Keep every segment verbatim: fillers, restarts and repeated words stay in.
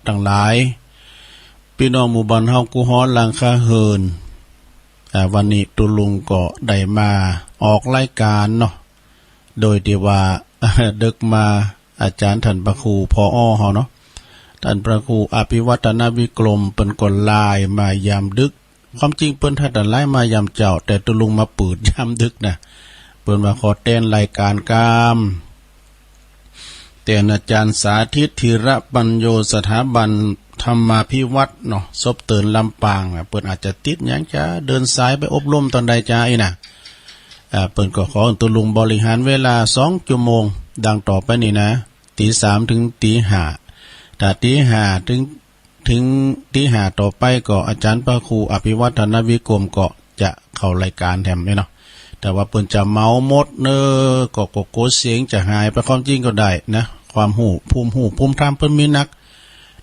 ตังหลาย พี่น้องหมู่บ้านเฮากู้ฮ้อนหลังคาเหิน อ่า วันนี้ตุ๊ลุงก็ได้มาออกรายการเนาะ โดยที่ว่า ดึกมา อาจารย์ท่านพระครู ผอ เฮาเนาะ ท่านพระครูอภิวัฒนวิกรม เปิ้นก็ไลน์มายามดึก ความจริงเปิ้นถ้าจะไลน์มายามเจ๊า แต่ตุ๊ลุงมาเปิดยามดึกนะ เปิ้นว่าขอแตนรายการกาม แตนอาจารย์สาธิต ธีระปัญโญ สถาบันธรรมาภิวัฒน์เนาะ ศพเตินลำปางอะ เปิ้นอาจจะติดหยังจะเดินสายไปอบรมตอนใดจะอี้นะ อ่า เปิ้นก็ขอตุ๊ลุงบริหารเวลาสองชั่วโมง ดังต่อไปนี้นะ ตีสามถึงตีห้า ถ้าตีห้าถึง ถึงตีห้าต่อไปก็อาจารย์พระครูอภิวัฒนวิกรมก็จะเข้ารายการแถมเนี่ยเนาะ แต่ว่าเปิ้นจะเมาหมดเนอะ ก็ ก็กลัวเสียงจะหายไป ความจริงก็ได้นะ ความฮู้ ภูมิฮู้ ภูมิธรรมเปิ้นมีนัก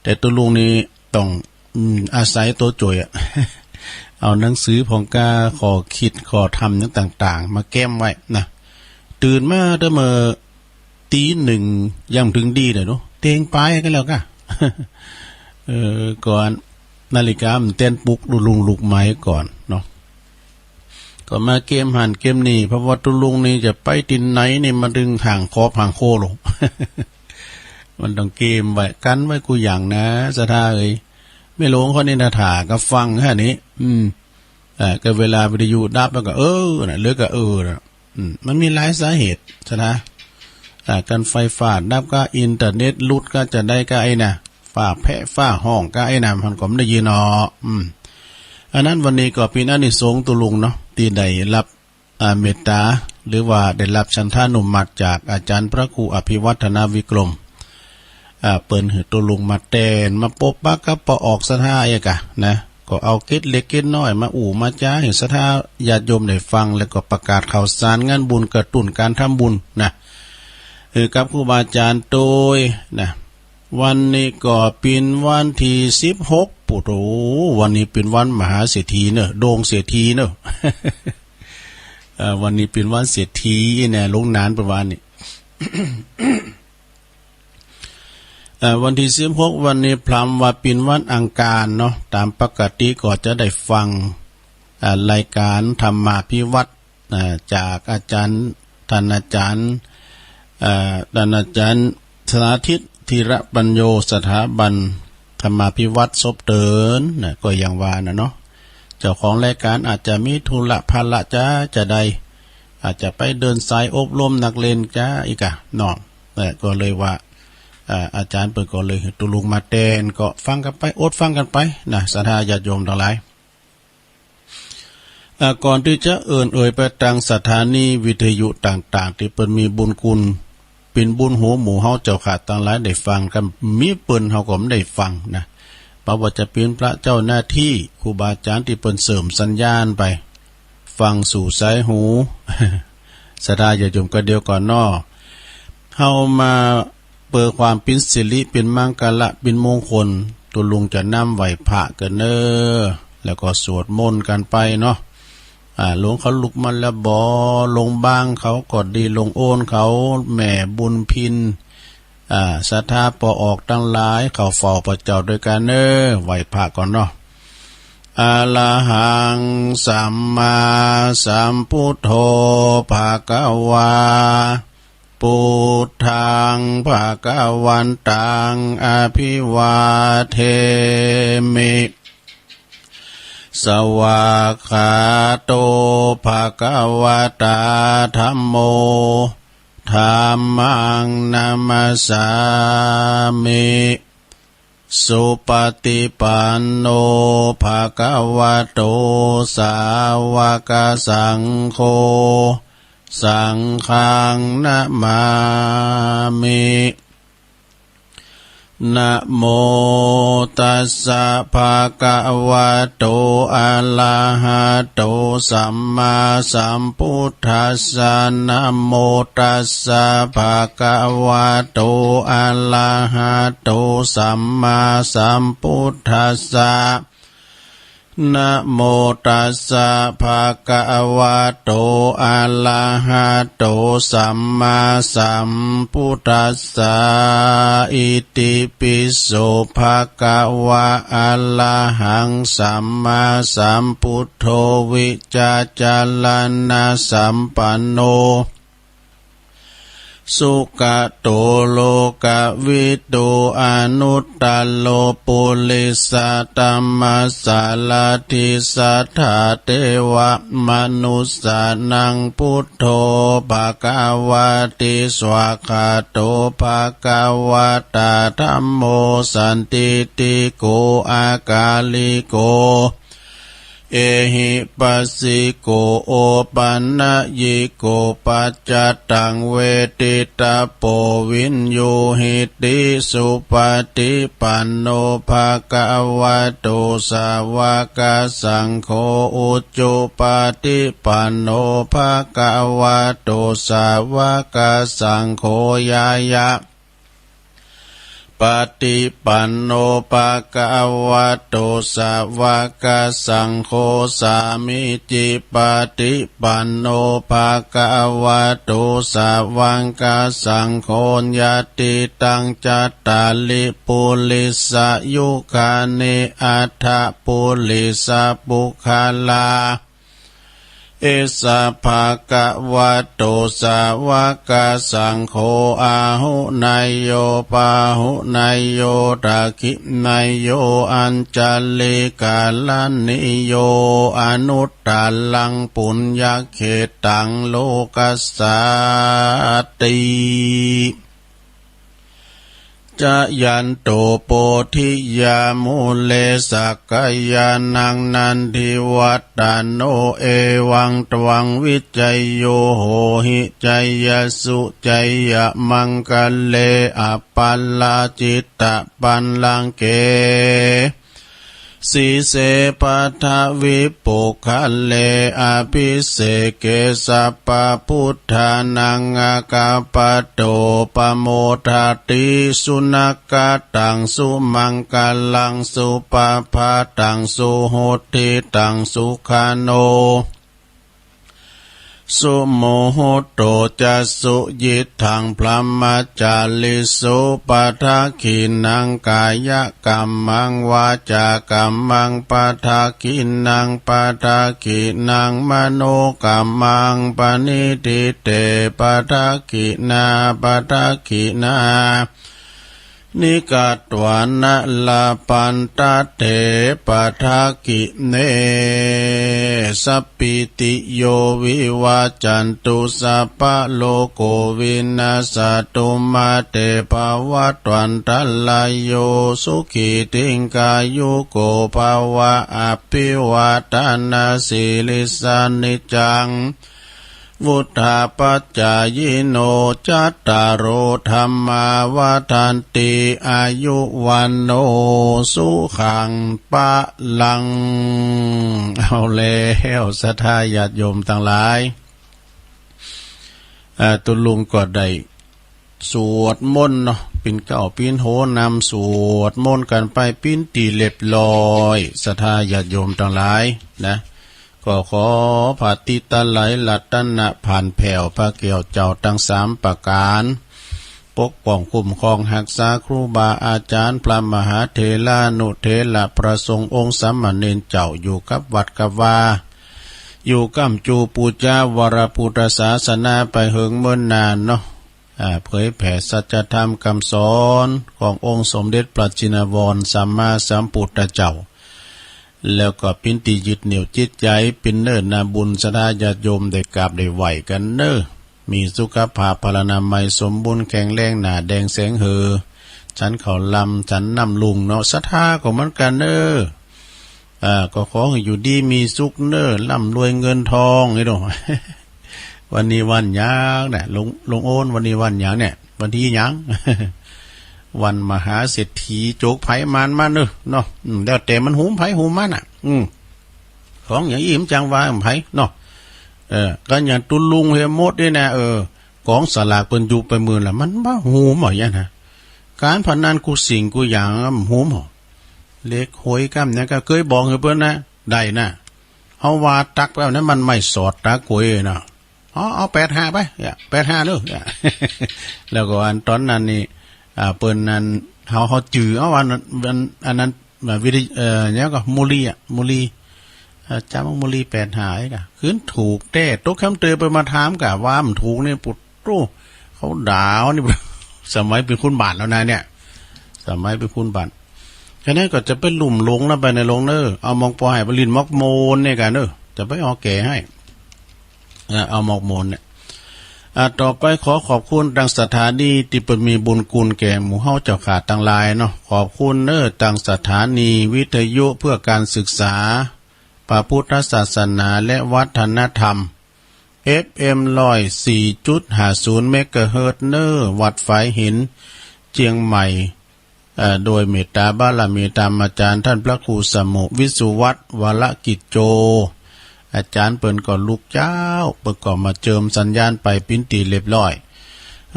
แต่ตุ๊ลุงนี่ต้อง อืม อาศัยตัวจ่วยอะ เอาหนังสือผองกา ข้อคิด ข้อธรรมต่างๆ มาแก้มไว้นะ ตื่นมาแต่เมื่อตีหนึ่งยังถึงดีเลยเนาะ เตงไปก็แล้วกะ เออ ก่อน นาฬิกามันเต้นปลุกตุ๊ลุงลุกไหมก่อนเนาะ ก็มาแก้มหันแก้มนี่ เพราะว่าตุ๊ลุงนี่จะไปที่ไหนนี่มาดึงห่างคอบห่างโคลง มันต้องแก้มไว้ กันไว้กู้อย่างนะ ศรัทธาเอ๋ย แม่หลวงเขานี่นะ ถ่าก็ฟังแค่นี้ อืม เอ่อ ก็เวลาวิทยุดับแล้วก็ เออ น่ะ หรือก็ เออ น่ะ อืม มันมีหลายสาเหตุ ศรัทธา อ่า กันไฟฟ้าดับก็ อินเทอร์เน็ตหลุดก็ จะได้ก็ไอ้น่ะ ฟ้าแผะฟ้าห้องก็ไอ้น่ะ มันก็ไม่ได้ยินเนาะ อืม อันนั้นวันนี้ก็เป็นอานิสงส์ตุ๊ลุงเนาะ ที่ได้รับ อ่า เมตตา หรือว่าได้รับฉันทานุมัติจากอาจารย์พระครูอภิวัฒนวิกรม อ่า เปิ้นหื้อตุ๊ลุงมาแตน มาปบปะกับป้อออกศรัทธาเอกอะนะ ก็เอาเกร็ดเล็กเกร็ดน้อยมาอู้มาจ๋าหื้อศรัทธาญาติโยมได้ฟัง แล้วก็ประกาศข่าวสารงานบุญ กระตุ้นการทำบุญนะ เออ กับครูบาอาจารย์โตยนะ วันนี้ก็เป็นวันที่สิบหก ปุโต วันนี้เป็นวันมหาเศรษฐีเนอะ โด่งเศรษฐีเนอะ เอ่อ วันนี้เป็นวันเศรษฐีเนี่ย หลวงนานประมาณนี้ เอ่อ วันที่สิบหก วันนี้พลัมว่าเป็นวันอังคารเนาะ ตามปกติก็จะได้ฟัง อ่า รายการธรรมาภิวัฒน์ อ่า จากอาจารย์ ท่านอาจารย์ อ่า ท่านอาจารย์สาธิต ธีระปัญโญ สถาบันธรรมาภิวัฒน์ ศพเตินนะ ก็อย่างว่านะเนาะ เจ้าของรายการอาจจะมีธุระภาระจ๋าจะได้ อาจจะไปเดินสายอบรมนักเรียนจ๋าอีกอะเนาะ เอ่อ ก็เลยว่า อ่า อาจารย์เปิ้นก็เลยหื้อตุ๊ลุงมาแตน ก็ฟังกันไป อดฟังกันไปนะ ศรัทธาญาติโยมทั้งหลาย อ่า ก่อนที่จะเอิ้นเอ่ยไปตางสถานีวิทยุต่างๆ ที่เปิ้นมีบุญคุณ เป็นบุญหูหมู่เฮาเจ้าข้าตังหลายได้ฟังกัน มีเปิ้นเฮาก็ไม่ได้ฟังนะ บ่ว่าจะเป็นพระเจ้าหน้าที่ ครูบาอาจารย์ที่เปิ้นเสริมสัญญาณไป ฟังสู่สายหู ศรัทธาญาติโยมก็เดียวก่อนเนาะ เฮามาเปื้อความเป็นสิริ เป็นมังคละ เป็นมงคล ตุ๊ลุงจะนำไหว้พระกันเนอะ แล้วก็สวดมนต์กันไปเนาะ อ่า หลวงเขาลุกมาแล้วบ่ หลวงบางเขาก็ดี หลวงโอนเขา แม่บุญพิน อ่า ศรัทธาป้อออกตังหลาย เข้าเฝ้าพระเจ้าด้วยกันเนอะ ไหว้พระก่อนเนาะ อะระหัง สัมมาสัมพุทโธ ภะคะวา พุทธัง ภะคะวันตัง อะภิวาเทมิ สวากขาโต ภะคะวะตา ธัมโม ธัมมัง นะมัสสามิ สุปฏิปันโน ภะคะวะโต สาวกสังโฆ สังฆัง นะมามิ นะโม ตัสสะ ภะคะวะโต อะระหะโต สัมมาสัมพุทธัสสะ นะโม ตัสสะ ภะคะวะโต อะระหะโต สัมมาสัมพุทธัสสะ Namo tassa bhagavato arahato sammāsambuddhassa. Itipi so bhagavā arahaṃ sammāsambuddho vijjācaraṇasampanno sugato lokavidū anuttaro purisadammasārathi satthā devamanussānaṃ buddho bhagavāti. Svākkhāto bhagavatā dhammo sandiṭṭhiko akāliko ehipassiko opanayiko paccattaṃ veditabbo viññūhīti. Supaṭipanno bhagavato sāvakasaṅgho, ujupaṭipanno bhagavato sāvakasaṅgho, ñāya paṭipanno bhagavato sāvakasaṅgho, sāmīcipaṭipanno bhagavato sāvakasaṅgho, yadidaṃ cattāri purisayugāni aṭṭha purisapuggalā, esa bhagavato sāvakasaṅgho āhuneyyo pāhuneyyo dakkhiṇeyyo añjalikaraṇīyo anuttaraṃ puññakkhettaṃ lokassāti. Jayanto bodhiyā mūle sakyānaṃ nandivaḍḍhano, evaṃ tvaṃ vijayo hohi jayassu jayamaṅgale, aparājitapallaṅke sīse paṭhavipokkhare, abhiseke sabbabuddhānaṃ aggappatto pamodati. Sunakkhattaṃ sumaṅgalaṃ supabhātaṃ suhuṭṭhitaṃ, sukhaṇo sumuhutto ca suyiṭṭhaṃ brahmacārisu. Padakkhiṇaṃ kāyakammaṃ vācākammaṃ padakkhiṇaṃ, padakkhiṇaṃ manokammaṃ paṇidhī te padakkhiṇā, padakkhiṇā ni katvāna labhantatthe padakkhiṇe. Sabbītiyo vivajjantu sabbarogo vinassatu, mā te bhavatvantarāyo sukhī dīghāyuko bhava. Abhivādanasīlissa niccaṃ vuḍḍhāpacāyino cattāro dhammā vaḍḍhanti āyu vaṇṇo sukhaṃ balaṃ. เอาแล้วศรัทธาญาติโยมตังหลาย อ่า ตุ๊ลุงก็ได้สวดมนต์เนาะ ปิ่นเกล้าปิ่นโหนำสวดมนต์กันไปปิ่นตี้เรียบร้อย ศรัทธาญาติโยมตังหลายนะ ก็ขอพระติตะไลรัตนผ่านแผ่วพระแก้วเจ้าตังสามประก๋าน ปกป้องคุ้มครองฮักษาครูบาอาจ๋ารย์ พระมหาเถรานุเถระ พระสงฆ์องค์สามเณรเจ้า อยู่กับวัดกับวา อยู่ก้ำจูปู๋จาวรพุทธศาสนาไปเหิงเมินนานเนาะ อ่า เผยแผ่สัจธรรมกำสอนขององค์สมเด็จพระจินวรสัมมาสัมพุทธเจ้า แล้วก็ปิ่นตี้ยึดเหนี่ยวจิตใจ๋ ปิ่นเน้อนาบุญศรัทธาญาติโยมได้กราบได้ไหว้กั๋นเน้อ มีสุขภาพพลานามัยสมบูรณ์แข็งแรง หน้าแดงแสงเหือ ฉันข้าวลำ ฉันน้ำลุ่งเนาะ ศรัทธาก็เหมือนกั๋นเน้อ อ่า ก็ขอให้อยู่ดีมีสุขเน้อ ร่ำรวยเงินทองนี่เนาะ วันนี้วันหยังเนี่ย ลุง ลุงโอน วันนี้วันหยังเนี่ย วันตี้หยัง วันมหาเศรษฐี โจกไผมานมันเน้อเนาะ อืม แล้วแต่มันหุมไผหุมมันน่ะ อืม ของอย่างอี้มันจังว่าของไผเนาะ เออ กั๋นอย่างตุ๊ลุงเฮมดนี่นะ เออ ก๋องสลากเปิ้นยุบไปหมื่นละ มันบ่หุมเหรอเนี่ยนะ ก๋านพนันกู้สิ่งกู้อย่างมันหุมเหรอ เลขหวยกำเนี่ยก็เกยบอกหื้อเปิ้นนะ ได้นะ เอาว่าตักไปเอานั้นมันไม่สอดตากวยนะ เอาเอาแปดห้าไป อย่า แปดห้า เนอะ อย่า แล้วก็อันตอนนั้นนี่ อ่า เปิ้นนั้น เขา เขาจื่อ เอาอันนั้น อัน อันนั้น อ่า วิทย- เอ่อ เนี่ยก็ มูลีอะ มูลี อ่า จำว่ามูลี แปดห้า ไอ้กะ คืนถูกแท้ ตกคำเตือนไปมาถามกะ ว่ามันถูกนี่ ปุด โอ้ เขาด่านี่ สมัยเป็นคุณบาทแล้วนะเนี่ย สมัยเป็นคุณบาท ฉะนั้นก็จะไปลุ่มหลงแล้วไปในหลงเนอ เอามองปอให้ไปลินมอกโมนเนี่ยกันเนอ จะไปเอาแก่ให้ เอ่อ เอามอกโมนเนี่ย อ่า ต่อไปขอขอบคุณทางสถานีที่เปิ้นมีบุญคุณแก่หมู่เฮาเจ้าข้าทั้งหลายเนาะ ขอบคุณเนอ ทางสถานีวิทยุเพื่อการศึกษา พระพุทธศาสนาและวัฒนธรรม เอฟเอ็ม ร้อยสี่จุดห้าศูนย์ เมกะเฮิรตซ์ เนอ วัดฝายหิน เจียงใหม่ เอ่อ โดยเมตตาบารมีธรรมอาจารย์ท่านพระครูสมุวิสุวัตรวรกิจโจ อาจารย์เปิ้นก็ลุกเจ้า เปิ้นก็มาเจิมสัญญาณไปปิ้นตีเรียบร้อย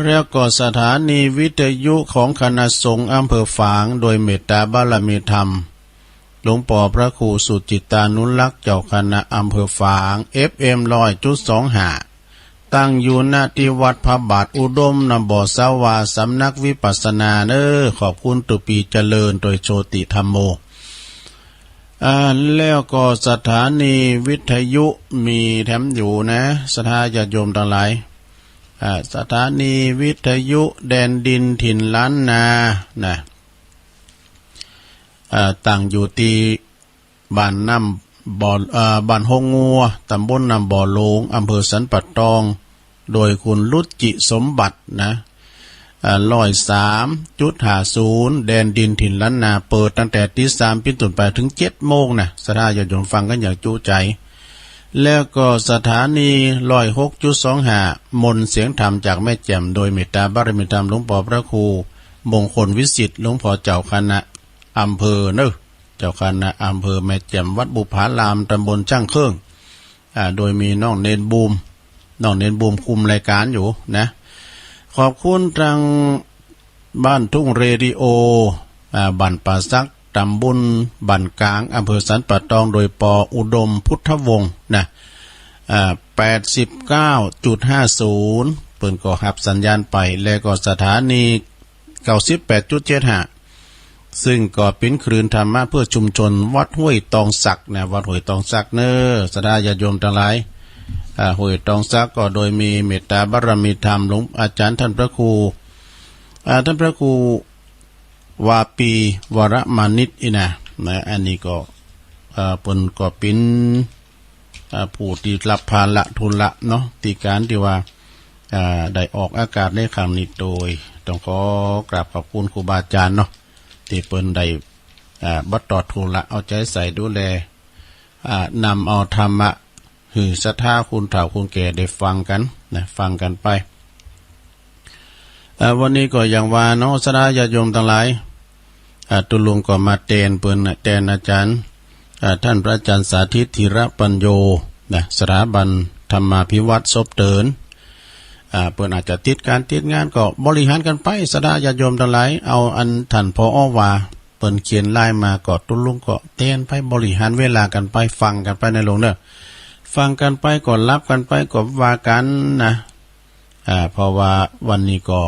แล้วก็สถานีวิทยุของคณะสงฆ์อำเภอฝาง โดยเมตตาบารมีธรรม หลวงปอพระครูสุจิตตานุรักษ์เจ้าคณะอำเภอฝาง เอฟเอ็ม ร้อยจุดสองห้า ตั้งอยู่ณที่วัดพระบาทอุดมนำบ่อสาวาสำนักวิปัสสนาเนอ ขอบคุณตุปีเจริญโดยโชติธรรมโม อ่า แล้วก็สถานีวิทยุมีแถมอยู่นะ ศรัทธาญาติโยมทั้งหลาย อ่า สถานีวิทยุแดนดินถิ่นล้านนา นะ อ่า ตั้งอยู่ที่บ้านน้ำบ่อ อ่า บ้านโฮงงัว ตำบลน้ำบ่อหลวง อำเภอสันป่าตอง โดยคุณรุจิสมบัตินะ อ่า ร้อยสามจุดห้าศูนย์ แดนดินถิ่นล้านนา เปิดตั้งแต่ตีสามปิ้นต้นไปถึงเจ็ดโมงนะ ศรัทธาญาติโยมฟังกันอย่างจุใจ แล้วก็สถานี ร้อยหกจุดสองห้า มนต์เสียงธรรมจากแม่แจ่ม โดยเมตตาบารมีธรรมหลวงปอพระครูมงคลวิสิทธิ์ หลวงปอเจ้าคณะอำเภอเนอะ เจ้าคณะอำเภอแม่แจ่ม วัดบุพาราม ตำบลช่างเครื่อง อ่า โดยมีน้องเณรบูม น้องเณรบูมคุมรายการอยู่นะ ขอบคุณทางบ้านทุ่งเรดิโอ อ่า บ้านป่าสัก ตำบลบ้านกลาง อำเภอสันป่าตอง โดยปออุดมพุทธวงศ์นะ อ่า แปดสิบเก้าจุดห้าศูนย์ เปิ้นก็ฮับสัญญาณไป และก็สถานี เก้าสิบแปดจุดเจ็ดห้า ซึ่งก็ปิ้นคลื่นธรรมะเพื่อชุมชนวัดห้วยตองสักนะ วัดห้วยตองสักเนอ ศรัทธาญาติโยมทั้งหลาย อ่า ห้วยตองสักก็โดยมีเมตตาบารมีธรรมหลวงอาจารย์ท่านพระครู อ่า ท่านพระครูวาปีวรมานิตอีนะ นะ อันนี้ก็ อ่า เปิ้นก็ปิ้น อ่า ผู้ที่รับภาระธุระเนาะ ที่การที่ว่า อ่า ได้ออกอากาศในครั้งนี้โดย ต้องขอกราบขอบคุณครูบาอาจารย์เนาะ ที่เปิ้นได้ อ่า บัดตอดธุระเอาใจใส่ดูแล อ่า นำเอาธรรมะ หื้อศรัทธาคนเฒ่าคนแก่ได้ฟังกันนะ ฟังกันไป อ่า วันนี้ก็อย่างว่าเนาะ ศรัทธาญาติโยมทั้งหลาย อ่า ตุ๊ลุงก็มาแตนเปิ้นนะ แตนอาจารย์ อ่า ท่านพระอาจารย์สาธิตธีรปัญโญนะ สถาบันธรรมาภิวัตน์ซบเติน อ่า เปิ้นอาจจะติดการติดงานก็บริหารกันไป ศรัทธาญาติโยมทั้งหลาย เอาอันท่านผอ.ว่า เปิ้นเขียนไลน์มาก็ตุ๊ลุงก็แตนไป บริหารเวลากันไป ฟังกันไปในหลวงเนอะ ฟังกันไปก็รับกันไปก็ว่ากันนะ อ่า เพราะว่าวันนี้ก็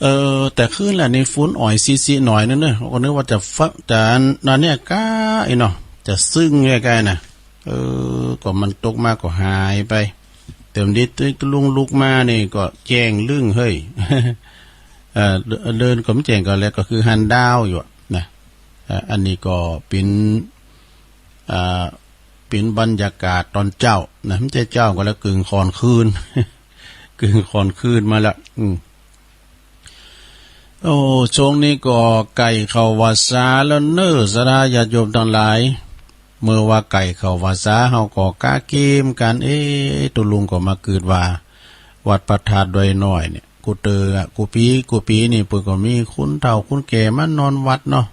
เออ แต่คืนละนี่ฝนอ่อยซิๆหน่อยนึงเนอะ ก็นึกว่าจะฟะ- จะนั่นเนี่ยก้าอีเนาะ จะซึ่งใกล้ๆนะ เออ ก็มันตกมาก็หายไป เติมนิดตุ๊ลุงลุกมานี่ก็แจ้งลึ่งเฮ้ย เออ เดินก็ไม่แจ้งก็แล้ว ก็คือหันดาวอยู่อะนะ อ่า อันนี้ก็เป็น อ่า เป็นบรรยากาศตอนเจ้านะ ไม่ใช่เจ้าก็แล้ว กึ่งค่อนคืน กึ่งค่อนคืนมาละ อืม โอ้ ช่วงนี้ก็ใกล้เข้าวัสสาแล้วเนอ ศรัทธาญาติโยมทั้งหลาย เมื่อว่าใกล้เข้าวัสสา เฮาก็กะเกมกัน เอ๊ะ ตุ๊ลุงก็มาคิดว่า วัดพระธาตุดอยน้อยเนี่ย กู้เตื้อกู้ปีกู้ปีนี่เปิ้นก็มีคนเฒ่าคนแก่มานอนวัดเนาะ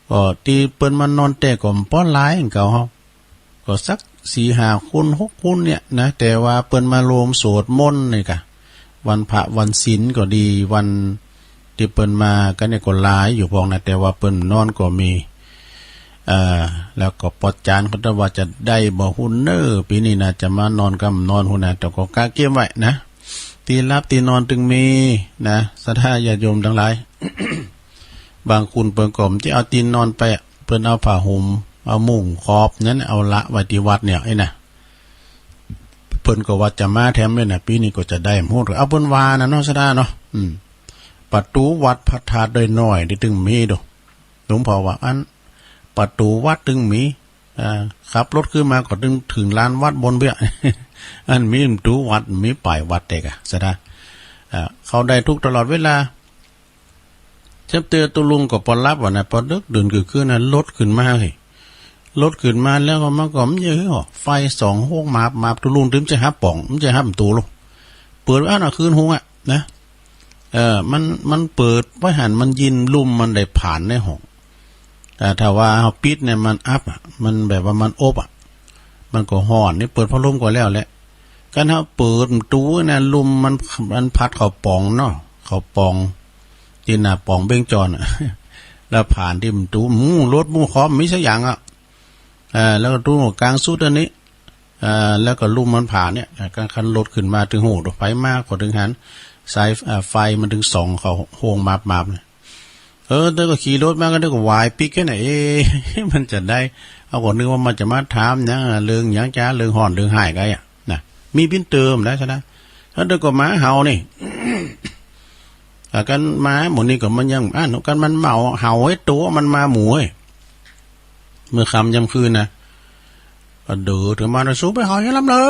ก็ตี้เปิ้นมานอนแต๊ก็บ่หลาย เฮาก็สักสี่ห้าคนหกคนเนี่ยนะ แต่ว่าเปิ้นมาร่วมสวดมนต์นี่กะ วันพระวันศีลก็ดี วันตี้เปิ้นมากันเนี่ยก็หลายอยู่พองนะ แต่ว่าเปิ้นนอนก็มี เอ่อ แล้วก็ปอจานเขาจะว่าจะได้บ่ฮู้เน่อ ปีนี้นะ จะมานอนกำนอนฮู้นะ แต่ก็กะเกียมไว้นะ ตี้หลับตี้นอนตึงมีนะ ศรัทธาญาติโยมทั้งหลาย บางคนเปิ้นก็บ่จะเอาตี้นอนไปอะ เปิ้นเอาผ้าห่ม เอามุ้งขอบนั้น เอาละไว้ตี้วัดเนี่ย ไอ้น่ะ เปิ้นก็ว่าจะมาแถมเลยน่ะ ปีนี้ก็จะได้บ่ฮู้ เอาเปิ้นว่าน่ะเนาะ ศรัทธาเนาะ อืม ประตูวัดพระธาตุดอยน้อย ตี้ตึงมีโด หลวงพ่อว่า อัน ประตูวัดตึงมี เอ่อ ขับรถขึ้นมาก็ตึง ถึงลานวัดบนเบ้ย อันมีประตูวัด มีป้ายวัดเต๊กอะ ศรัทธา เอ่อ เข้าได้ทุกตลอดเวลา เจ็บเตือตุลุงก็ปอหลับว่ะนะ ปอดึกดื่นกึ่งคืนนะ รถขึ้นมาเฮ้ย รถขึ้นมาแล้วก็มันก็มันเยอะหรอ ไฟส่องโฮงมาบมาบ ตุลุงตึงจะหับป่อง มันจะหับประตูลูก เปิดไว้อันน่ะคืนโฮงอะนะ เออ มัน มันเปิดไว้หัน มันยินลมมันได้ผ่านในห้อง แต่ถ้าว่าเฮาปิดเนี่ยมันอับอะ มันแบบว่ามันอบอะ มันก็ฮ้อนนี่ เปิดพัดลมก็แล้วแหละ คันเฮาเปิดประตูนะ ลมมัน มันพัดเข้าป่องเนาะ เข้าป่อง ตี้หน้าป่องเบ้งจรอะ แล้วผ่านตี้ประตู หมู่รถหมู่คอมมีสักอย่างอะ เอ่อ แล้วก็ประตูกลางสุดอันนี้ เอ่อ แล้วก็ลมมันผ่านเนี่ย เอ่อ คัน คันรถขึ้นมาตึงฮู้ ไฟมาก็ตึงหัน สาย เอ่อ ไฟมันตึงส่องเข้าโฮงมาบมาบเนี่ย เออ แต่ก็ขี่รถมาก็ได้ก็วายปิ๊กแค่ไหน เอ๊ะ มันจะได้ เอาก็นึกว่ามันจะมาถามหยัง เรื่องหยังจ๊ะ เรื่องฮ้อนเรื่องฮ้ายกะอะนะ มีปิ้นเติมได้ซะนะ แล้วเดี๋ยวก็หมาเห่านี่ อ่ะ คันหมาหมู่นี้ก็มันยัง อ่ะ คันมันเห่า เห่าให้ตัวมันมาหมู่เฮ้ย เมื่อค่ำยามคืนนะ ก็เดินถึงมาแล้ว สูไปเห่าหยังลำเหรอ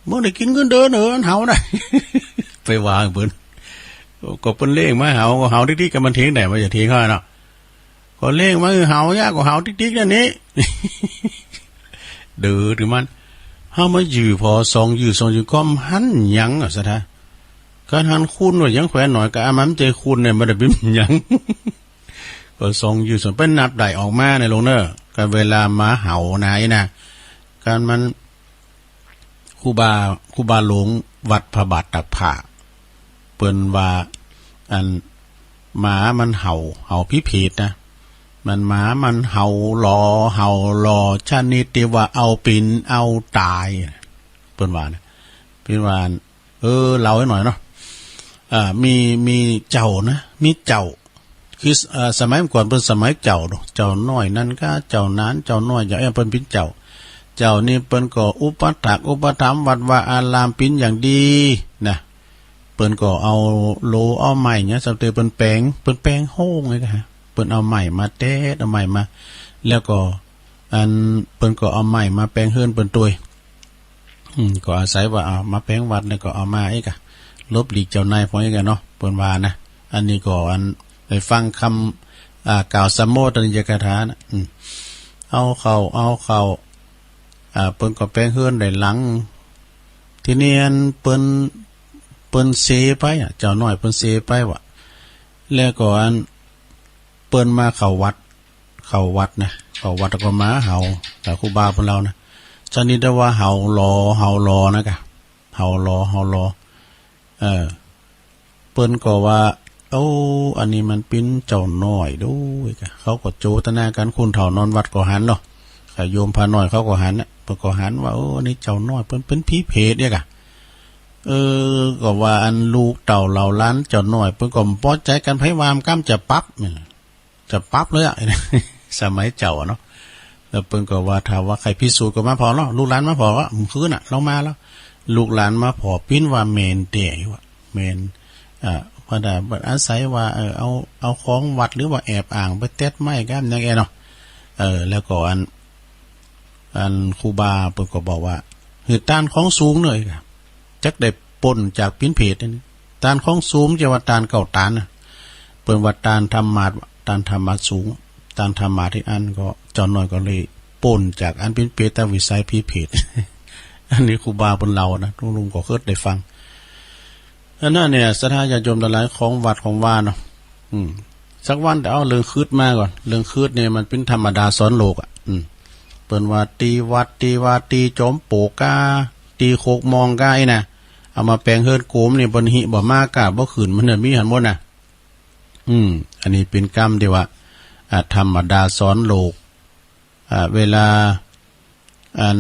เมื่อได้กินเงินเดือนเหรอ อันเห่าได้ ไปว่าเปิ้น ก็เปิ้นเลี้ยงมาเห่า ก็เห่าติ๊กๆ กับมันเถียงได้ มันจะเถียงเขาเนาะ ก็เลี้ยงมาเห่ายาก ก็เห่าติ๊กๆ นั่นนี่ เดินถึงมัน เฮามายื้อพอส่อง ยื้อส่อง ยื้อก็บ่หันหยังอะ ศรัทธา คันหันคนว่ายังแขวนหน่อยก็ อ่ะ มันบ่ใจ้คนเนี่ย มันได้เป็นหยัง ก็ส่อง ยื้อส่อง ไปนับได้ออกมาในหลวงเนอะ ก็เวลาหมาเห่านะ ไอ้น่ะ คันมัน ครูบา ครูบาหลวงวัดพระบาทตากผ้า เปิ้นว่า อัน หมามันเห่า เห่าผิดๆ นะ มันหมามันเห่าหลอ เห่าหลอ ชนิดที่ว่าเอาเป็นเอาตาย เปิ้นว่านะ เปิ้นว่า เออ เล่าให้หน่อยเนาะ อ่า มี มีเจ้านะ มีเจ้า คือ เอ่อ สมัยก่อนเปิ้นสมัยเจ้าเนาะ เจ้าน้อยนั่นกะ เจ้าหนาน เจ้าน้อย เจ้า เอ้ย เปิ้นเป็นเจ้า เจ้านี่เปิ้นก็อุปถัมภ์อุปถัมภ์วัดวาอารามเป็นอย่างดีนะ เปิ้นก็เอาโลเอาไม้เนี่ย สำเร็จเปิ้นแปลง เปิ้นแปลงโฮงไงกะ เปิ้นเอาไม้มาแต๊ด เอาไม้มา แล้วก็ อัน เปิ้นก็เอาไม้มาแปลงเฮือนเปิ้นตวย อืม ก็อาศัยว่าเอามาแปลงวัดแล้วก็เอามาอีกอะ หลบหลีกเจ้านายพออีกอะเนาะ เปิ้นว่านะ อันนี้ก็อันได้ฟังคำ อ่า กล่าวสมโภชนียกถานะ อืม เอาเข้า เอาเข้า อ่า เปิ้นก็แปลงเฮือนได้หลัง ทีนี้อันเปิ้น เปิ้นเสไปอะ เจ้าน้อยเปิ้นเสไปว่ะ แล้วก็อัน เปิ้นมาเข้าวัด เข้าวัดนะ เข้าวัดแล้วก็มาเห่า แต่ครูบาเปิ้นเล่านะ ชนิดที่ว่าเห่าหลอ เห่าหลอนะกะ เห่าหลอ เห่าหลอ เออ เปิ้นก็ว่า โอ้ อันนี้มันเป็นเจ้าน้อยด้วยกะ เขาก็โจทนากัน คนเฒ่านอนวัดก็หันเนาะ ขะโยมพระน้อยเขาก็หันนะ เปิ้นก็หันว่า โอ้ อันนี้เจ้าน้อย เปิ้นเป็นผีเปรตเนี่ยกะ เออ ก็ว่าอันลูกเต้าเหล่าหลานเจ้าน้อย เปิ้นก็บ่พอใจกัน ไผว่ามันกำจะปรับเนี่ย จะปรับเลยอะ สมัยเจ้าอะเนาะ แล้วเปิ้นก็ว่า ถ้าว่าใครพิสูจน์ก็มาผ่อเนาะ ลูกหลานมาผ่อว่า มื้อคืนน่ะ ลองมาแล้ว ลูกหลานมาผ่อ ปิ้นว่าแม่นแต๊อยู่อะ แม่น อ่า เพิ่นน่ะ เพิ่นอาศัยว่า เออ เอา เอาของวัดหรือว่าแอบอ้างไปแต๊ดไม้กันอย่างเงี้ยเนาะ เออ แล้วก็อัน อันครูบาเปิ้นก็บอกว่า หื้อต้านของสูงเน่อ จักได้ป๊นจากปิ้นเปรตนี่ ต้านของสูง จะว่าต้านเก้าต้านนะ เปิ้นว่าต้านธรรมาส ต้านธรรมาสสูง ต้านธรรมาสที่อันก็ เจ้าน้อยก็เลยป๊นจากอันปิ้นเปรตวิสัยผีเปรต อันนี้ครูบาเปิ้นเล่านะ ลุงๆ ก็เคิยได้ฟัง อันนั้นเนี่ย ศรัทธาญาติโยมทั้งหลาย ของวัดของวาเนาะ อืม สักวันเดี๋ยวเอาเรื่องคืดมาก่อน เรื่องคืดเนี่ยมันเป็นธรรมดาสอนโลกอ่ะ อืม เปิ้นว่าตี้วัด ตี้วา ตี้จอมปลวกกา ตี้โคกมองกา ไอ้น่ะ เอามาแปลงเฮือนโกมนี่ เปิ้นหิบ่มากาบ่ขึ้น มันน่ะมีหันหมดน่ะ อืม อันนี้เป็นกำที่ว่า อ่า ธรรมดาสอนโลก อ่า เวลา อัน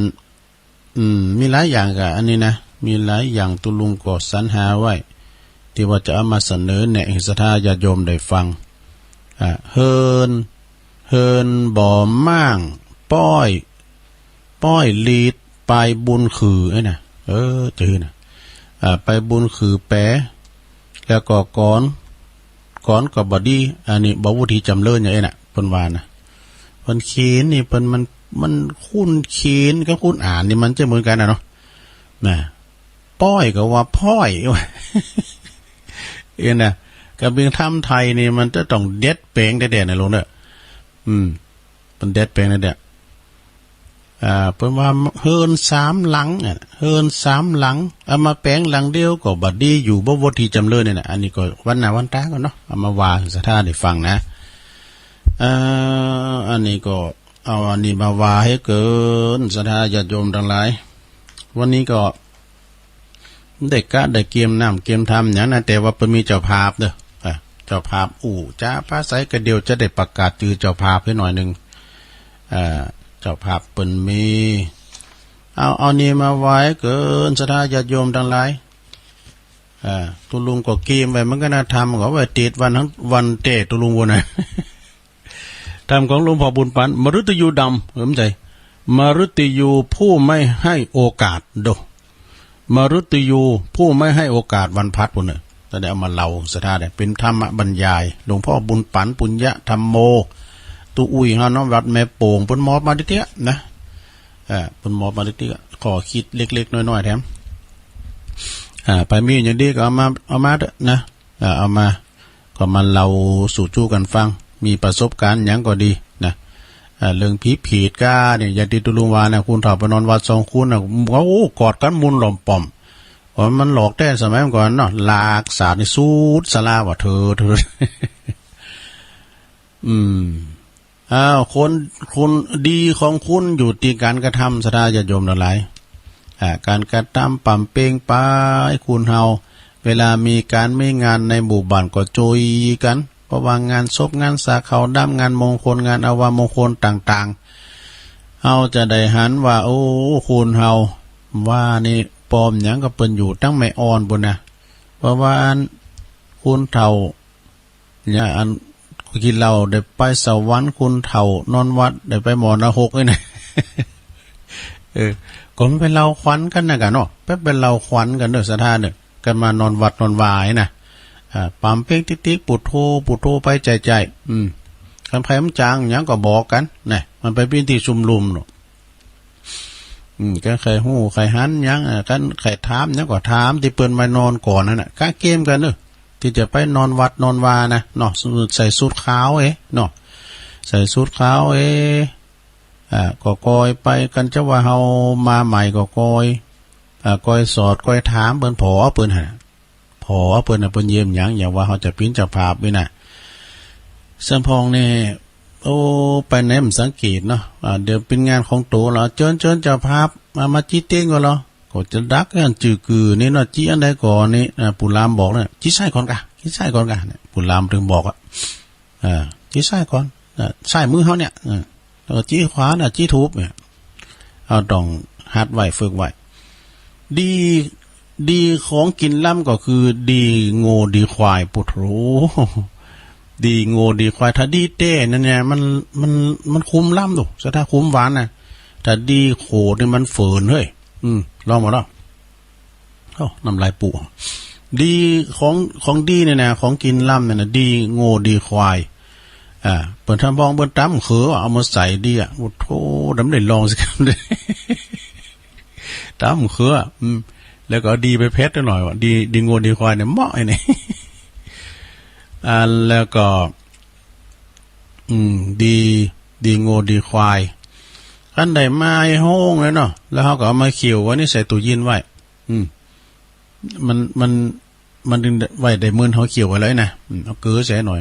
อืม มีหลายอย่างกะ อันนี้นะ มีหลายอย่าง ตุลุงก็สรรหาไว้ ที่ว่าจะเอามาเสนอแนะให้ศรัทธาญาติโยมได้ฟัง อ่า เฮิน เฮินบ่อม่าง ป้อย ป้อยลีด ปายบุญขือ เอ้ยนะ เออ จื้อนะ อ่า ปายบุญขือแป แล้วก็กอน กอนก็บ่ดี อันนี้บ่วุฒิจำเริญอย่างเอ้ยนะ เปิ้นว่านะ เปิ้นเขียนนี่ เปิ้นมัน มัน คุณเขียนกับคุณอ่านนี่มันจะเหมือนกันนะเนาะ นะ ป้อยก็ว่าพ้อย เอ้ยนะ กับเรื่องธรรมไทยนี่มันจะต้องเด็ดแปลงแท้ๆนะลุงเด้อ อืม เปิ้นเด็ดแปลงแท้ๆ อ่า เปิ้นว่าเฮือนสามหลังอะ เฮือนสามหลัง เอามาแปลงหลังเดียวก็บ่ดี อยู่บ่วุฒิจำเริญเนี่ยนะ อันนี้ก็วันหน้าวันตาก่อนเนาะ เอามาว่าศรัทธาได้ฟังนะ เอ่อ อันนี้ก็เอาอันนี้มาว่าให้เกินศรัทธาญาติโยมทั้งหลาย วันนี้ก็ ได้กะได้เกียมน้ำเกียมทำอย่างนั้น แต่ว่าเปิ้นมีเจ้าภาพเด้อ อ่ะ เจ้าภาพอู้จ๋าภาษาก็เดี๋ยวจะได้ประกาศจื่อเจ้าภาพให้หน่อยหนึ่ง อ่า เจ้าภาพเปิ้นมี เอา เอานี่มาไว้เกินศรัทธาญาติโยมทั้งหลาย อ่า ตุลุงก็เกียมไว้เหมือนกันนะ ทำก็ไว้ติดวันทั้งวันเต้ตุลุงวนนะ ธรรมของหลวงพ่อบุญปัน มฤตยูดำ เออ ไม่ใช่ มฤตยูผู้ไม่ให้โอกาส โด มฤตยูผู้ไม่ให้โอกาสวันพัดพุ้นเน่อ ตอนนี้เอามาเล่าศรัทธาเนี่ย เป็นธรรมบรรยาย หลวงพ่อบุญปัน ปุญญธรรมโม ตุอุ้ยเฮาเนาะ วัดแม่โป่ง เปิ้นมอบมาเตี้ยๆนะ เออ เปิ้นมอบมาเตี้ยๆ ขอคิดเล็กๆน้อยๆแถม อ่า ไปมีอย่างดีก็เอามา เอามาเถอะนะ อ่า เอามา ก็มาเล่าสู่จู้กันฟัง มีประสบการณ์หยังก็ดีนะ อ่า เรื่องผีผีดก้าเนี่ย อย่างที่ตุลุงว่านะ คุณเฒ่าไปนอนวัดสองคุณนะ โอ้ กอดกันมุนหล่อมป่อม ว่ามันหลอกแท้สมัยก่อนเนาะ ลากสาดนี่สูดสลาว่าเธอ เธอ อืม อ้าว คน คนดีของคุณอยู่ที่การกระทำ ศรัทธาญาติโยมทั้งหลาย อ่า การกระทำปำเปงไป คุณเฮา เวลามีการมีงานในหมู่บ้านก็ช่วยกัน เพราะว่างานศพ งานสาเขาดำ งานมงคล งานอาวามงคลต่างๆ เฮาจะได้หันว่า โอ้ คุณเฮา ว่านี่ปอมหยังก็เปิ้นอยู่ตั้งแม่อ่อนพุ้นนะ เพราะว่าอัน คุณเฒ่า เนี่ย อันกินเหล้าได้ไปสวรรค์ คุณเฒ่า นอนวัดได้ไปหมอนรกนี่นะ เออ ก็มันไปเล่าขวัญกันนะกะเนาะ ไป ไปเล่าขวัญกันเด้อศรัทธาเด้อ กันมานอนวัดนอนวานี่นะ อ่า ปำเปงติ๊กๆ ปุถโธ ปุถโธไปใจๆ อืม คันใผมันจางหยังก็บอกกันนะ มันไปเป็นที่ชุมนุมเนาะ อืม คันใผฮู้ใผหันหยัง อ่า คันใผถามหยังก็ถามที่เปิ้นมานอนก่อนนั่นน่ะ กะเกมกันเด้อ ที่จะไปนอนวัดนอนวานะเนาะ ใส่สูทขาวเอ้เนาะ ใส่สูทขาวเอ้ อ่า ก็กอยไป กันจะว่าเฮามาใหม่ก็กอย อ่า กอยสอดกอยถามเปิ้น ผอเปิ้นหั่น ผอเปิ้นน่ะ เปิ้นเยี่ยมหยัง อย่างว่าเฮาจะปิ้นเจ้าภาพนี่นะ สำพองนี่ โอ้ ไปไหนมันสังเกตเนาะ อ่า เดี๋ยวเป็นงานของโตแล้ว เจิญ เจิญเจ้าภาพ มา มาจี้เต้งก่อนเหรอ ก็จะดักกันจื่อกือนี่เนาะ จี้อันใดก่อนนี่ อ่า ปู่ลามบอกเนี่ย จี้ซ้ายก่อนกะ จี้ซ้ายก่อนกะเนี่ย ปู่ลามถึงบอกอะ อ่า จี้ซ้ายก่อน อ่า ซ้ายมือเฮาเนี่ย อ่า แล้วก็จี้ขวาน่ะ จี้ถูกเนี่ย เฮาต้องหัดไว้ ฝึกไว้ ดี ดีของกินล้ำก็คือดีงัวดีควาย ปุถโธ ดีงัวดีควาย ถ้าดีแต๊นั่นเนี่ย มัน มัน มันคุ้มล้ำดู ศรัทธา คุ้มหวานนะ ถ้าดีโขดนี่มันเฟินเฮ้ย อืม ลองมาลอง โอ้ น้ำลายปู ดีของ ของดีเนี่ยนะ ของกินล้ำเนี่ยนะ ดีงัวดีควาย อ่า เปิ้นทำพองเปิ้นตำเขือ เอามาใส่ดีอะ โอ้โธ่ ดำได้ลองสิครับ ตำเขือ อืม แล้วก็เอาดีไปเพ็ดหน่อยว่า ดี ดีงัวดีควายเนี่ย เหมาะไอ้นี่ อ่า แล้วก็ อืม ดี ดีงัวดีควาย คันได้มาไอ้โฮงเลยเนาะ แล้วเฮาก็เอามาเคี่ยวไว้นี่ ใส่ตู้เย็นไว้ อืม มัน มัน มันถึงไว้ได้มื้อเฮาเคี่ยวไว้เลยนะ อืม เอาเกลือใส่หน่อย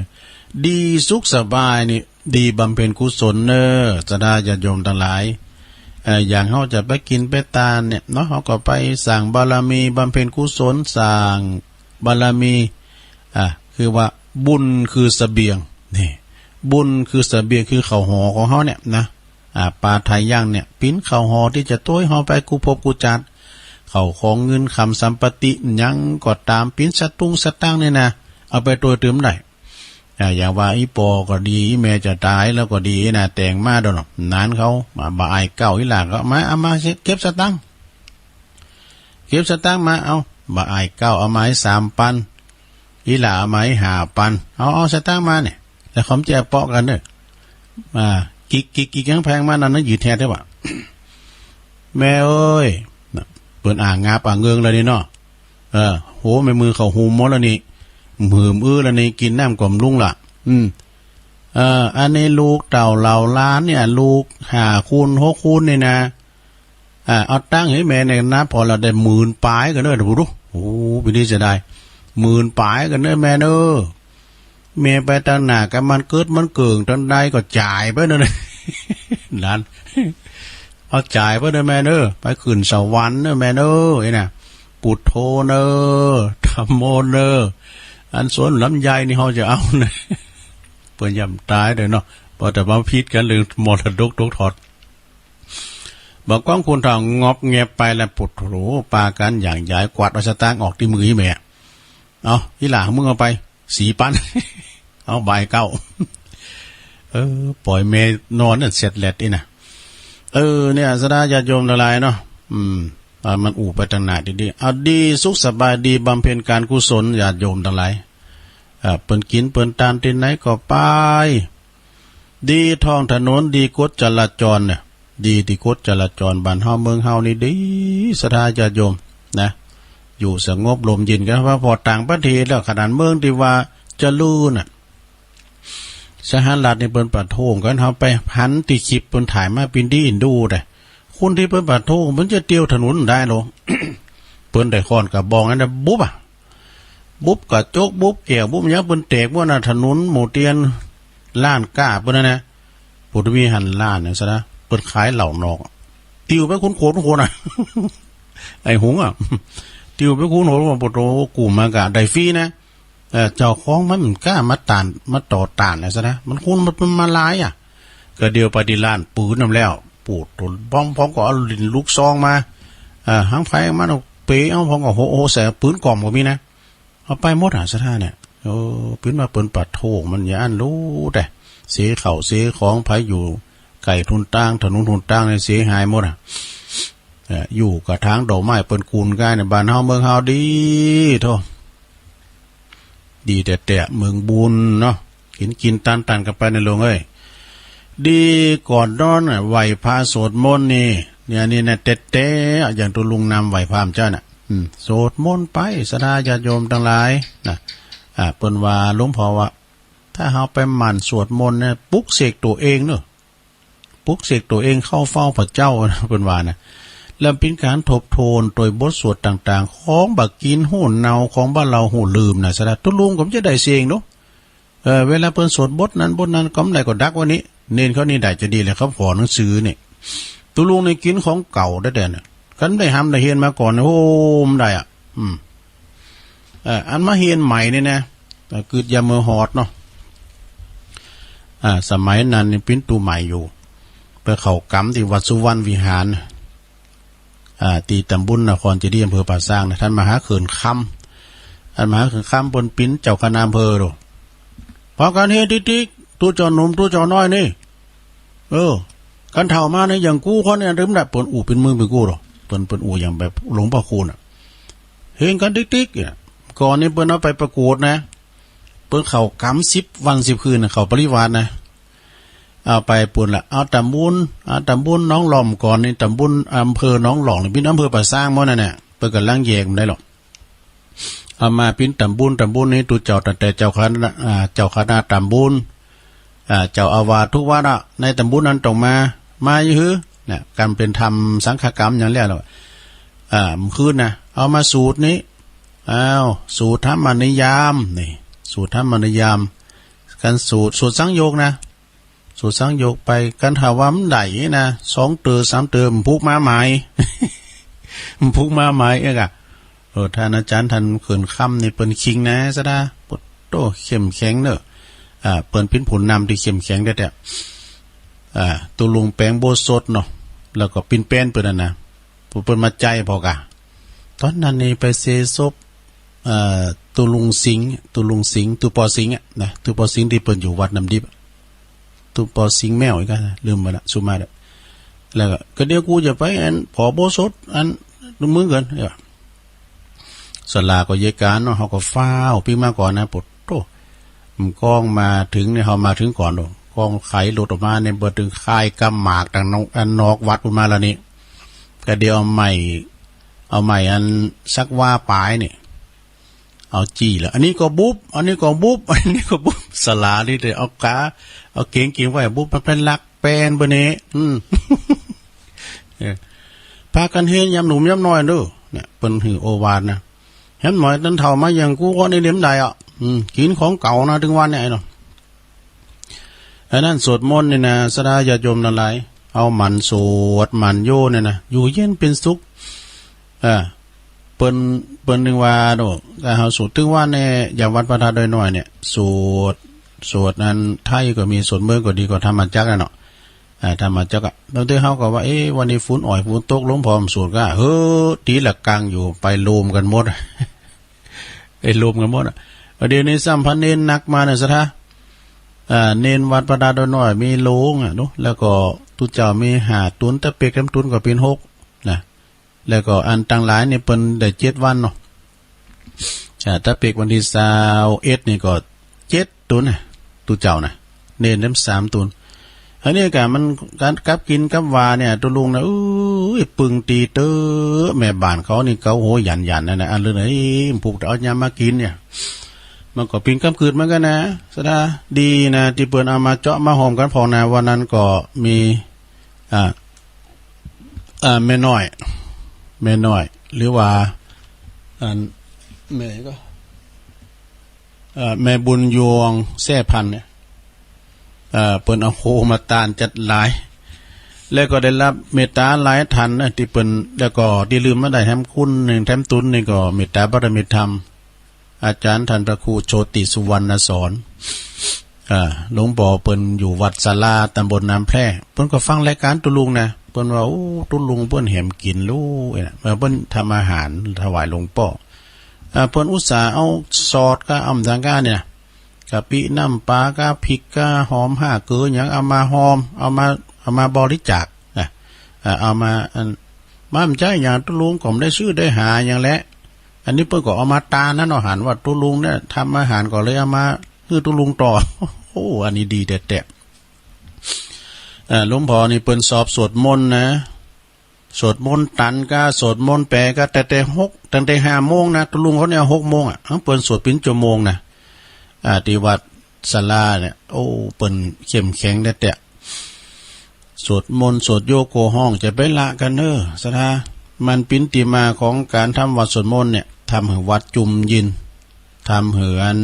ดีสุขสบายนี่ ดีบำเพ็ญกุศลเนอะ ศรัทธาญาติโยมทั้งหลาย เอ่อ อย่างเฮาจะไปกินไปตานเนี่ยเนาะ เฮาก็ไปสร้างบารมี บำเพ็ญกุศล สร้างบารมี อ่ะ คือว่าบุญคือเสบียง นี่ บุญคือเสบียง คือข้าวหอมของเฮาเนี่ยนะ อ่า ปาไทยยังเนี่ย ปิ้นเข้าหอที่จะต้วยหอไปกู้ภพกู้ชาติ เข้าของเงินคำสัมปติ หยังก็ตาม ปิ้นสตุ้งสตางค์นี่นะ เอาไปต้วยตื่มได้ อ่า อย่างว่าอีปอก็ดี อีแม่จะตายแล้วก็ดีนะ แต่งมาโดนหนานเขา มา บ่อายเก้า อีหล่าก็มา เอามาเก็บสตางค์ เก็บสตางค์มา เอา บ่อายเก้า เอามาให้สามปัน อีหล่าเอามาให้ห้าปัน เอา เอาสตางค์มาเนี่ย แล้วเขาจะเปาะกันเด้อ อ่า กิกกิกกิกยังแพงมานั่นนะ ยืดแท้ได้ปะ แม่เอ้ย น่ะ เปิ้นอ่างงาบอ่างเงิงแล้วนี่เนาะ เออ โห แม่มือเขาหุมหมดแล้วนี่ หืมอื้อแล้วนี่ กินน้ำกล่อมลุงละ อืม เออ อันนี้ลูกเต่าเหล่าล้านเนี่ย ลูกห้าคูณหกคูณนี่นะ อ่า เอาตังค์ให้แม่เนี่ยนะ พอเราได้หมื่นปลายกันเด้อ ดูดู โอ้ ปีนี้เสียดาย หมื่นปลายกันเด้อแม่เด้อ แม่ไปตังหน้ากับมันเกิดมันเกิ่งตังใดก็จ่ายไปเด้อ หลาน เอาจ่ายไปเด้อแม่เด้อ ไปขึ้นสวรรค์เด้อแม่เด้อ ไอ้น่ะ ปุตโธเด้อ ธัมโมเด้อ อันสวนลำไยนี่เขาจะเอานะ เปิ้นย่ำตายเด้อเนาะ พอแต่มาผิดกันเรื่องมรดกตกทอด บอกกว้างคุณทองงอบแงบไปแล้ว ปุตโธ ปากันอย่างย้ายกวาดเอาสตางค์ออกที่มืออีแม่ เอา อีหล่า มึงเอาไป สี่ปัน เอา บ่อายเก้า เออ ปล่อยแม่นอนนั่นเสร็จแหละนี่นะ เออ เนี่ย ศรัทธาญาติโยมทั้งหลายเนาะ อืม อ่า มันอู้ไปตังหน้าดีๆ เอา ดีสุขสบายดี บำเพ็ญการกุศล ญาติโยมทั้งหลาย อ่า เปิ้นกินเปิ้นตานที่ไหนก็ไป ดีท้องถนน ดีกฎจราจรเนี่ย ดีที่กฎจราจรบ้านเฮาเมืองเฮานี่ดี ศรัทธาญาติโยมนะ อยู่สงบลมเย็นกัน เพราะพอต่างประเทศแล้ว ขนาดเมืองที่ว่าเจริญน่ะ สหรัฐนี่เปิ้นประท้วงกัน เฮาไปหันที่คลิปเปิ้นถ่ายมา ปิ้นดีอินดูแต่ คนที่เปิ้นประท้วง เปิ้นจะเตียวถนนได้หรอ เปิ้นได้ค้อนกระบองอันนั้นบุบอะ บุบกระจก บุบแก้ว บุบหยัง เปิ้นแตกหมดน่ะ ถนนหมู่เตียน ร้านค้าเปิ้นนั่นนะ ปุตตะมีหันร้านเนี่ยซะนะ เปิ้นขายเหล้านอก ติวไปคนโขนคนน่ะ ไอ้หงอ่ะ ติวไปคนโขน ปุตโธ กู้มากะได้ฟรีนะ เออ เจ้าของมันกล้ามาต้าน มาต่อต้านเนี่ยซะนะ มันคนมันมาหลายอ่ะ ก็เดียวไปที่ร้านปืนนั่นแล้ว ปุตโธ พ้องๆ ก็เอาลิ้นลูกซองมา เออ หางไฟมา เอาเปเอา พ้องก็โห โห ใส่ปืนกล่อมก็มีนะ เอาไปหมดอ่ะ ศรัทธาเนี่ย โอ้ ปิ้นว่าเปิ้นประท้วง มันอย่าอั้นรู้แต่ เสียเข้าเสียของ ไผอยู่ไกลทุนตาง ถนนทุนตางเนี่ยเสียหายหมดอ่ะ เอ่อ อยู่กระถางดอกไม้เปิ้นกูนกายในบ้านเฮาเมืองเฮาดีโธ่ ดีแต่แต่เมืองบุญเนาะ กินกินตันตันกันไปในหลวงเอ้ย ดีก่อนนอนน่ะ ไหว้พระสวดมนต์นี่ เนี่ย นี่นะ เต๊ะๆ อย่างตัวลุงนำไหว้พระเจ้าน่ะ อืม สวดมนต์ไป ศรัทธาญาติโยมทั้งหลายนะ อ่า เปิ้นว่า หลวงพ่อว่า ถ้าเฮาไปหมั่นสวดมนต์เนี่ย ปลุกเสกตัวเองเนอะ ปลุกเสกตัวเองเข้าเฝ้าพระเจ้านะ เปิ้นว่านะ แล้วเป็นการทบทวนโดยบทสวดต่างๆ ของบ่กินหูเน่า ของบ่เหล่าหูลืมนะ ศรัทธา ตัวลุงก็จะได้เสียงเนาะ เออ เวลาเปิ้นสวดบทนั้นบทนั้นก็บ่ได้ก็ดักไว้นี่ เณรเขานี่ได้จะดีเลย เขาขอหนังสือนี่ ตัวลุงนี่กินของเก่าแต๊ๆ น่ะ คันได้หำได้เฮียนมาก่อนนี่ โอ้ บ่ได้อ่ะ อืม เอ่อ อันมาเฮียนใหม่นี่นะ เอ่อ กึ๊ดยามเมือหอดเนาะ อ่า สมัยนั้นนี่ปิ้นตูใหม่อยู่ ไปเข้ากรรมที่วัดสุวรรณวิหาร อ่า ที่ตำบลนครเจดีย์ อำเภอป่าซางนะ ท่านมหาเขื่อนคำ ท่านมหาเขื่อนคำเปิ้นปิ้นเจ้าคณะอำเภอโด พากันเฮติกๆ ตู้เจ้าหนุ่มตู้เจ้าน้อยนี่ เออ กันเฒ่ามานี่อย่างกูคนเนี่ย ลืมได้ เปิ้นอู้ปิ้นมึงปิ้นกูโด เปิ้น เปิ้นอู้อย่างแบบหลวงพ่อคูณน่ะ เฮงกันติ๊กๆ เนี่ย ก่อนนี้เปิ้นเอาไปประกวดนะ เปิ้นเข้ากรรมสิบวันสิบคืนน่ะ เข้าปริวาสนะ เอาไปปูนละ เอาตำบล เอาตำบลหนองหล่อมก่อนนี่ ตำบล อำเภอหนองหล่อมนี่ ปิ้นอำเภอป่าซางหมดนั่นแหละ เปิ้นกำลังแยกมันได้หรอก เอามาปิ้นตำบล ตำบลนี่ ตู้เจ้าตั้งแต่เจ้าคณะ อ่า เจ้าคณะตำบล อ่า เจ้าอาวาสทุกวัดอะ ในตำบลนั้นต้องมา มาอยู่หื้อ เนี่ย การเป็นธรรมสังฆกรรมอย่างแล้วล่ะ อ่า มันคืนนะ เอามาสูตรนี้ อ้าว สูตรธรรมนิยาม นี่ สูตรธรรมนิยาม กันสูตร สูตรสังโยคนะ สูตรสังโยคไป กันถ้าว่ามันได้นะ สองเตอสามเตอ มันผูกมาใหม่ มันผูกมาใหม่เอกอะ เออ ท่านอาจารย์ท่านเขื่อนคำนี่เปิ้นคิงนะ ศรัทธา ปุตโต เข้มแข็งเนอะ อ่า เปิ้นเป็นผู้นำที่เข้มแข็งแต๊ๆ อ่า ตุลุงแปงโบสถเนาะ แล้วก็ปิ้นแป้นเปิ้นนั่นนะ เปิ้นมาใจพอกะ ตอนนั้นนี่ไปเซศพ เอ่อ ตุลุงสิงห์ ตุลุงสิงห์ ตุปอสิงห์อะนะ ตุปอสิงห์ที่เปิ้นอยู่วัดน้ำดิบอะ ตุปอสิงห์แมวอีกอะ ลืมไปละ สุมาเด้อ แล้วก็ ก็เดี๋ยวกูจะไปอัน ผอโบสถ อัน มึงเกิน เนี่ย สลาก็เยกานเนาะ เขาก็ฟ้าวปิ้งมาก่อนนะ ปวดโต มันก้องมาถึงเนี่ย เขามาถึงก่อนโด ก้องไขรถออกมาเนี่ย เปิดถึงคายกำหมากทางนอก อันนอกวัดออกมาแล้วนี่ ก็เดี๋ยวเอาไม้ เอาไม้อันสักว่าปลายนี่ เอาจี้แล้ว อันนี้ก็บุบ อันนี้ก็บุบ อันนี้ก็บุบ สลานี่เดี๋ยวเอากา เอาเกงเกงไว้บุบ มันเป็นหลักแปนเบอร์นี้ อืม เออ พากันเฮยามหนุ่มยามน้อยเด้อ เนี่ย เปิ้นหื้อโอวาทนะ ยามน้อยตันเฒ่ามาอย่างกูก็ได้เล่มใดอ่ะ อืม กินของเก่านะ ถึงวันเนี่ยไอ้เนาะ อันนั้นสวดมนต์นี่นะ ศรัทธาญาติโยมทั้งหลาย เอาหมั่นสวดหมั่นโยเนี่ยนะ อยู่เย็นเป็นสุข อ่า เปิ้น เปิ้นนึงว่าโด ถ้าเฮาสวดถึงวันเนี่ย อย่างวัดพระธาตุดอยน้อยเนี่ย สวด สวดนั้นไทยก็มี สวดเมืองก็ดี ก็ธรรมจักรน่ะเนาะ อ่า ธรรมจักรอะ บางทีเฮาก็ว่า เอ๊ะ วันนี้ฝนอ่อย ฝนตก หลวงพ่อสวดก็ เฮ้อ ตีละกังอยู่ ไปโลมกันหมด ไอ้โลมกันหมดอะ เดี๋ยวนี้ซ้ำพระเณรหนักมาเนี่ย ศรัทธา อ่า เณรวัดพระธาตุดอยน้อย มีโลงอะเนาะ แล้วก็ตุ๊เจ้ามีห้าตุน ตะเปกสามตุนก็เป็นหกนะ แล้วก็อันตังหลายนี่เปิ้นได้เจ็ดวันเนาะ อ่า ตะเปกวันที่ซาวเอ็ดนี่ก็เจ็ดตุนนะ ตุ๊เจ้านะ เณรเต็มสามตุน อันนี้กะมันการกับกินกับวาเนี่ย ตุ๊ลุงนะ เอ้ย ปึงตีเต๋อ แม่บ้านเขานี่เกาหัวหยันๆ นั่นนะ อันเรื่องไอ้ผูกเอายามากินเนี่ย มันก็ปิ้งกำกืดเหมือนกันนะ ศรัทธา ดีนะ ที่เปิ้นเอามาเจาะมาหอมกันพองนะ วันนั้นก็มี อ่า อ่า แม่น้อย แม่น้อย หรือว่า อัน แม่ก็ เอ่อ แม่บุญยวงแซ่พันธุ์เนี่ย เอ่อ เปิ้นเอาโคมาต้านจัดหลาย แล้วก็ได้รับเมตตาหลายท่านนะ ที่เปิ้น แล้วก็ที่ลืมมาได้แถมคุณหนึ่ง แถมตุนนี่ก็เมตตาบารมีธรรม อาจารย์ท่านพระครูโชติสุวรรณสอน อ่า หลวงพ่อเปิ้นอยู่วัดศาลา ตำบลน้ำแพร่ เปิ้นก็ฟังรายการตุ๊ลุงนะ เปิ้นว่า โอ้ ตุ๊ลุงเปิ้นแหมกินลูกเอ้ยนะ เมื่อเปิ้นทำอาหารถวายหลวงพ่อ อ่า เปิ้นอุตส่าห์เอาซอสก็อำสังกาเนี่ยนะ กะปิน้ำปลาก็พริกก็หอมห้าเกลือหยังเอามาหอม เอามา เอามาบริจาคนะ อ่า เอามาอัน มันบ่ใจ้หยัง ตุ๊ลุงก็บ่ได้ซื้อได้หาหยังแหละ อันนี้เปิ้นก็เอามาต้านนะเนาะ หันว่าตุ๊ลุงเนี่ยทำอาหารก็เลยเอามาหื้อตุ๊ลุงต่อ โอ้ อันนี้ดีแต๊ๆ อ่า หลวงพ่อนี่เปิ้นชอบสวดมนต์นะ สวดมนต์ตันก็ สวดมนต์แปลก็ ตั้งแต่หก ตั้งแต่ห้าโมงนะ ตุ๊ลุงเขาเนี่ยหกโมงอะ เปิ้นสวดเป็นชั่วโมงนะ อ่า ที่วัดศาลาเนี่ย โอ้ เปิ้นเข้มแข็งแต๊ๆ สวดมนต์สวดโยโกห้อง จะไปละกันเน้อ ศรัทธา มันเป็นที่มาของการทำวัดสวดมนต์เนี่ย ทำให้วัดจุ่มยิน ทำให้อัน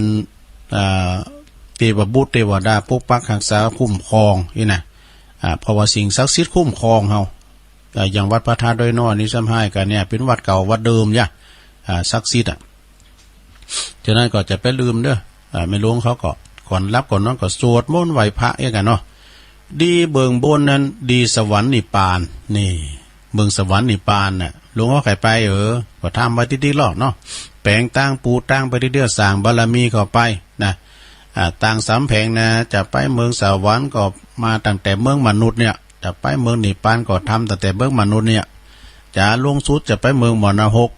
อ่า เทพบุตรเทวดาปกปักรักษาคุ้มครองนี่นะ อ่า เพราะว่าสิ่งศักดิ์สิทธิ์คุ้มครองเฮา อ่า อย่างวัดพระธาตุดอยน้อยนี่ซ้ำฮ้ายกันเนี่ย เป็นวัดเก่าวัดเดิมจ้ะ อ่า ศักดิ์สิทธิ์อะ ฉะนั้นก็จะไปลืมเด้อ อ่า แม่หลวงเขาก็ก่อนหลับก่อนนอนก็สวดมนต์ไหว้พระเองกันเนาะ ดีเบื้องบนนั้นดีสวรรค์นิพพาน นี่ เมืองสวรรค์นิพพานน่ะ หลวงพ่อใครไป เออ ก็ทำไว้ที่ๆ รอบเนาะ แปลงตั้งปูตั้งไปที่เดียว สร้างบารมีเข้าไปนะ อ่า ตั้งสำแผงนะ จะไปเมืองสวรรค์ก็มาตั้งแต่เมืองมนุษย์เนี่ย จะไปเมืองนิพพานก็ทำตั้งแต่เมืองมนุษย์เนี่ย จะลงสุดจะไปเมืองมรณะหก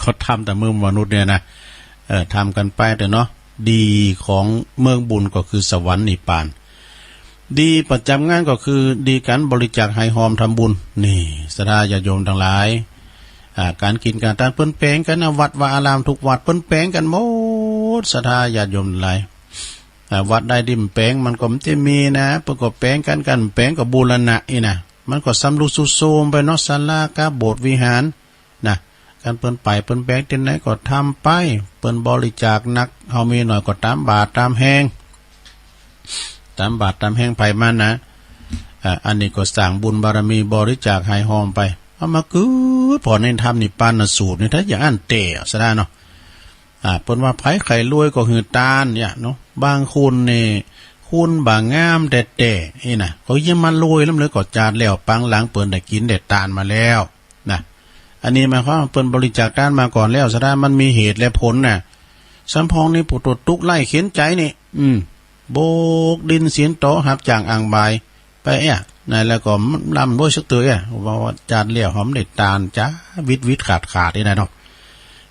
ก็ทำแต่เมืองมนุษย์เนี่ยนะ เออ ทำกันไปเถอะเนาะ ดีของเมืองบุญก็คือสวรรค์นิพพาน ดีประจำงานก็คือดีการบริจาคให้หอมทำบุญ นี่ ศรัทธาญาติโยมทั้งหลาย อ่า การกินการทานเปิ้นแปลงกันนะ วัดวาอารามทุกวัดเปิ้นแปลงกันหมด ศรัทธาญาติโยมทั้งหลาย อ่า วัดใดที่มันแปลงมันก็มันจะมีนะ เปิ้นก็แปลงกัน กันแปลงก็บูรณะนี่นะ มันก็สำรุดทรุดโทรมไปเนาะ ศาลากับโบสถ์วิหารนะ กันเปิ้นไปเปิ้นแปลงที่ไหนก็ทำไป เปิ้นบริจาคหนัก เฮามีหน่อยก็ตามบาตรตามแฮง ตามบาตรตามแฮงไผมันนะ อ่า อันนี้ก็สร้างบุญบารมีบริจาคให้หอมไป เอามากือ พอในธรรมนิพพานสูตรนี่ ถ้าอย่างอั้นเตะซะได้เนาะ อ่า เปิ้นว่าไผใครรวยก็หื้อตานเนี่ยเนาะ บางคนนี่ คนบ่างามแต๊ๆ นี่นะ เขายังมาโรยลำเลยก็จาดแล้ว ปางหลังเปิ้นได้กินได้ตานมาแล้วนะ อันนี้หมายความว่าเปิ้นบริจาคตานมาก่อนแล้ว แสดงมันมีเหตุและผลน่ะ สำพองนี่ผู้ตกทุกข์ไร้เข็ญใจนี่ อืม โบกดินสินโต หับจ้างอ่างบ่าย ไปเอ้ยนะ แล้วก็ลำด้วยสักตัวเอ้ย ว่าจาดแล้วหอมได้ตานจ้า วิดวิดขาดขาดนี่นะเนาะ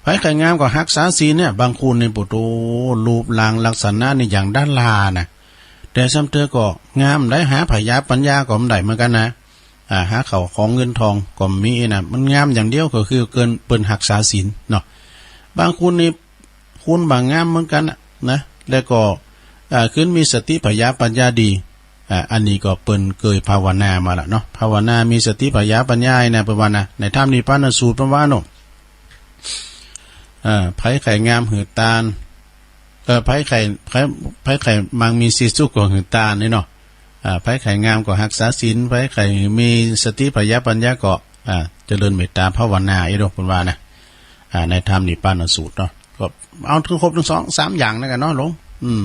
ไผใครงามก็ฮักษาศีลเนี่ย บางคนนี่ปุโต รูปร่างลักษณะนี่อย่างดารานะ แต่ซ้ำเธอก็งามได้ หาผายาปัญญาก็ไม่ได้เหมือนกันนะ อ่า หาเขาของเงินทองก็มีนะ มันงามอย่างเดียวก็คือเกินเปิ้นฮักษาศีลเนาะ บางคนนี่ คนบ่างามเหมือนกันน่ะนะ แล้วก็ อ่า ขึ้นมีสติผายาปัญญาดี อ่า อันนี้ก็เปิ้นเกยภาวนามาละเนาะ ภาวนามีสติผายาปัญญานะ เปิ้นว่านะ ในธรรมนิพพานสูตรเปิ้นว่าเนาะ อ่า ไผใครงามหือตาน เออ ไผใคร ไผ ไผใครมังมีศีลสุขก็หือตานนี่เนาะ อ่า ไผใครงามก็ฮักษาศีล ไผใครมีสติผายาปัญญาก็ อ่า เจริญเมตตาภาวนา อีดอกเปิ้นว่านะ อ่า ในธรรมนิพพานสูตรเนาะ ก็เอาทั้งครบทั้งสองสามอย่างนั่นกันเนาะหลวง อืม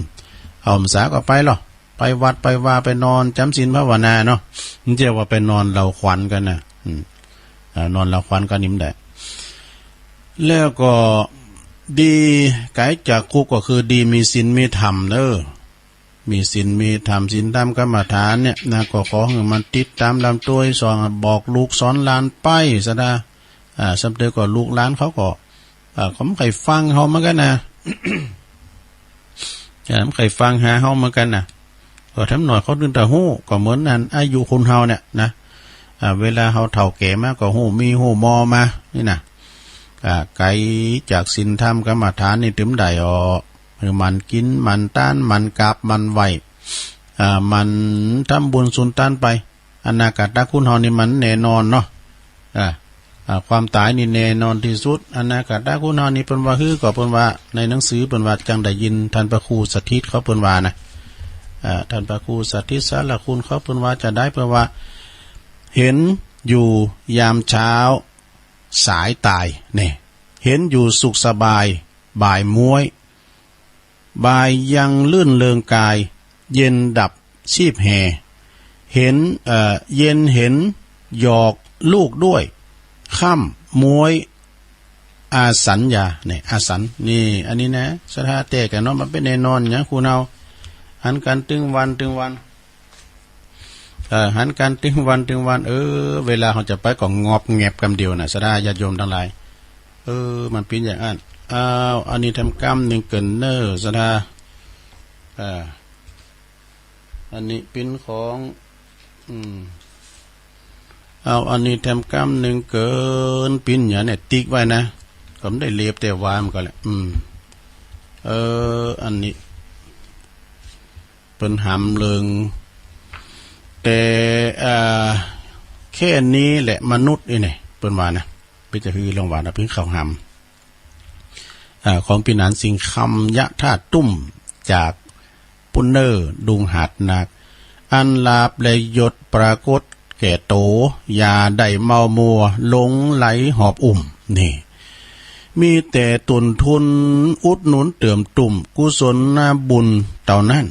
เข้าพรรษาก็ไปเหรอ ไปวัดไปวาไปนอนจำศีลภาวนาเนาะ มันจะว่าไปนอนเหล่าขวัญกันนะ อืม อ่า นอนเหล่าขวัญกันนี่มันได้ แล้วก็ดีไกลจากคุกข์ก็คือดีมีศีลมีธรรมเนอะ มีศีลมีธรรม ศีลธรรมกรรมฐานเนี่ยนะ ก็ขอให้มันติดตามลำตัว สอนบอกลูกสอนหลานไปซะนะ อ่า สำเร็จก็ลูกหลานเขาก็ อ่า เขาไม่เคยฟังเขาเหมือนกันนะ อ่า ไม่เคยฟังหาเขาเหมือนกันนะ ก็ทำหน่อยเขาดึงแต่ฮู้ ก็เหมือนนั้นอายุคนเฮาเนี่ยนะ อ่า เวลาเขาเฒ่าแก่มาก็ฮู้มีฮู้มอมา นี่นะ อ่า ไกลจากศีลธรรมกรรมฐานนี่ถึงได้ออก คือมันกิน มันตาน มันกราบ มันไหว้ อ่า มันทำบุญสุนทานไป อนาคตคุณเฮานี่มันแน่นอนเนาะ อ่า อ่า ความตายนี่แน่นอนที่สุด อนาคตคุณเฮานี่เปิ้นว่าฮื้อก็เปิ้นว่า ในหนังสือเปิ้นว่าจังได้ยินท่านพระครูสถิตเขาเปิ้นว่านะ อ่า ท่านพระครูสถิตสารคุณเขาเปิ้นว่าจะได้ เปิ้นว่า เห็นอยู่ยามเช้า สายตาย เนี่ย เห็นอยู่สุขสบาย บ่ายม้วย บ่ายยังลื่นเริงกาย เย็นดับชีพแห่ เห็น เอ่อ เย็นเห็นหยอกลูกด้วย ค่ำม้วยอาสัญญา เนี่ย อาสัญ นี่ อันนี้นะ ศรัทธาแตกกันเนาะ มันเป็นแน่นอนอย่างคุณเอา หันกันตึงวันตึงวัน เออ หันกันตึงวันตึงวัน เออ เวลาเขาจะไปก็งอบแงบกำเดียวนะ ศรัทธาญาติโยมทั้งหลาย เออ มันเป็นอย่างนั้น อ้าว อันนี้ทำกำหนึ่งเกินเนอร์ ศรัทธา เออ อันนี้ปิ้นของ อืม เอา อันนี้ทำกำหนึ่งเกินปิ้นอย่างเนี่ย ติ๊กไว้นะ ก็ไม่ได้เลียบแต่วามันก็แหละ อืม เออ อันนี้ เปิ้นหามเลิง แต่ อ่า แค่นี้แหละมนุษย์นี่เนี่ย เปิ้นว่านะ เปิ้นจะฮือลองว่านะ เปิ้นเข้าหาม อ่า ของปีหนานสิงคำยะธาตุตุ้ม จากปุ้นเนอร์ดุงหาดนัก อันลาบและยศปรากฏแก่โต อย่าได้เมามัวหลงไหลหอบอุ้ม นี่ มีแต่ตุนทุนอุดหนุนเติมตุ่มกุศลบุญเต่านั้น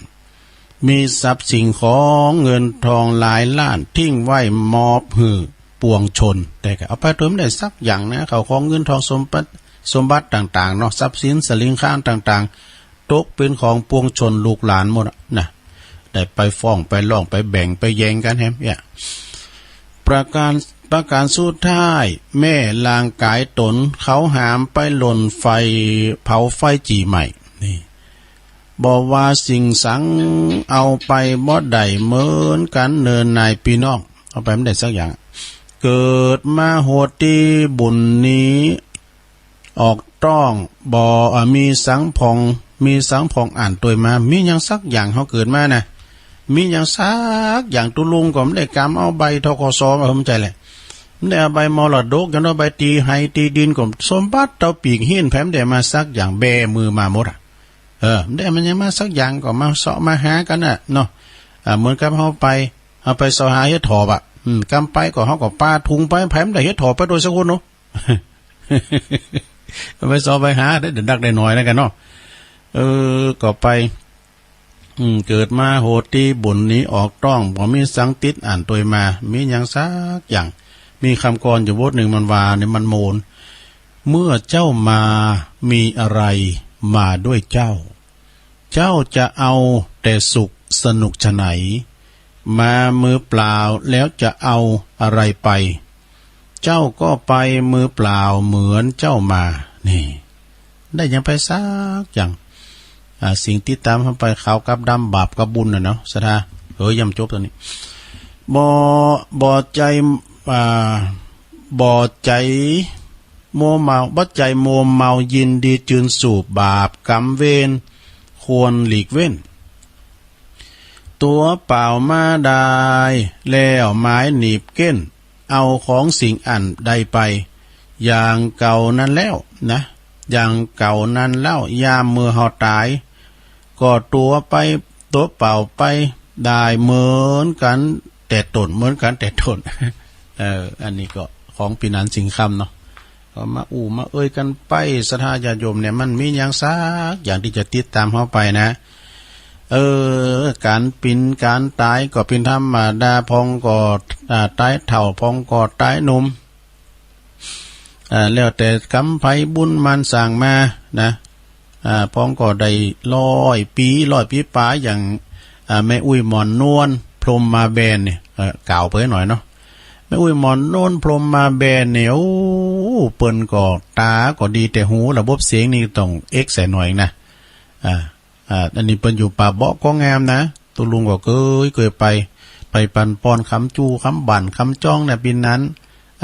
มีทรัพย์สิ่งของเงินทองหลายล้านทิ้งไว้มอบหื้อปวงชน แต่ก็เอาไปเติมได้สักอย่างนะ เขาของเงินทองสมบัติ สมบัติต่างๆ เนาะ ทรัพย์สินสลิงคารต่างๆ ตกเป็นของปวงชนลูกหลานหมดอะนะ ได้ไปฟ้องไปร้องไปแบ่งไปแย่งกันแฮมเนี่ย ประการ ประการสุดท้าย แม่ร่างกายตนเขาหามไปหล่นไฟเผาไฟจี่ใหม่ นี่ บอกว่าสิ่งสังเอาไปบ่ได้เหมือนกันเนินนายพี่น้อง เอาไปไม่ได้สักอย่าง เกิดมาโหดที่บุญนี้ ออกต้องบ่ อ่า มีสังพอง มีสังพองอ่านตวยมา มีหยังสักอย่างเขาเกิดมานะ มีหยังสักอย่างตุลุงก็ไม่ได้กำเอาใบ ทกส มา ผมใจแหละ ไม่ได้เอาใบมรดก ยังเอาใบตีไฮตีดินก็สมบัติเต้าปีกหิน แผมได้มาสักอย่าง แบมือมาหมดอ่ะ เออ ไม่ได้มันยังมาสักอย่างก็มาเสาะมาหากันน่ะเนาะ อ่า เหมือนกับเขาไป เอาไปเสาะหาเห็ดถอบอ่ะ อืม กำไปก็เขาก็ปาถุงไป แผมได้เห็ดถอบไปโดยสักคนเนาะ ไปเสาะไปหาได้เดี๋ยวดักได้หน่อยแล้วกันเนาะ เออ ก็ไป อืม เกิดมาโหดตี้บุญหนีออกต้อง บ่มีสังติดอันตวยมา มีหยังสักอย่าง มีคำกลอนอยู่บทหนึ่งมันว่าเนี่ยมันโมน เมื่อเจ้ามามีอะไรมาด้วยเจ้า เจ้าจะเอาแต่สุขสนุกไฉน มามือเปล่าแล้วจะเอาอะไรไป เจ้าก็ไปมือเปล่าเหมือนเจ้ามา นี่ ได้หยังไปสักอย่าง อ่า สิ่งติดตามเฮาไป ขาวกับดำ บาปกับบุญน่ะเนาะ ศรัทธา เอ้ย ย่ำจบตอนนี้ บ่ บ่ใจ้ อ่า บ่ใจ้มัวเมา บ่ใจ้มัวเมายินดีจืนสูบ บาปกรรมเวรควรหลีกเว้น ตั๋วเปล่ามาได้แล้วไม้หนีบเก้น เอาของสิ่งอันใดไป อย่างเก่านั้นแล้วนะ อย่างเก่านั้นแล้ว ยามเมื่อเฮาต๋าย ก็ตั๋วไป ตั๋วเปล่าไป ได้เหมือนกั๋นแต่ต้น เหมือนกั๋นแต่ต้น เออ อันนี้ก็ของปี้หนานสิงห์คำเนาะ ก็มาอู้มาเอ่ยกั๋นไป ศรัทธาญาติโยมเนี่ย มันมีหยังสักอย่างตี้จะติดต๋ามเฮาไปนะ เออ ก๋านเป๋นก๋านต๋ายก็เป๋นธรรมดา พ่องก็ อ่า ต๋ายเฒ่า พ่องก็ต๋ายหนุ่ม อ่า แล้วแต่กรรมไผบุญมันสร้างมานะ อ่า พ่องก็ได้ร้อยปี๋ ร้อยปี๋ป๋าย อย่าง อ่า แม่อุ๊ยหมอนนวล พรหมมาแบนเนี่ย เอ่อ กล่าวไปหน่อยเนาะ แม่อุ๊ยหมอนนวล พรหมมาแบนเนี่ย โอ้ เปิ้นก็ต๋าก็ดี แต่หูระบบเสียงนี่ต้องเอ็กใส่หน่อยนะ อ่า อ่า อันนี้เปิ้นอยู่ป่าเบาะก็งามนะ ตุ๊ลุงก็เกย เกยไป ไปปันปอนคำจู้ คำบ่าน คำจ้องเนี่ย ปี้หนาน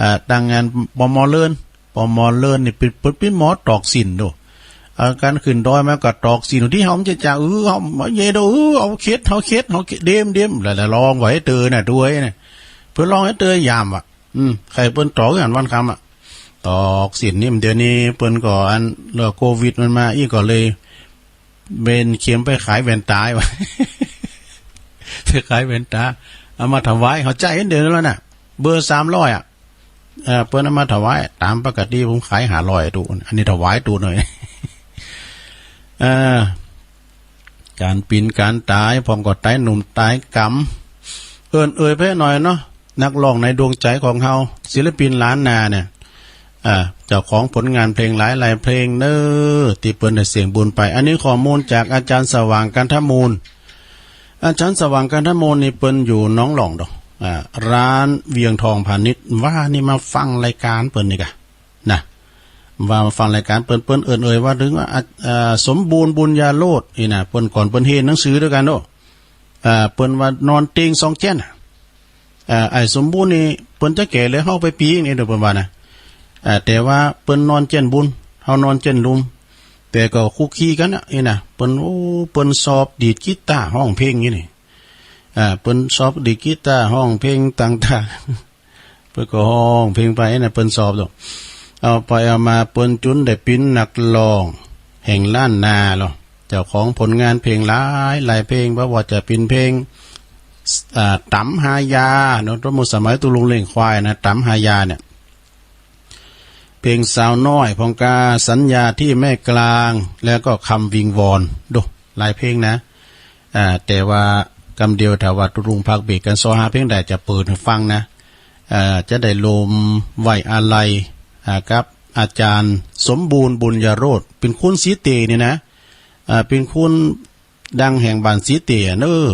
อ่า ตังงาน ปม.เลิน ปม.เลินนี่เปิ้น เปิ้นเป๋นหมอตอกสิ้นโด อ่า ก๋านขึ้นดอยมาก็ตอกสิ้น ตี้เฮามันจะจ่า เออ เฮามาเยโด เออ เฮาเข็ด เฮาเข็ด เฮาเข็ด เดม เดม แล้ว แล้วลองไว้เตอน่ะ ด้วยน่ะ เปิ้นลองให้เตอยามว่ะ อืม ใค่เปิ้นตอกอย่างวันคำอ่ะ ตอกสิ้นนี่ เดี๋ยวนี้เปิ้นก็อัน แล้วโควิดมันมาอีกก็เลย เบนเข็มไปขายแว่นต๋าไว้ ไปขายแว่นต๋า เอามาถวาย เข้าใจ๋เดี๋ยวนั้นแล้วน่ะ เบอร์สามร้อยอ่ะ เออ เปิ้นเอามาถวาย ต๋ามปกติผมขายห้าร้อยตู้ อันนี้ถวายตู้หน่อย เออ ก๋านเป๋นก๋านต๋าย พ่องก็ต๋ายหนุ่มต๋ายกำ เอิ้นเอ่ยไปหน่อยเนาะ นักร้องในดวงใจ๋ของเฮา ศิลปินล้านนาเนี่ย อ่า เจ้าของผลงานเพลงหลายๆ เพลงเน้อ ตี้เปิ้นได้เสี้ยงบุญไป อันนี้ข้อมูลจากอาจารย์สว่าง กันทมูล อาจารย์สว่าง กันทมูลนี่เปิ้นอยู่หนองหล่องดอก อ่า ร้านเวียงทองพาณิชย์ ว่านี่มาฟังรายก๋านเปิ้นนี่กะ นะ ว่ามาฟังรายก๋านเปิ้น เปิ้นเอิ้นเอ่ยว่าเถิงว่า อ่า อ่า สมบูรณ์ บุญญาโรจน์ นี่นะ เปิ้นก่อนเปิ้นเฮหนังสือด้วยกั๋นโด อ่า เปิ้นว่านอนเตียงสองแจ้นน่ะ อ่า ไอ้สมบูรณ์นี่เปิ้นจะแก่เหลือเฮาไปปี๋นี่โด เปิ้นว่านะ อ่า แต่ว่าเปิ้นนอนแจ้นบุญ เฮานอนแจ้นลุ่ม แต่ก็คุกคีกั๋นน่ะ นี่นะ เปิ้น โอ้ เปิ้นชอบดีดกีตาร์ฮ้องเพลงนี่นี่ อ่า เปิ้นชอบดีดกีตาร์ฮ้องเพลงต่างๆ เปิ้นก็ฮ้องเพลงไปนะ เปิ้นชอบดอก เอาไปเอามาเปิ้นจุนได้เป๋นนักร้องแห่งล้านนาลอ เจ้าของผลงานเพลงหลายหลายเพลง บ่ว่าจะเป๋นเพลง อ่า ต๋ำหายาเนาะ สมัยตุ๊ลุงเลี้ยงควายนะ ต๋ำหายาเนี่ย เพลงสาวน้อยพ่องกา สัญญาที่แม่กลาง แล้วก็คำวิงวอน โด หลายเพลงนะ อ่า แต่ว่ากำเดียวถ้าว่าตุ๊ลุงพักเบรกกั๋น ซอหาเพลงใดจะเปิดหื้อฟังนะ อ่า จะได้รวมไว้อาลัย อ่า กับอาจารย์สมบูรณ์ บุญญาโรจน์ เป๋นคนสีเตนี่นะ อ่า เป๋นคนดังแห่งบ้านสีเตเน้อ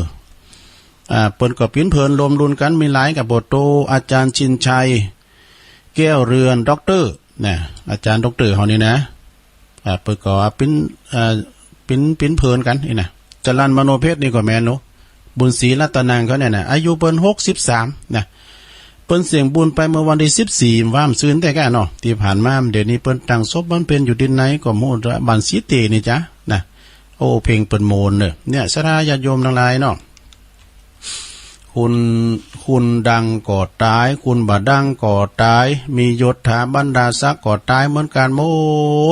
อ่า เปิ้นก็เป๋นเพื่อนร่วมรุ่นกั๋น มีหลายกับโบโต อาจารย์ชินชัย แก้วเรือน ด็อกเตอร์ นะ อาจารย์ด็อกเตอร์เฮานี่นะ อ่า เปิ้นก็เป๋น อ่า เป๋น เป๋นเพื่อนกั๋นนี่นะ จรัญมโนเพชรนี่ก็แม่นโน บุญศรีรัตนังเขาเนี่ยนะ อายุเปิ้นหกสิบสามนะ เปิ้นเสี้ยงบุญไปเมื่อวันตี้สิบสี่ ว่ามันซื่นแต่แก่เนาะ ตี้ผ่านมา เดี๋ยวนี้เปิ้นตั้งศพบำเพ็ญอยู่ตี้ไหนก็บ่ฮู้ บ้านสีเตนี่จ๊ะนะ โอ้ เพลงเปิ้นโมนเน้อ เนี่ย ศรัทธาญาติโยมตังหลายเนาะ คน คนดังก็ต๋าย คนบ่ดังก็ต๋าย มียศถาบรรดาศักดิ์ก็ต๋ายเหมือนกั๋นหม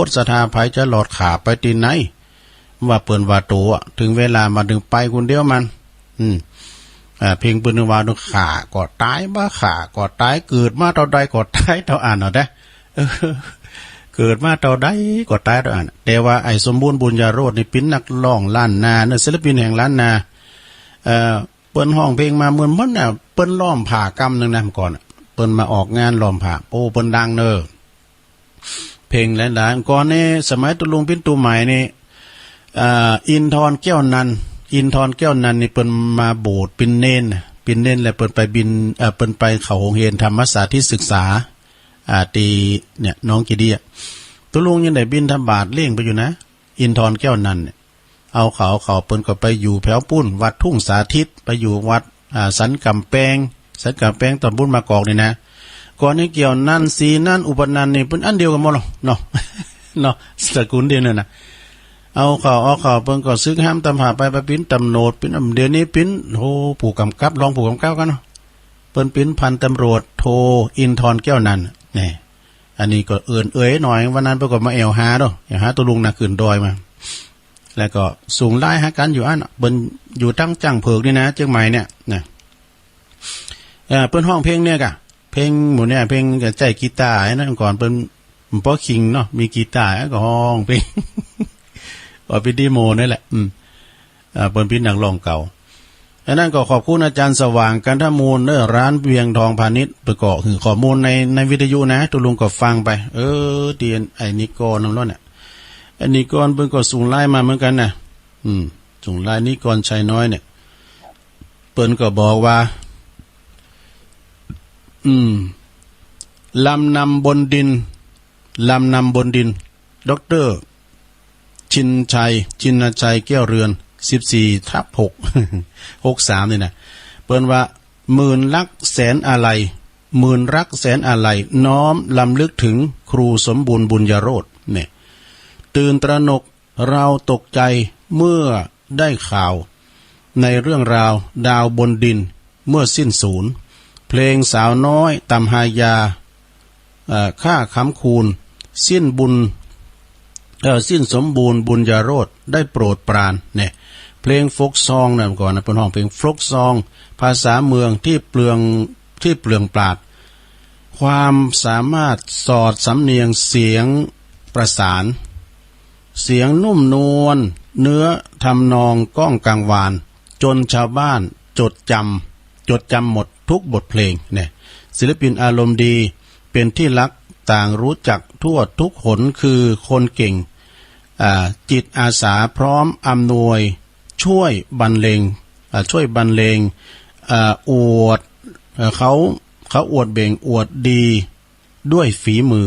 ด ศรัทธา ใผจะรอดข้าไปตี้ไหน ว่าเปิ้นว่าโตอะ เถิงเวลามาเถิงไปคนเดียวมัน อืม อ่า เพลงเปิ้นว่าโต ข้าก็ต๋าย บ่ข้าก็ต๋าย เกิดมาเต้าใดก็ต๋ายเต้าอั้นเนาะ เออ เกิดมาเต้าใดก็ต๋ายเต้าอั้น แต่ว่าไอ้สมบูรณ์บุญญาโรจน์นี่เป๋นนักฮ้องล้านนาเนาะ ศิลปินแห่งล้านนา เอ่อ เปิ้นฮ้องเพลงมาเหมือนมันน่ะ เปิ้นล้อมผ้ากำนึ่งนะ เมื่อก่อนน่ะ เปิ้นมาออกงานล้อมผ้า โอ้ เปิ้นดังเนาะ เพลงหลายๆ ก่อนนี่ สมัยตุ๊ลุงเป๋นตุ๊ใหม่นี่ อ่า อินทร์แก้วนันท์ อินทร์แก้วนันท์นี่เปิ้นมาบวชเป๋นเณรน่ะ เป๋นเณรแล้วเปิ้นไปบิณ เอ่อ เปิ้นไปเข้าโฮงเฮียนธรรมสาธิตศึกษา อ่า ตี้เนี่ย หนองกีดี ตุ๊ลุงยังได้บิณฑบาตเลี้ยงไปอยู่นะ อินทร์แก้วนันท์เนี่ย เอาเข้า เอาเข้า เปิ้นก็ไปอยู่แถวปุ้น วัดทุ่งสาธิต ไปอยู่วัด อ่า สันก๋ำแปง สันก๋ำแปงตำบลบางกอกนี่นะ ก่อนนี่แก้วนันท์ ศรีนันท์ อุปนันท์นี่เป๋นอันเดียวกั๋นหมดเนาะ เนาะ ตระกูลเดียวนั่นน่ะ เอาเข้า เอาเข้า เปิ้นก็สึกหามตำผาไป ไปเป๋นตำรวจ เป๋น เดี๋ยวนี้เป๋น โอ้ ผู้กำกับ รองผู้กำกับกั๋นเนาะ เปิ้นเป๋นพันตำรวจโท อินทร์แก้วนันท์ นี่ อันนี้ก็เอิ้นเอ่ยหน่อย วันนั้นเปิ้นก็มาแอ่วหาเนาะ แอ่วหาตุ๊ลุงน่ะ ขึ้นดอยมา แล้วก็ส่งไลน์หากั๋นอยู่อั้นน่ะ เปิ้นอยู่ตังจ้างเผือกนี่นะ เจียงใหม่เนี่ยนะ เอ่อ เปิ้นฮ้องเพลงเนี่ยก่ะ เพลงหมู่เนี่ย เพลงก็ใจ๊กีตาร์ไอ้นั่นก่อน เปิ้น เปิ้นบ่คิงเนาะ มีกีตาร์ก็ฮ้องเพลง ว่าเป๋นเดโมนี่แหละ อืม อ่า เปิ้นเป๋นนักฮ้องเก่า อันนั้นก็ขอบคุณอาจารย์สว่าง กันทมูลเนาะ ร้านเวียงทองพาณิชย์ เปิ้นก็หื้อข้อมูลใน ในวิทยุนะ ตุ๊ลุงก็ฟังไป เออ ตี้ไอ้นิกรนั่นเนาะเนี่ย ไอ้นิกรเปิ้นก็ส่งไลน์มาเหมือนกั๋นนะ อืม ส่งไลน์ นิกรชัยน้อยเนี่ย เปิ้นก็บอกว่า อืม ลำนำบนดิน ลำนำบนดิน ด็อกเตอร์ ชินชัย ชินชัย แก้วเรือน สิบสี่ทับหก หกสาม นี่นะ เปิ้นว่า หมื่นรักแสนอาลัย หมื่นรักแสนอาลัย น้อมรำลึกถึงครูสมบูรณ์บุญญาโรจน์ เนี่ย ตื่นตระหนก เราตกใจเมื่อได้ข่าว ในเรื่องราวดาวบนดินเมื่อสิ้นสูญ เพลงสาวน้อยตำฮายา เอ่อ ข้าคำคูณ สิ้นบุญ เอ่อ สิ้นสมบูรณ์บุญญาโรจน์ได้โปรดปราน เนี่ย เพลงโฟล์กซองนะ ก่อนนะ เปิ้นฮ้องเพลงโฟล์กซอง ภาษาเมืองที่เปลือง ที่เปลืองปราด ความสามารถสอดสำเนียงเสียงประสาน เสียงนุ่มนวล เนื้อทำนองก้องกังวาน จนชาวบ้านจดจำ จดจำหมดทุกบทเพลง เนี่ย ศิลปินอารมณ์ดี เป็นที่รัก ต่างรู้จักทั่วทุกหน คือคนเก่ง อ่า จิตอาสาพร้อมอำนวย ช่วยบรรเลง อ่า ช่วยบรรเลง อ่า อวด เอ่อ เขา เขาอวดเบ่งอวดดี ด้วยฝีมือ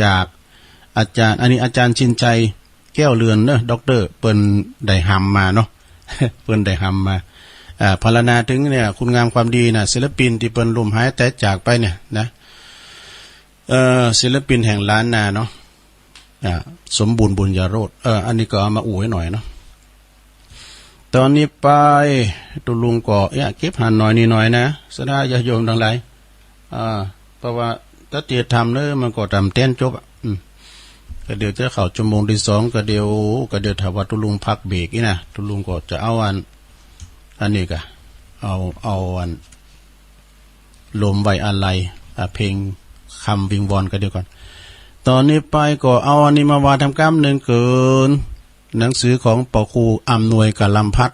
จากอาจารย์ อันนี้อาจารย์ชินชัย แก้วเรือนเนาะ ด็อกเตอร์ เปิ้นได้หำมาเนาะ เปิ้นได้หำมา อ่า พรรณนาถึงเนี่ย คุณงามความดีนะ ศิลปินตี้เปิ้นล้มหายต๋ายจากไปเนี่ยนะ เอ่อ ศิลปินแห่งล้านนาเนาะ อ่า สมบูรณ์บุญญาโรจน์ เออ อันนี้ก็เอามาอวยหน่อยเนาะ ต๋อนนี้ไป ตุ๊ลุงก็ เอ๊ะ เก็บหันหน่อยนี่หน่อยนะ ศรัทธาญาติโยมตังหลาย อ่า เพราะว่าถ้าเตียรทำเนอะ มันก็ต๋ามเต้นจบอ่ะ อืม ก็เดี๋ยวจะเข้าชั่วโมงตี้สอง ก็เดี๋ยว ก็เดี๋ยวถ้าว่าตุ๊ลุงพักเบรกนี่นะ ตุ๊ลุงก็จะเอาอัน อันนี้กะ เอา เอาอัน ลมไว้อาลัย อ่ะ เพลงคำวิงวอนก็เดี๋ยวก่อน ต๋อนนี้ไปก็เอาอันนี้มาว่าทำกำนึ่งเกิน หนังสือของปอครูอำนวยกะลำพัด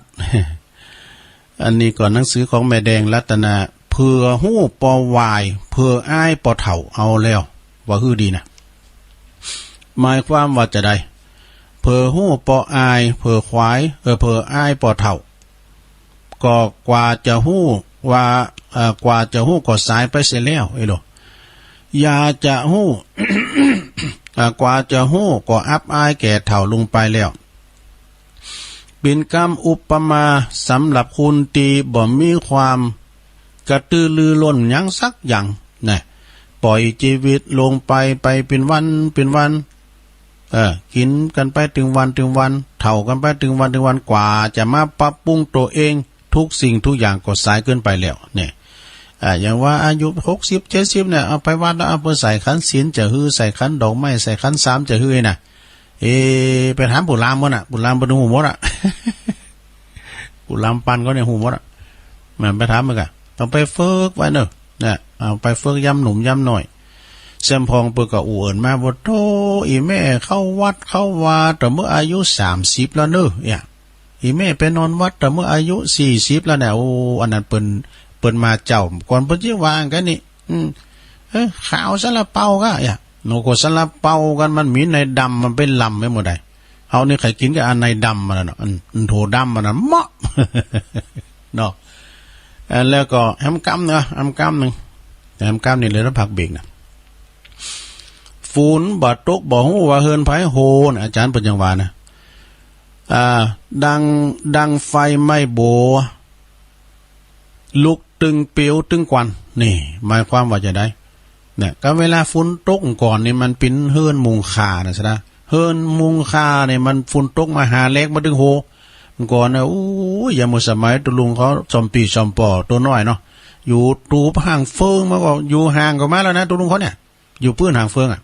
อันนี้ก็หนังสือของแม่แดงรัตนา เผื่อฮู้ปอวาย เผื่ออายปอเฒ่า เอาแล้ว ว่าหื้อดีนะ หมายความว่าจะใด เผื่อฮู้ปออาย เผื่อขวาย เออ เผื่ออายปอเฒ่า ก็กว่าจะฮู้ว่า เอ่อ กว่าจะฮู้ก็สายไปเสียแล้ว เอ้ยโหล อย่าจะฮู้ เอ่อ กว่าจะฮู้ก็อับอายแก่เฒ่าลงไปแล้ว เป๋นกำอุปมาสำหรับคนตี้บ่มีความกระตือรือร้นหยังสักอย่างนะ ปล่อยชีวิตลงไป ไปเป๋นวันเป๋นวัน เออ กิ๋นกั๋นไปตึงวันตึงวัน เฒ่ากั๋นไปตึงวันตึงวัน กว่าจะมาปรับปรุงตั๋วเอง ทุกสิ่งทุกอย่างก็สายเกินไปแล้ว เนี่ย อ่า อย่างว่าอายุหกสิบ เจ็ดสิบ เนี่ย เอาไปวัดแล้ว เอาไปใส่ขันศีลจะหื้อ ใส่ขันดอกไม้ ใส่ขันสามจะหื้อนะ เอ ไปถามปู่ลามก่อนน่ะ ปู่ลามเปิ้นฮู้หมดอ่ะ ปู่ลามปันก็เนี่ยฮู้หมดอ่ะ แม่นไปถามมันกะ ต้องไปฝึกไว้เนอะ เนี่ย เอาไปฝึกยามหนุ่มยามน้อย เสียมพองเปิ้นก็อู้เอิ้นมาว่า โธ่ อี่แม่เข้าวัดเข้าวาแต่เมื่ออายุสามสิบแล้วเนอะ เนี่ย อี่แม่ไปนอนวัดแต่เมื่ออายุสี่สิบแล้วเนี่ย โอ้ อันนั้นเปิ้น เปิ้นมาเจ้าก่อน เปิ้นจิว่ากั๋นนี่ อืม เอ้ย ขาวซาลาเปาก็ เนี่ย โนก็ซาลาเปากั๋น มันมีในดำ มันไปลำไปหมดได้ เฮานี่ใค่กิ๋นก็อันในดำมันน่ะเนาะ อัน อันโถดำมันน่ะ เหมาะ เนาะ เอ่อ แล้วก็แฮมกำเนาะ แฮมกำหนึ่ง แฮมกำนี่เลยแล้วพักเบรกนะ ฝนบ่ตกบ่ฮู้ว่าเฮือนไผโหนะ อาจ๋ารย์เปิ้นยังว่านะ อ่า ดัง ดังไฟไหม้โบ ลุกตึงเปียวตึงควัน นี่ หมายความว่าจะใด เนี่ย ก็เวลาฝนตกก่อนนี่มันเป๋นเฮือนมุงคานะซะนะ เฮือนมุงคาเนี่ยมันฝนตกมาหาแลกมาตึงโห ก่อนนะ โอ้ย ยามเมื่อสมัยตุ๊ลุงเขาซอมปี้ซอมป่อตัวน้อยเนาะ อยู่ตูบห่างเฟืองมาก็ อยู่ห่างก็มาแล้วนะ ตุ๊ลุงเขาเนี่ย อยู่ปื้นห่างเฟืองอ่ะ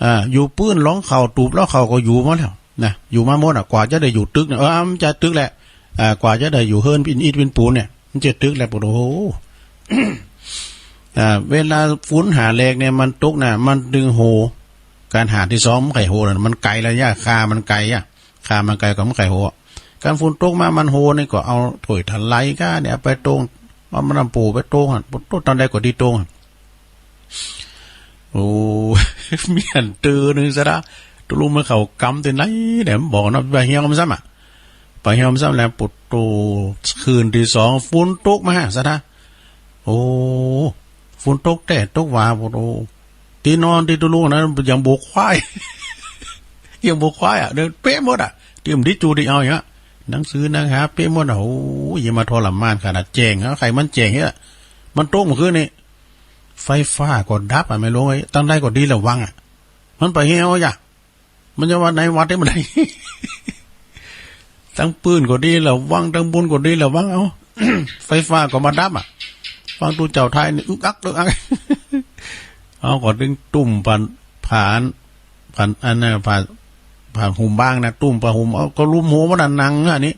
อ่า อยู่ปื้นหลองเขาตูบแล้วเขาก็อยู่มาแล้วนะ อยู่มาหมดอ่ะ กว่าจะได้อยู่ตึกเนี่ย เออ มันจะตึกแหละ อ่า กว่าจะได้อยู่เฮือนปินอิฐปินปูนเนี่ย มันจะตึกแหละ ปะโถ อ่า เวลาฝนหาแลกเนี่ยมันตกนะ มันตึงโห การหาที่สองมันไกลโหนะ มันไกลระยะ คามันไกลอ่ะ คามันไกลก็มันไกลโห การฝนตกมามันโหนี่ก็เอาถ้วยถลายก้าเนี่ยไปตรง เอามันน้ำปูไปตรงอ่ะ ตรงตอนใดก็ดีตรงอ่ะ โอ้ มีอันตื่นหนึ่งซะละ ตุ๊ลุงมันเข้ากำที่ไหนเนี่ย มันบอกเนาะ ไปเหี่ยวมันซ้ำอ่ะ ไปเหี่ยวมันซ้ำแล้ว ปะโถ คืนที่สอง ฝนตกมาซะละ โอ้ ฝนตกแต๊ตกว่า ปะโถ ที่นอนที่ตุ๊ลุงนั้นยังโบกควาย ยังโบกควายอ่ะ เดินเป๊ะหมดอ่ะ ที่มันดิจูที่เอาอย่างเงี้ย หนังสือหนังหาเป๊ะหมดอ่ะ โอ้ย อย่ามาทรมานขนาดแจ้งอ่ะ ใครมันแจ้งเฮ้ย มันตกเมื่อคืนนี่ ไฟฟ้าก็ดับอ่ะ ไม่รู้ไอ้ตั้งใดก็ดีระวังอ่ะ มันไปเหี่ยวอ่ะ มันจะว่าในวัดได้มันได้ ทั้งปืนก็ดีระวัง ทั้งบุญก็ดีระวัง เอ้า ไฟฟ้าก็มาดับอ่ะ ฟังตู้เจ้าไทยนี่อึกอักอึกอัก เอาก็ดึงตุ่มผ่าน ผ่าน ผ่านอันนั้นผ่าน ผ่านหุมบ้างนะ ตุ่มผ้าหุม เอาก็ลุมหัวมันน่ะหนังอันนี้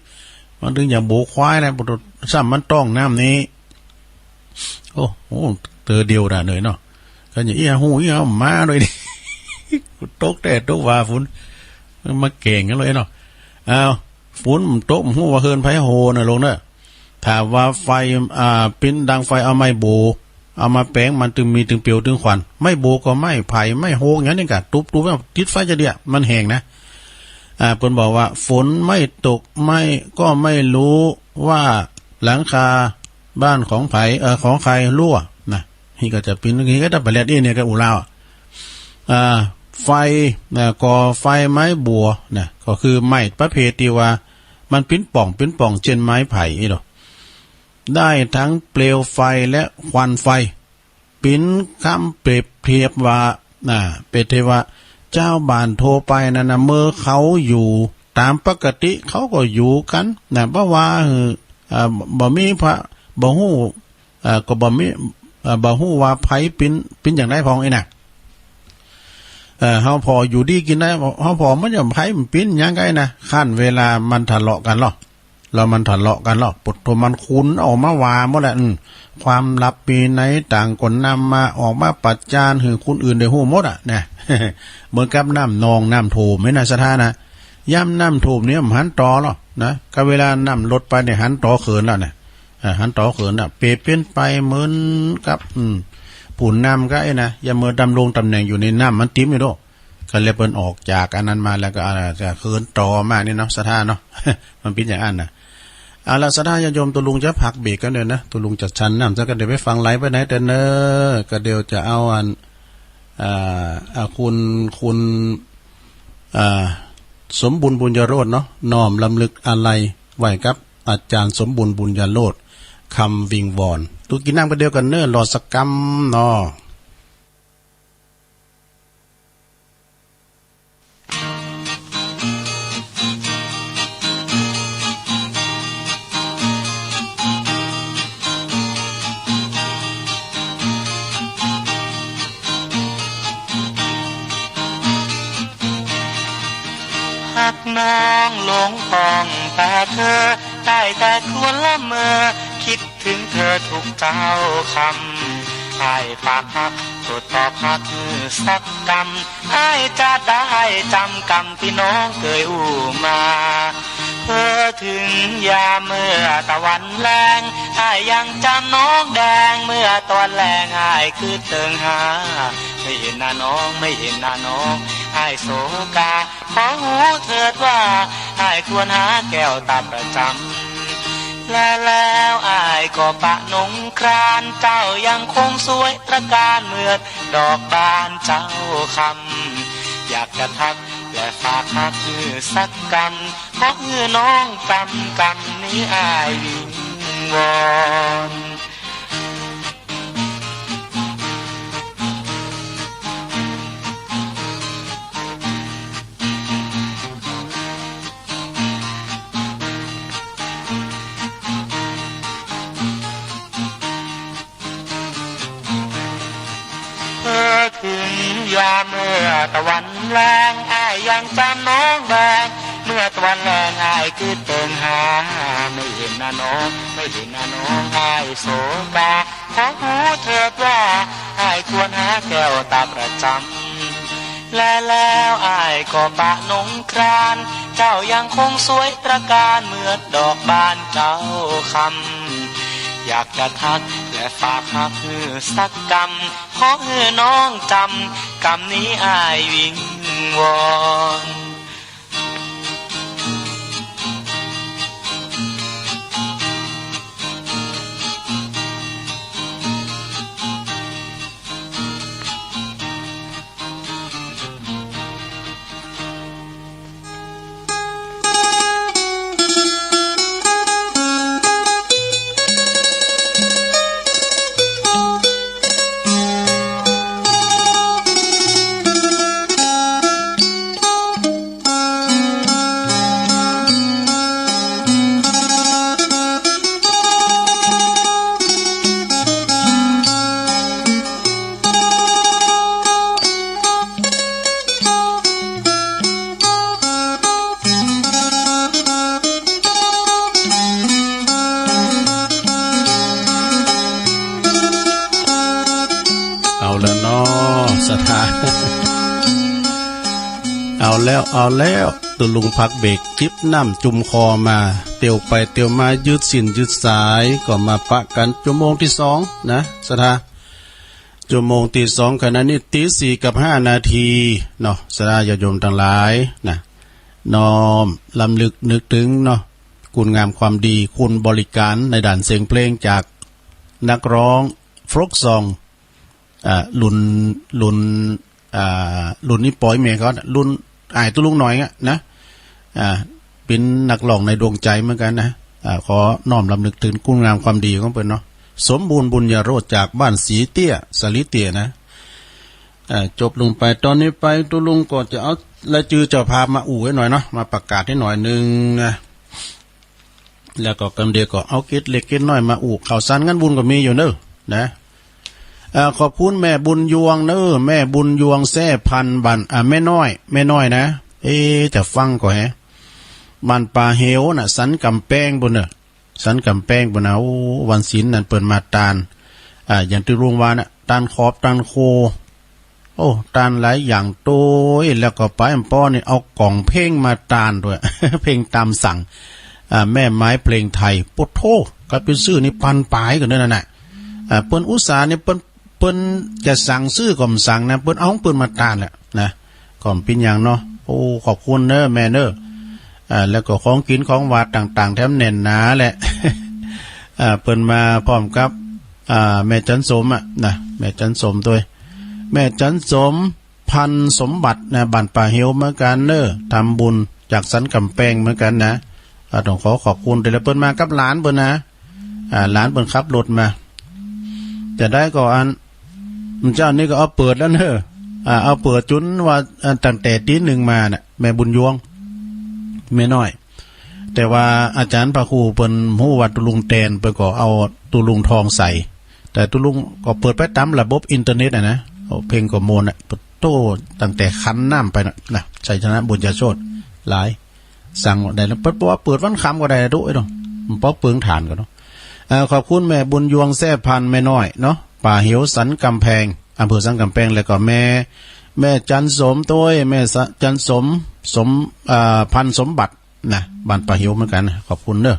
มันถึงอย่างโบควายนะ ซ้ำมันต้องน้ำนี้ โอ้โห เตอเดียวนะเหนื่อยเนาะ ก็อย่างเอี้ยหูเอี้ยหมาด้วยนี่ ตกแต๊ตกว่าฝน มันมาแก่งกันเลยเนาะ อ้าว ฝนมันตก มันฮู้ว่าเฮือนไผโหนะลุงเนอะ ถ้าว่าไฟ อ่า ปิ้นดังไฟเอาไม้โบ เอามาแป๋ง มันตึงมีตึงเปียวตึงควัน ไม้โบก็ไม้ไผ่ ไม้โฮกอย่างนี้กะ ตุ๊บๆ ติดไฟจะเดีย มันแห้งนะ อ่า เปิ้นบอกว่า ฝนไม่ตก ไม่ ก็ไม่รู้ว่าหลังคาบ้านของไผ เอ่อ ของใครรั่วนะ นี่ก็จะปิ้น นี่ก็จะไปแลดอี้เนี่ยก็อู่ลาวอะ อ่า ไฟ อ่า ก่อไฟไม้บัวนะ ก็คือไม้ประเภทที่ว่า มันปิ้นป่อง ปิ้นป่องเช่นไม้ไผ่นี่หรอ ได้ทั้งเปลวไฟและควันไฟ ปิ้นคำเปรียบเทียบว่า อ่า เปรียบเทียบว่า เจ้าบ้านทั่วไปนั่นนะ เมื่อเขาอยู่ตามปกติ เขาก็อยู่กันนะ บ่ว่า เอ่อ อ่า บ่มีพระ บ่ฮู้ เอ่อ ก็บ่มี เอ่อ บ่ฮู้ว่าไผปิ้น ปิ้นอย่างใดพองอี้นะ เอ่อ เฮาพออยู่ดีกินได้ เฮาพอมันจะไผมันปิ้นอย่างใดนะ ขั้นเวลามันทะเลาะกันหรอ แล้วมันทะเลาะกันหรอ ปะโถ มันขุนออกมาว่าหมดแหละ อืม ความลับมีในต่างคนนำมาออกมาประจานให้คนอื่นได้ฮู้หมดอะนะ เหมือนกับน้ำนองน้ำโถมนี่นะ ศรัทธานะ ย่ำน้ำโถมเนี่ยมันหันต่อหรอนะ ก็เวลาน้ำลดไปเนี่ยหันต่อเขินแล้วนะ อ่า หันต่อเขินน่ะ เปรียบเปรียบไปเหมือนกับ อืม ผู้นำก็ไอ้นะ อย่าเมื่อดำรงตำแหน่งอยู่ในน้ำมันติ่มอยู่โด ก็เลยเปิ้นออกจากอันนั้นมาแล้วก็ อ่า จะเขินต่อมานี่เนาะ ศรัทธาเนาะ มันเป็นอย่างนั้นน่ะ เอาละ ศรัทธาญาติโยม ตุ๊ลุงจะพักเบรกกันเดี๋ยวนะ ตุ๊ลุงจะฉันน้ำซะกัน เดี๋ยวไปฟังไลฟ์ไปไหนเต้นเนอะ ก็เดี๋ยวจะเอาอัน อ่า อ่า คุณ คุณ อ่า สมบูรณ์บุญญโรจน์เนาะ น้อมรำลึกอาลัยไว้กับอาจารย์สมบูรณ์บุญญโรจน์ คำวิงวอน ตุ๊กินน้ำกันเดียวกันเนอะ รอสักกำเนาะ ฮักน้องหลงป่องตาเธอ ได้แต่ครวญละเมอ คิดถึงเธอทุกเช้าค่ำ อ้ายฝากฮัก สุดตอบฮักสักกำ อ้ายจะได้จำกำที่น้องเคยอู้มา เพื่อถึงยามเมื่อตะวันแลง อ้ายยังจำน้องแดง เมื่อตอนแลงอ้ายคือเติงหา ไม่เห็นหน้าน้อง ไม่เห็นหน้าน้อง อ้ายโศกา ขอหูเถิดว่าอ้ายควรหาแก้วตาประจำ และแล้วอ้ายก็ปะนงคราน เจ้ายังคงสวยตระการเหมือนดอกบานเจ้าคำ อยากจะทักและฝากฮักสักกำ ขอหื้อน้องจำกำนี้อ้ายวิงวอน เมื่อถึงยามเมื่อตะวันแลง อ้ายยังจำน้องแดง เมื่อตะวันแลงอ้ายคือเติงหา ไม่เห็นหน้าน้อง ไม่เห็นหน้าน้อง อ้ายโศกา ขอหูเถิดว่าอ้ายควรหาแก้วตาประจำ และแล้วอ้ายก็ปะนงคราน เจ้ายังคงสวยตระการเหมือนดอกบานเจ้าคำ อยากจะทักและฝากฮักหื้อสักกำ ขอหื้อน้องจำกำนี้อ้ายวิงวอน เอาแล้วเนาะ ศรัทธา เอาแล้ว เอาแล้ว ตุ๊ลุงพักเบรก จิบน้ำจุ่มคอมา เตียวไปเตียวมา ยืดสิ้นยืดสาย ก็มาปะกัน ชั่วโมงที่สองนะ ศรัทธา ชั่วโมงที่สอง ขณะนี้ตีสี่กับห้านาทีเนาะ ศรัทธาญาติโยมทั้งหลายนะ น้อมรำลึกนึกถึงเนาะ คุณงามความดี คุณบริการในด้านเสียงเพลงจากนักร้องโฟล์กซอง อ่า รุ่น รุ่น อ่า รุ่นนี้ปอยเมย์เขาน่ะ รุ่นอ้ายตุ๊ลุงหน่อยอะนะ อ่า เป็นนักร้องในดวงใจเหมือนกันนะ อ่า ขอน้อมรำลึกถึงคุณงามความดีของเปิ้นเนาะ สมบูรณ์บุญญาโรจน์จากบ้านสีเตี้ย สาลีเตี้ยนะ อ่า จบลงไป ตอนนี้ไปตุ๊ลุงก็จะเอารายชื่อเจ้าภาพมาอู้ไว้หน่อยเนาะ มาประกาศให้หน่อยนึงนะ แล้วก็กำเดียวก็เอากิจเล็กกิจน้อยมาอู้ ข้าวสารงานบุญก็มีอยู่เนอะนะ เอ่อ ขอบคุณแม่บุญยวงเนอะ แม่บุญยวงแซ่พันธุ์บ้าน อ่า แม่น้อย แม่น้อยนะ เอ๊ะ จะฟังก็แฮะ บ้านป่าเหวน่ะ สันกำแพงบุญเนอะ สันกำแพงบุญนะ โอ้ วันศีลนั่นเปิ้นมาตาน อ่า อย่างที่ลุงว่าน่ะ ตานขอบ ตานโค โอ้ ตานหลายอย่างโตย แล้วก็ไปอำปอนี่เอากล่องเพลงมาตานด้วย เพลงตามสั่ง อ่า แม่ไม้เพลงไทย โอ้โธ่ ก็ไปซื้อนี่พันปลายกันด้วยนั่นน่ะ อ่า เปิ้นอุตส่าห์นี่เปิ้น เปิ้นจะสั่งซื้อก็บ่สั่งนะ เปิ้นเอาของเปิ้นมาตานแหละนะ ก็บ่เป็นหยังเนาะ โอ้ ขอบคุณเนอะแม่เนอะ อ่า แล้วก็ของกินของหวานต่างๆ แถมแน่นหนาแหละ อ่า เปิ้นมาพร้อมกับ อ่า แม่จันสมอะนะ แม่จันสมด้วย แม่จันสม พันธุ์สมบัตินะ บ้านป่าเหวเหมือนกันเนอะ ทำบุญจากสันกำแพงเหมือนกันนะ อ่า ต้องขอขอบคุณ แต่ละเปิ้นมากับหลานเปิ้นนะ อ่า หลานเปิ้นขับรถมา จะได้ก็อัน เจ้านี่ก็เอาเปิดแล้วเนอะ อ่า เอาเปิดจนว่า อ่า ตั้งแต่ตีหนึ่งมาน่ะ แม่บุญยวง แม่น้อย แต่ว่าอาจารย์พระครูเปิ้นฮู้ว่าตุ๊ลุงแตน เปิ้นก็เอาตุ๊ลุงทองใส่ แต่ตุ๊ลุงก็เปิดไปตามระบบอินเทอร์เน็ตอะนะ โอ้ เพลงก็ม่วนอะ โต้ตั้งแต่ขันน้ำไปนะ นะ ชัยชนะบุญญาโชติ หลาย สั่งได้นะ เปิด เพราะว่าเปิดวันค่ำก็ได้นะ ดูไอ้ดอง มันปอกเปิงฐานกันเนาะ เอ่อ ขอบคุณแม่บุญยวงแซ่พันธุ์แม่น้อยเนาะ ป่าเหวสันกำแพง อำเภอสันกำแพง แล้วก็แม่ แม่จันสมด้วย แม่สะ- จันสม สม อ่า พันสมบัตินะ บ้านป่าหิวเหมือนกันนะ ขอบคุณเด้อ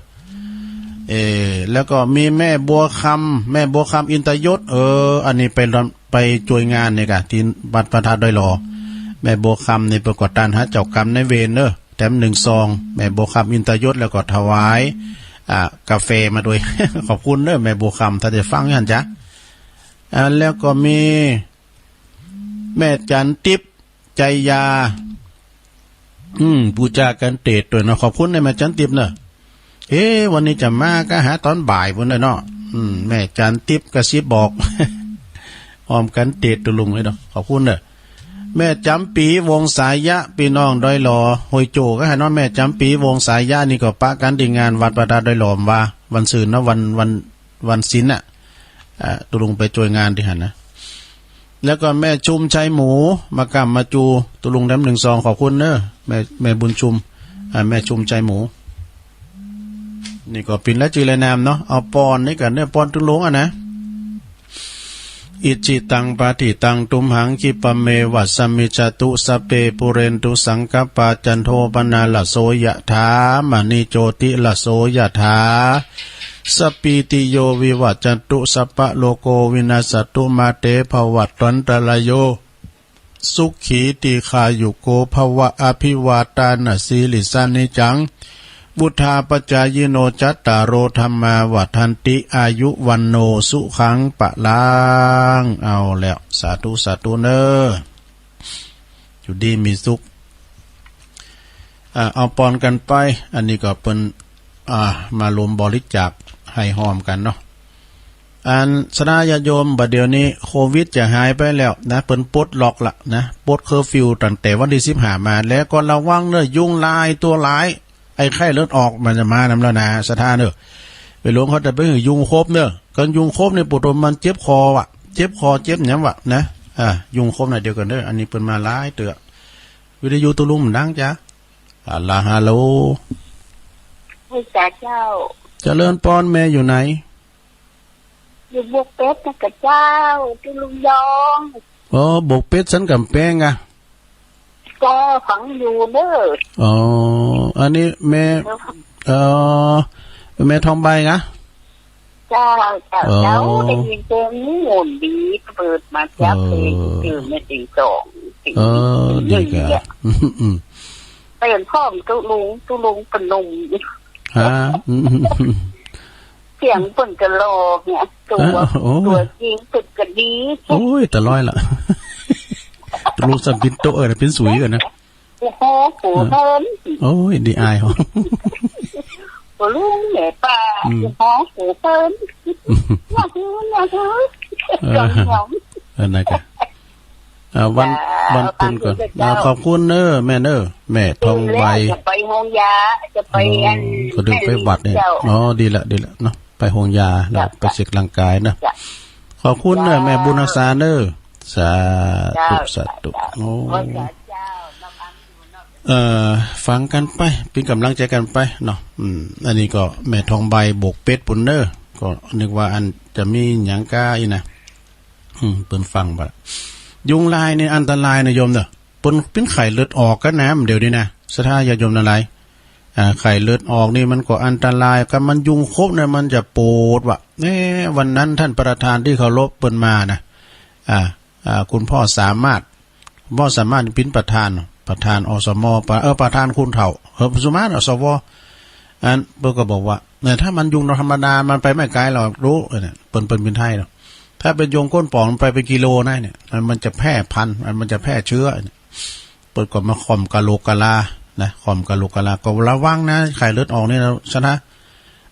เออ แล้วก็มีแม่บัวคำ แม่บัวคำอินตยศ เออ อันนี้ไปรอน- ไปช่วยงานนี่กะ ที่วัดพระธาตุดอยหล่อ แม่บัวคำนี่เปิ้นก็ตานหาเจ้ากรรมนายเวรเด้อ แถมหนึ่งซอง แม่บัวคำอินตยศ แล้วก็ถวาย อ่า กาแฟมาด้วย ขอบคุณเด้อ แม่บัวคำ ถ้าได้ฟังอย่างจ๊ะ อ่า แล้วก็มี แม่จันทิพย์ ใจยา อืม บูชากันเตดด้วยเนาะ ขอบคุณนะแม่จันทิพย์เนอะ เอ๊ะ วันนี้จะมาก็หาตอนบ่ายพุ้นเด้อเนาะ อืม แม่จันทิพย์กระซิบบอก อ้อมกันเตดตุลุงเลยเนาะ ขอบคุณเนอะ แม่จำปีวงสายะ พี่น้องดอยหล่อ ห้วยโจ้ก็หาเนาะ แม่จำปีวงสายะนี่ก็ปะกันที่งานวัดพระธาตุดอยหล่อว่า วันศีลเนาะ วัน วัน วันศีลน่ะ อ่า ตุลุงไปช่วยงานที่หั้นนะ แล้วก็แม่ชุมชัยหมู มาก่ำมาจู ตุลุงแถมหนึ่งซอง ขอบคุณเนอะ แม่ แม่บุญชุม อ่า แม่ชุมชัยหมู นี่ก็เปิ้นละจื้อละนามเนาะ เอาปอนนี่กันเนอะ ปอนตุลุงอะนะ อิจิตังปาฏิตังตุมหัง คิปะเมวะสมมิจจตุ สัพเพปูเรนตุสังกัปปา จันโทปนรสโสยะถา มะณิโจติรสโสยะถา สัพพีติโยวิวัจจันตุ สัพพะโรโควินัสสะตุ มาเตภวัตวันตะราโย สุขีทีฆายุโกภวะ อภิวาทานะสีลิสสะ นิจจัง วุฑฒาปะจายิโน จัตตาโรธัมมาวัฑฒันติ อายุวัณโณสุขังพะลัง เอาแล้ว สาธุ สาธุเนอะ อยู่ดีมีสุข อ่า เอาปอนกันไป อันนี้ก็เปิ้น อ่า มาลมบริจาคให้หอมกันเนาะ อันศรัทธาญาติโยม บัดเดี๋ยวนี้โควิดจะหายไปแล้วนะ เปิ้นปลดล็อกละนะ ปลดเคอร์ฟิวตั้งแต่วันที่สิบห้ามา แล้วก็ระวังเนอะ ยุงลายตัวร้าย ไอ้ไข้เลือดออกมันจะมานำแล้วนะ ศรัทธาเนอะ ไปหลวงเขาจะไปหื้อยุงคบเนอะ กันยุงคบเนี่ยปวดหัวมันเจ็บคอว่ะ เจ็บคอเจ็บหยังว่ะนะ อ่า ยุงคบนะ เดี๋ยวกันเด้อ อันนี้เปิ้นมาหลายเตื้อ วิทยุตุลุงมันดังจ๊ะ ฮัลโหล ฮัลโหล ให้จ้าเจ้า เจริญปอน แม่อยู่ไหน อยู่บวกเป็ดนะกะเจ้า ตุลุงยอง อ๋อ บวกเป็ดสันกำแพงอะ ก็ฟังอยู่เด้อ อ๋อ อันนี้แม่ เออ แม่ทองใบนะ เจ้า เจ้า เออ เจ้า ได้ยินเพลงนี้ม่วนดี เปิดมาจับเพลง เออ ตื่นมาตีสอง ตี เออ หนึ่ง ดีกะ เนี่ย อืม เปลี่ยนพร้อมตุลุง ตุลุงปะหนุ่ม ฮะ อืม เสียงเปิ้นกะหล่อเนี่ย ตัว ฮะ โอ้ ตัวจริงเปิ้นกะดี โอ้ย ตะลอยละ ตุลุงสัมปินโตเออ ปินสุยกันนะ โอ้โห โหเพิ่น โอ้ย ดีอายเหรอ โอ้ลุงแม่ป้า อืม โอ้โห โหเพิ่น น่าฮือ น่าฮือ เออ จอมหยอง เออ นั่นกะ อ่า วัน จ้า วันพุธก่อน ขอบคุณเจ้า อ่า ขอบคุณเนอะ แม่เนอะ แม่ทองใบ จะไปโฮงยา จะไป อ๋อ อัน ก็เดินไปวัดเนี่ย เจ้า อ๋อ ดีละ ดีละเนาะ ไปโฮงยา แล้ว เจ้า ไปเช็คร่างกายเนอะ เจ้า ขอบคุณเนอะ เจ้า แม่บุญรักษาเนอะ สาธุ เจ้า สาธุ เจ้า โอ้ ขอบคุณเจ้า เอ่อ ฟังกันไป เป็นกำลังใจกันไปเนาะ อืม อันนี้ก็แม่ทองใบโบกเป็ดปุ้นเนอะ ก็นึกว่าอันจะมีหยังก้าอีกนะ อืม เปิ้นฟังบ่ ยุงลายนี่อันตรายนะโยมเนอะ เปิ้นเป็นไข้เลือดออกกันนะ เดี๋ยวนี้นะ ศรัทธาญาติโยมทั้งหลาย อ่า ไข้เลือดออกนี่มันก็อันตราย คันมันยุงคบเนี่ยมันจะปวดว่ะ เอ๊ะ วันนั้นท่านประธานที่เคารพเปิ้นมานะ อ่า อ่า คุณพ่อสามารถ คุณพ่อสามารถเป็นประธาน ประธาน อสม ปะ- เออ ประธานคนเฒ่า เออ สมาน อสว อันเปิ้นก็บอกว่า เนี่ย ถ้ามันยุงธรรมดา มันไปไม่ไกลหรอก รู้ เออ เนี่ย เปิ้น เปิ้นเป็นไทยเนาะ ถ้าเป็นยุงก้นป่อง มันไปเป็นกิโลนะเนี่ย มัน มันจะแพร่พันธุ์ มัน มันจะแพร่เชื้อเนี่ย เปิ้นก็มาค่อมกะโหลกกะลานะ ค่อมกะโหลกกะลา ก็ระวังนะ ไข้เลือดออกนี่นะ ศรัทธา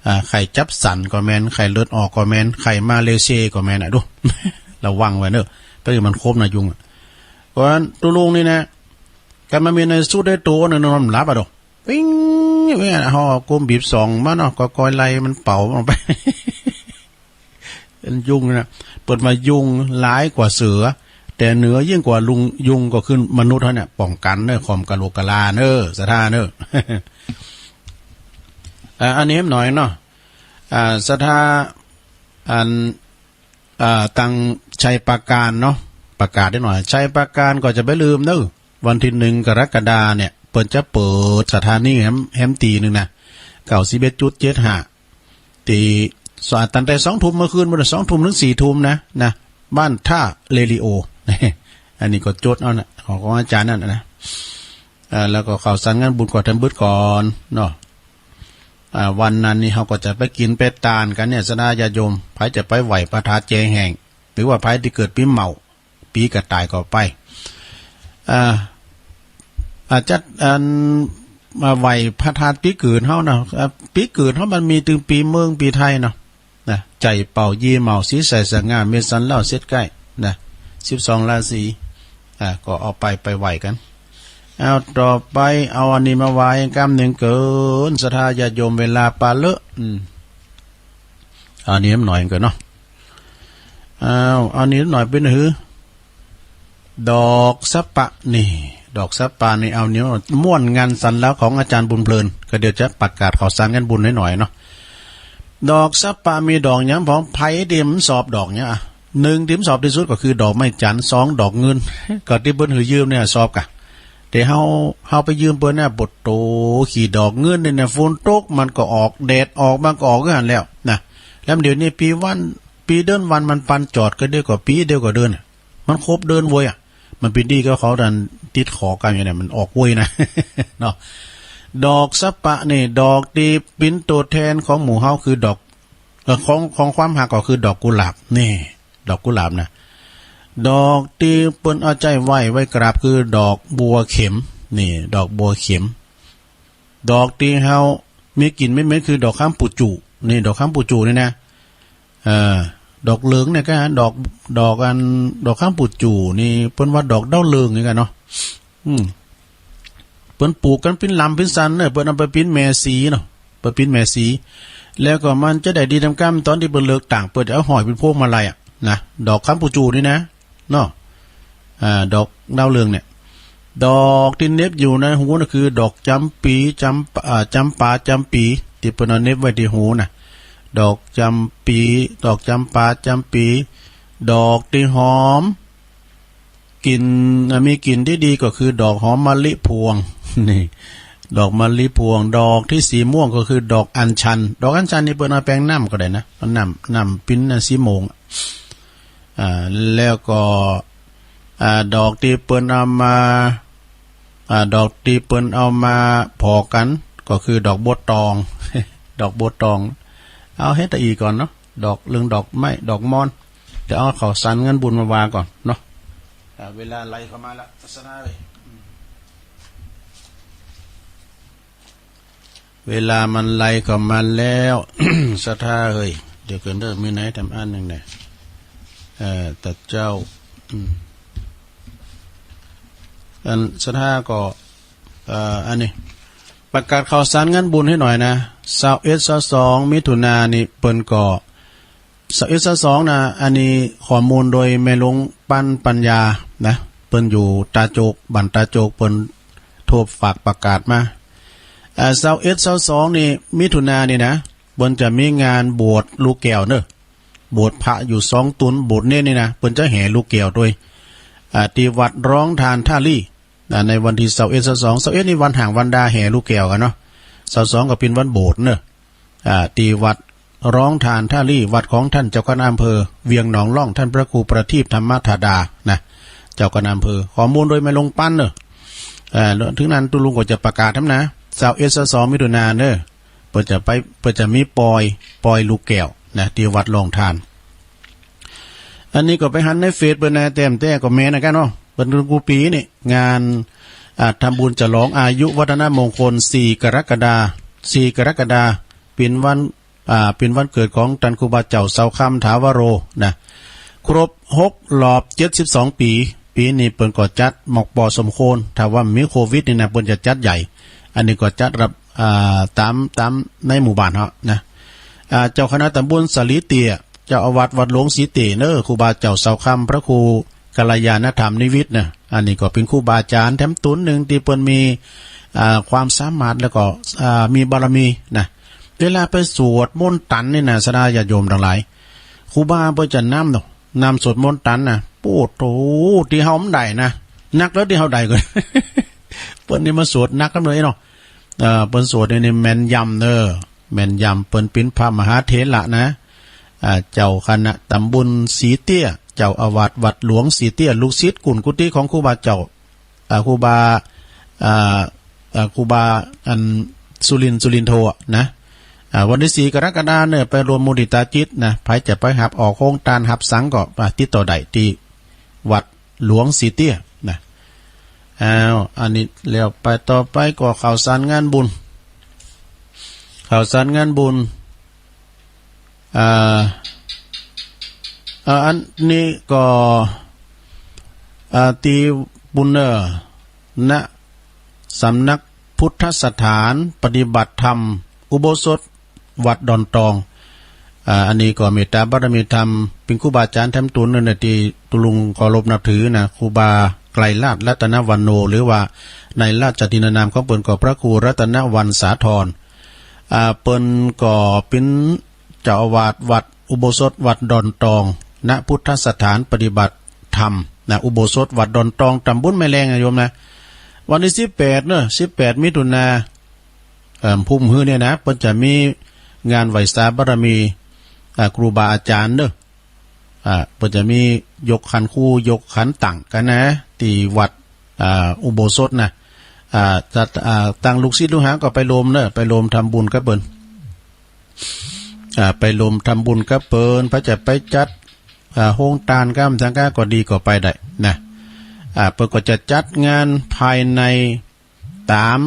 อ่า ไข้จับสันก็แม่น ไข้เลือดออกก็แม่น ไข้มาเลเซียก็แม่นอะ ดู ระวังไว้เนอะ ไปมันคบนะยุงอะ เพราะฉะนั้นตุลุงนี่นะ คันมันมีในสุดได้ตัวหนึ่งนอนหลับอะ ดู วิ่ง วิ่งอะ เฮาก้มบีบส่องมันเนาะ ก็คอยไล่มันเป่าออกไป ยุงนะ เปิ้นว่ายุงร้ายกว่าเสือ แต่เหนือยิ่งกว่าลุง ยุงก็คือมนุษย์เฮาเนี่ย ป้องกันเนอะ ค่อมกะโหลกกะลาเนอะ ศรัทธาเนอะ อ่า อันนี้หน่อยเนาะ อ่า ศรัทธา อัน อ่า ตังชัยปราการเนาะ ประกาศได้หน่อย ชัยปราการก็จะไปลืมเนอะ วันที่หนึ่งกรกฎาเนี่ย เปิ้นจะเปิดสถานีแหมแหมตีหนึ่งนะ เก้าสิบเอ็ดจุดเจ็ดห้า ตี ตั้งแต่สองทุ่มเมื่อคืนมาสองทุ่มถึงสี่ทุ่มนะ นะ บ้านท่าเรดิโอ อันนี้ก็จดเอานะ ของ ของอาจารย์นั่นนะ เอ่อ แล้วก็ข่าวสารงานบุญก็ทำบึดก่อนเนาะ อ่า วันนั้นนี่เขาก็จะไปกินไปตานกันเนี่ย ศรัทธาญาติโยม ใผจะไปไหว้พระธาตุแจแห่ง หรือว่าใผที่เกิดปีเหมา ปีกระต่ายก็ไป อ่า อาจจะอัน มาไหว้พระธาตุปีเกิดเขาเนาะ อ่า ปีเกิดเขามันมีตึงปีเมืองปีไทยเนาะ นะ ใจเป่ายี่เหมาสีใสสง่า เมษสันเล่าเสร็จใกล้ นะ สิบสองราศี อ่า ก็เอาไป ไปไหว้กัน เอาต่อไป เอาอันนี้มาไหว้กำหนึ่งเกิน ศรัทธาญาติโยม เวลาปาเลอะ อืม เอาอันนี้หน่อยเกินเนาะ เอาอันนี้หน่อยเป็นหือ ดอกสะปะนี่ ดอกสะปะนี่ เอาเนี่ย ม่วนงานสันแล้วของอาจารย์บุญเพลิน ก็เดี๋ยวจะประกาศข่าวสารงานบุญให้หน่อยเนาะ ดอกสะปะมีดอกหยัง ของไผที่มันชอบดอกเนี่ย อ่ะ หนึ่งที่มันชอบที่สุดก็คือดอกไม้จันทร์ สองดอกเงิน ก็ที่เปิ้นหือยืมเนี่ยชอบกะ แต่เฮา เฮาไปยืมเปิ้นเนี่ย บดโต ขี้ดอกเงินเนี่ยนะ ฝนตกมันก็ออก แดดออกมันก็ออกคือหั้นแล้วนะ แล้วเดี๋ยวนี้ปีวัน ปีเดือนวันมันปันจอด ก็เดี๋ยวก็ปี เดี๋ยวก็เดือนน่ะ มันครบเดือนเว้ยอ่ะ มันเป็นดีก็เขาดันติดขอกันอยู่เนี่ย มันออกเว้ยนะ เนาะ ดอกสะปะนี่ ดอกที่เป็นตัวแทนของหมู่เฮาคือดอก เอ่อ ของ ของความฮักก็คือดอกกุหลาบนี่ ดอกกุหลาบนะ ดอกที่เปิ้นเอาใจไหว้ ไหว้กราบคือดอกบัวเข็ม นี่ ดอกบัวเข็ม ดอกที่เฮามีกลิ่นเหม็นๆ คือดอกคำปูจู่ นี่ ดอกคำปูจู่นี่นะ เอ่อ ดอกเหลืองเนี่ยก็ดอก ดอกอัน ดอกคำปูจู่นี่ เปิ้นว่าดอกดาวเรืองนี่กันเนาะ อืม เปิ้นปลูกกันปิ้นลำปิ้นสันเนี่ย เปิ้นเอาไปปิ้นแม่สีเนาะ ไปปิ้นแม่สี แล้วก็มันจะได้ดีทำกำ ตอนที่เปิ้นเลิกต่าง เปิ้นจะเอาห้อยเป็นพวงมาลัยอ่ะนะ ดอกคำปูจู่นี่นะ เนาะ อ่า ดอกดาวเรืองเนี่ย ดอกที่เหน็บอยู่ในหูนั่นคือดอกจำปี จำ อ่า จำปา จำปี ที่เปิ้นเอาเหน็บไว้ที่หูน่ะ ดอกจำปี ดอกจำปา จำปี ดอกที่หอม กลิ่น อ่า มีกลิ่นที่ดีก็คือดอกหอมมะลิพวง นี่ ดอกมะลิพวง ดอกที่สีม่วงก็คือดอกอัญชัน ดอกอัญชันนี่เปิ้นเอาแปงน้ำก็ได้นะ เอาน้ำ น้ำปิ้นน่ะสีม่วง อ่า แล้วก็ อ่า ดอกที่เปิ้นเอามา อ่า ดอกที่เปิ้นเอามาผอกัน ก็คือดอกบัวตอง ดอกบัวตอง เอาเฮ็ดแต่อีก่อนเนาะ ดอกเรื่องดอกไม้ ดอกมอน เดี๋ยวเอาข่าวสารงานบุญมาว่าก่อนเนาะ อ่า เวลาไหลเข้ามาละ ศรัทธาเอ้ย อืม เวลามันไหลเข้ามาแล้ว ศรัทธาเอ้ย เดี๋ยวเกินเด้อ มีไหนทำอันหนึ่งเนี่ย เอ่อ แต่เจ้า อืม อันศรัทธาก็ เอ่อ อันนี้ ประกาศข่าวสารงานบุญให้หน่อยนะ ซาวเอ็ด ซาวสอง มิถุนานี่เปิ้นก็ ซาวเอ็ด ซาวสองนะ อันนี้ข้อมูลโดยแม่หลวงปันปัญญานะ เปิ้นอยู่ตาโจก บ้านตาโจก เปิ้นโทรฝากประกาศมา อ่า ซาวเอ็ด ซาวสองนี่ มิถุนานี่นะ เปิ้นจะมีงานบวชลูกแก้วเนอะ บวชพระอยู่สองตน บวชเณรนี่นะ เปิ้นจะแห่ลูกแก้วโดย อ่า ที่วัดร้องทานท่าลี่ อ่า ในวันที่ซาวเอ็ด ซาวสอง ซาวเอ็ดนี่วันห่างวันดาแห่ลูกแก้วกันเนาะ ซาวสองก็เป็นวันโบสถ์เนอะ อ่า ที่วัดร้องทานท่าลี่ วัดของท่านเจ้าคณะอำเภอเวียงหนองล่อง ท่านพระครูประทีปธรรมธาดานะ เจ้าคณะอำเภอ ข้อมูลโดยแม่หลวงปันเนอะ อ่า ถึงนั้นตุลุงก็จะประกาศทำนะ ซาวเอ็ด ซาวสอง มิถุนาเนอะ เปิ้นจะไป เปิ้นจะมีปอย ปอยลูกแก้วนะ ที่วัดร้องทาน อันนี้ก็ไปหันในเฟซเปิ้นนะ แต้มแต้ก็แม่นนะกันเนาะ เปิ้นกูปีนี่ งาน อ่า ทำบุญฉลองอายุวัฒนมงคล สี่ กรกฎา สี่ กรกฎา เป็นวัน อ่า เป็นวันเกิดของท่านครูบาเจ้าเสาคำถาวโรนะ ครบหกรอบเจ็ดสิบสองปี ปีนี้เปิ้นก็จัดหมอกปอสมโคน ถ้าว่ามีโควิดนี่นะ เปิ้นจะจัดใหญ่ อันนี้ก็จัดรับ อ่า ตาม ตามในหมู่บ้านเฮานะ อ่า เจ้าคณะตำบลสาลีเตี้ย เจ้าอาวาสวัดหลวงสีเตี้ยเนอะ ครูบาเจ้าเสาคำ พระครูกัลยาณธรรมนิวิทย์นะ อันนี้ก็เป็นครูบาอาจารย์แถมตนหนึ่งที่เปิ้นมี อ่า ความสามารถแล้วก็ อ่า มีบารมีนะ เวลาไปสวดมนต์ตันนี่นะ ศรัทธาญาติโยมทั้งหลาย ครูบาเปิ้นจะนำเนาะ นำสวดมนต์ตันนะ โอ้โห ที่เฮามันได้นะ นักแล้วที่เฮาได้ก็ เปิ้นนี่มาสวดนักกันเลยเนาะ เอ่อ เปิ้นสวดนี่ นี่แม่นยำเนอะ แม่นยำ เปิ้นปิ้นพระมหาเถระนะ อ่า เจ้าคณะตำบลสีเตี้ย เจ้าอาวาสวัดหลวงสีเตี้ย ลูกศิษย์กุนกุฏิของครูบาเจ้า อ่า ครูบา อ่า อ่า ครูบาอันสุรินทร์ สุรินทร์โทอะนะ อ่า วันที่สี่กรกฎาเนี่ย ไปรวมมุทิตาจิตนะ ใผจะไปหับออกโฮงตานหับสังก็ อ่า ติดต่อได้ที่วัดหลวงสีเตี้ยนะ อ้าว อันนี้แล้วไปต่อไปก็ข่าวสารงานบุญ ข่าวสารงานบุญ อ่า อ่า อันนี้ก็ อ่า ที่บุญเนอร์ ณ สำนักพุทธสถานปฏิบัติธรรม อุโบสถวัดดอนตอง อ่า อันนี้ก็เมตตาบารมีธรรม เป็นครูบาอาจารย์แถมตูนนั่นน่ะ ที่ตุลุงเคารพนับถือนะ ครูบาไกรลาชรัตนวันโน หรือว่านายราชทินนามของเปิ้นก็พระครูรัตนวันสาธร อ่า เปิ้นก็เป็นเจ้าอาวาสวัดอุโบสถวัดดอนตอง ณ พุทธสถานปฏิบัติธรรมนะ อุโบสถวัดดอนตอง ตำบลแม่แลงนะโยมนะ วันที่สิบแปดเนอะ สิบแปดมิถุนา เอิ่ม พุ้มฮื้อเนี่ยนะ เปิ้นจะมีงานไหว้สาบารมี อ่า ครูบาอาจารย์เนอะ อ่า เปิ้นจะมียกขันครูยกขันตั้งกันนะ ที่วัด อ่า อุโบสถนะ อ่า จัด อ่า ตั้งลูกศิษย์ลูกหาก็ไปรวมเนอะ ไปรวมทำบุญกับเปิ้น อ่า ไปรวมทำบุญกับเปิ้น ไผจะไปจัด อ่า โฮงตานกำสังกาก็ดีก็ไปได้นะ อ่า เปิ้นก็จะจัดงานภายใน ตาม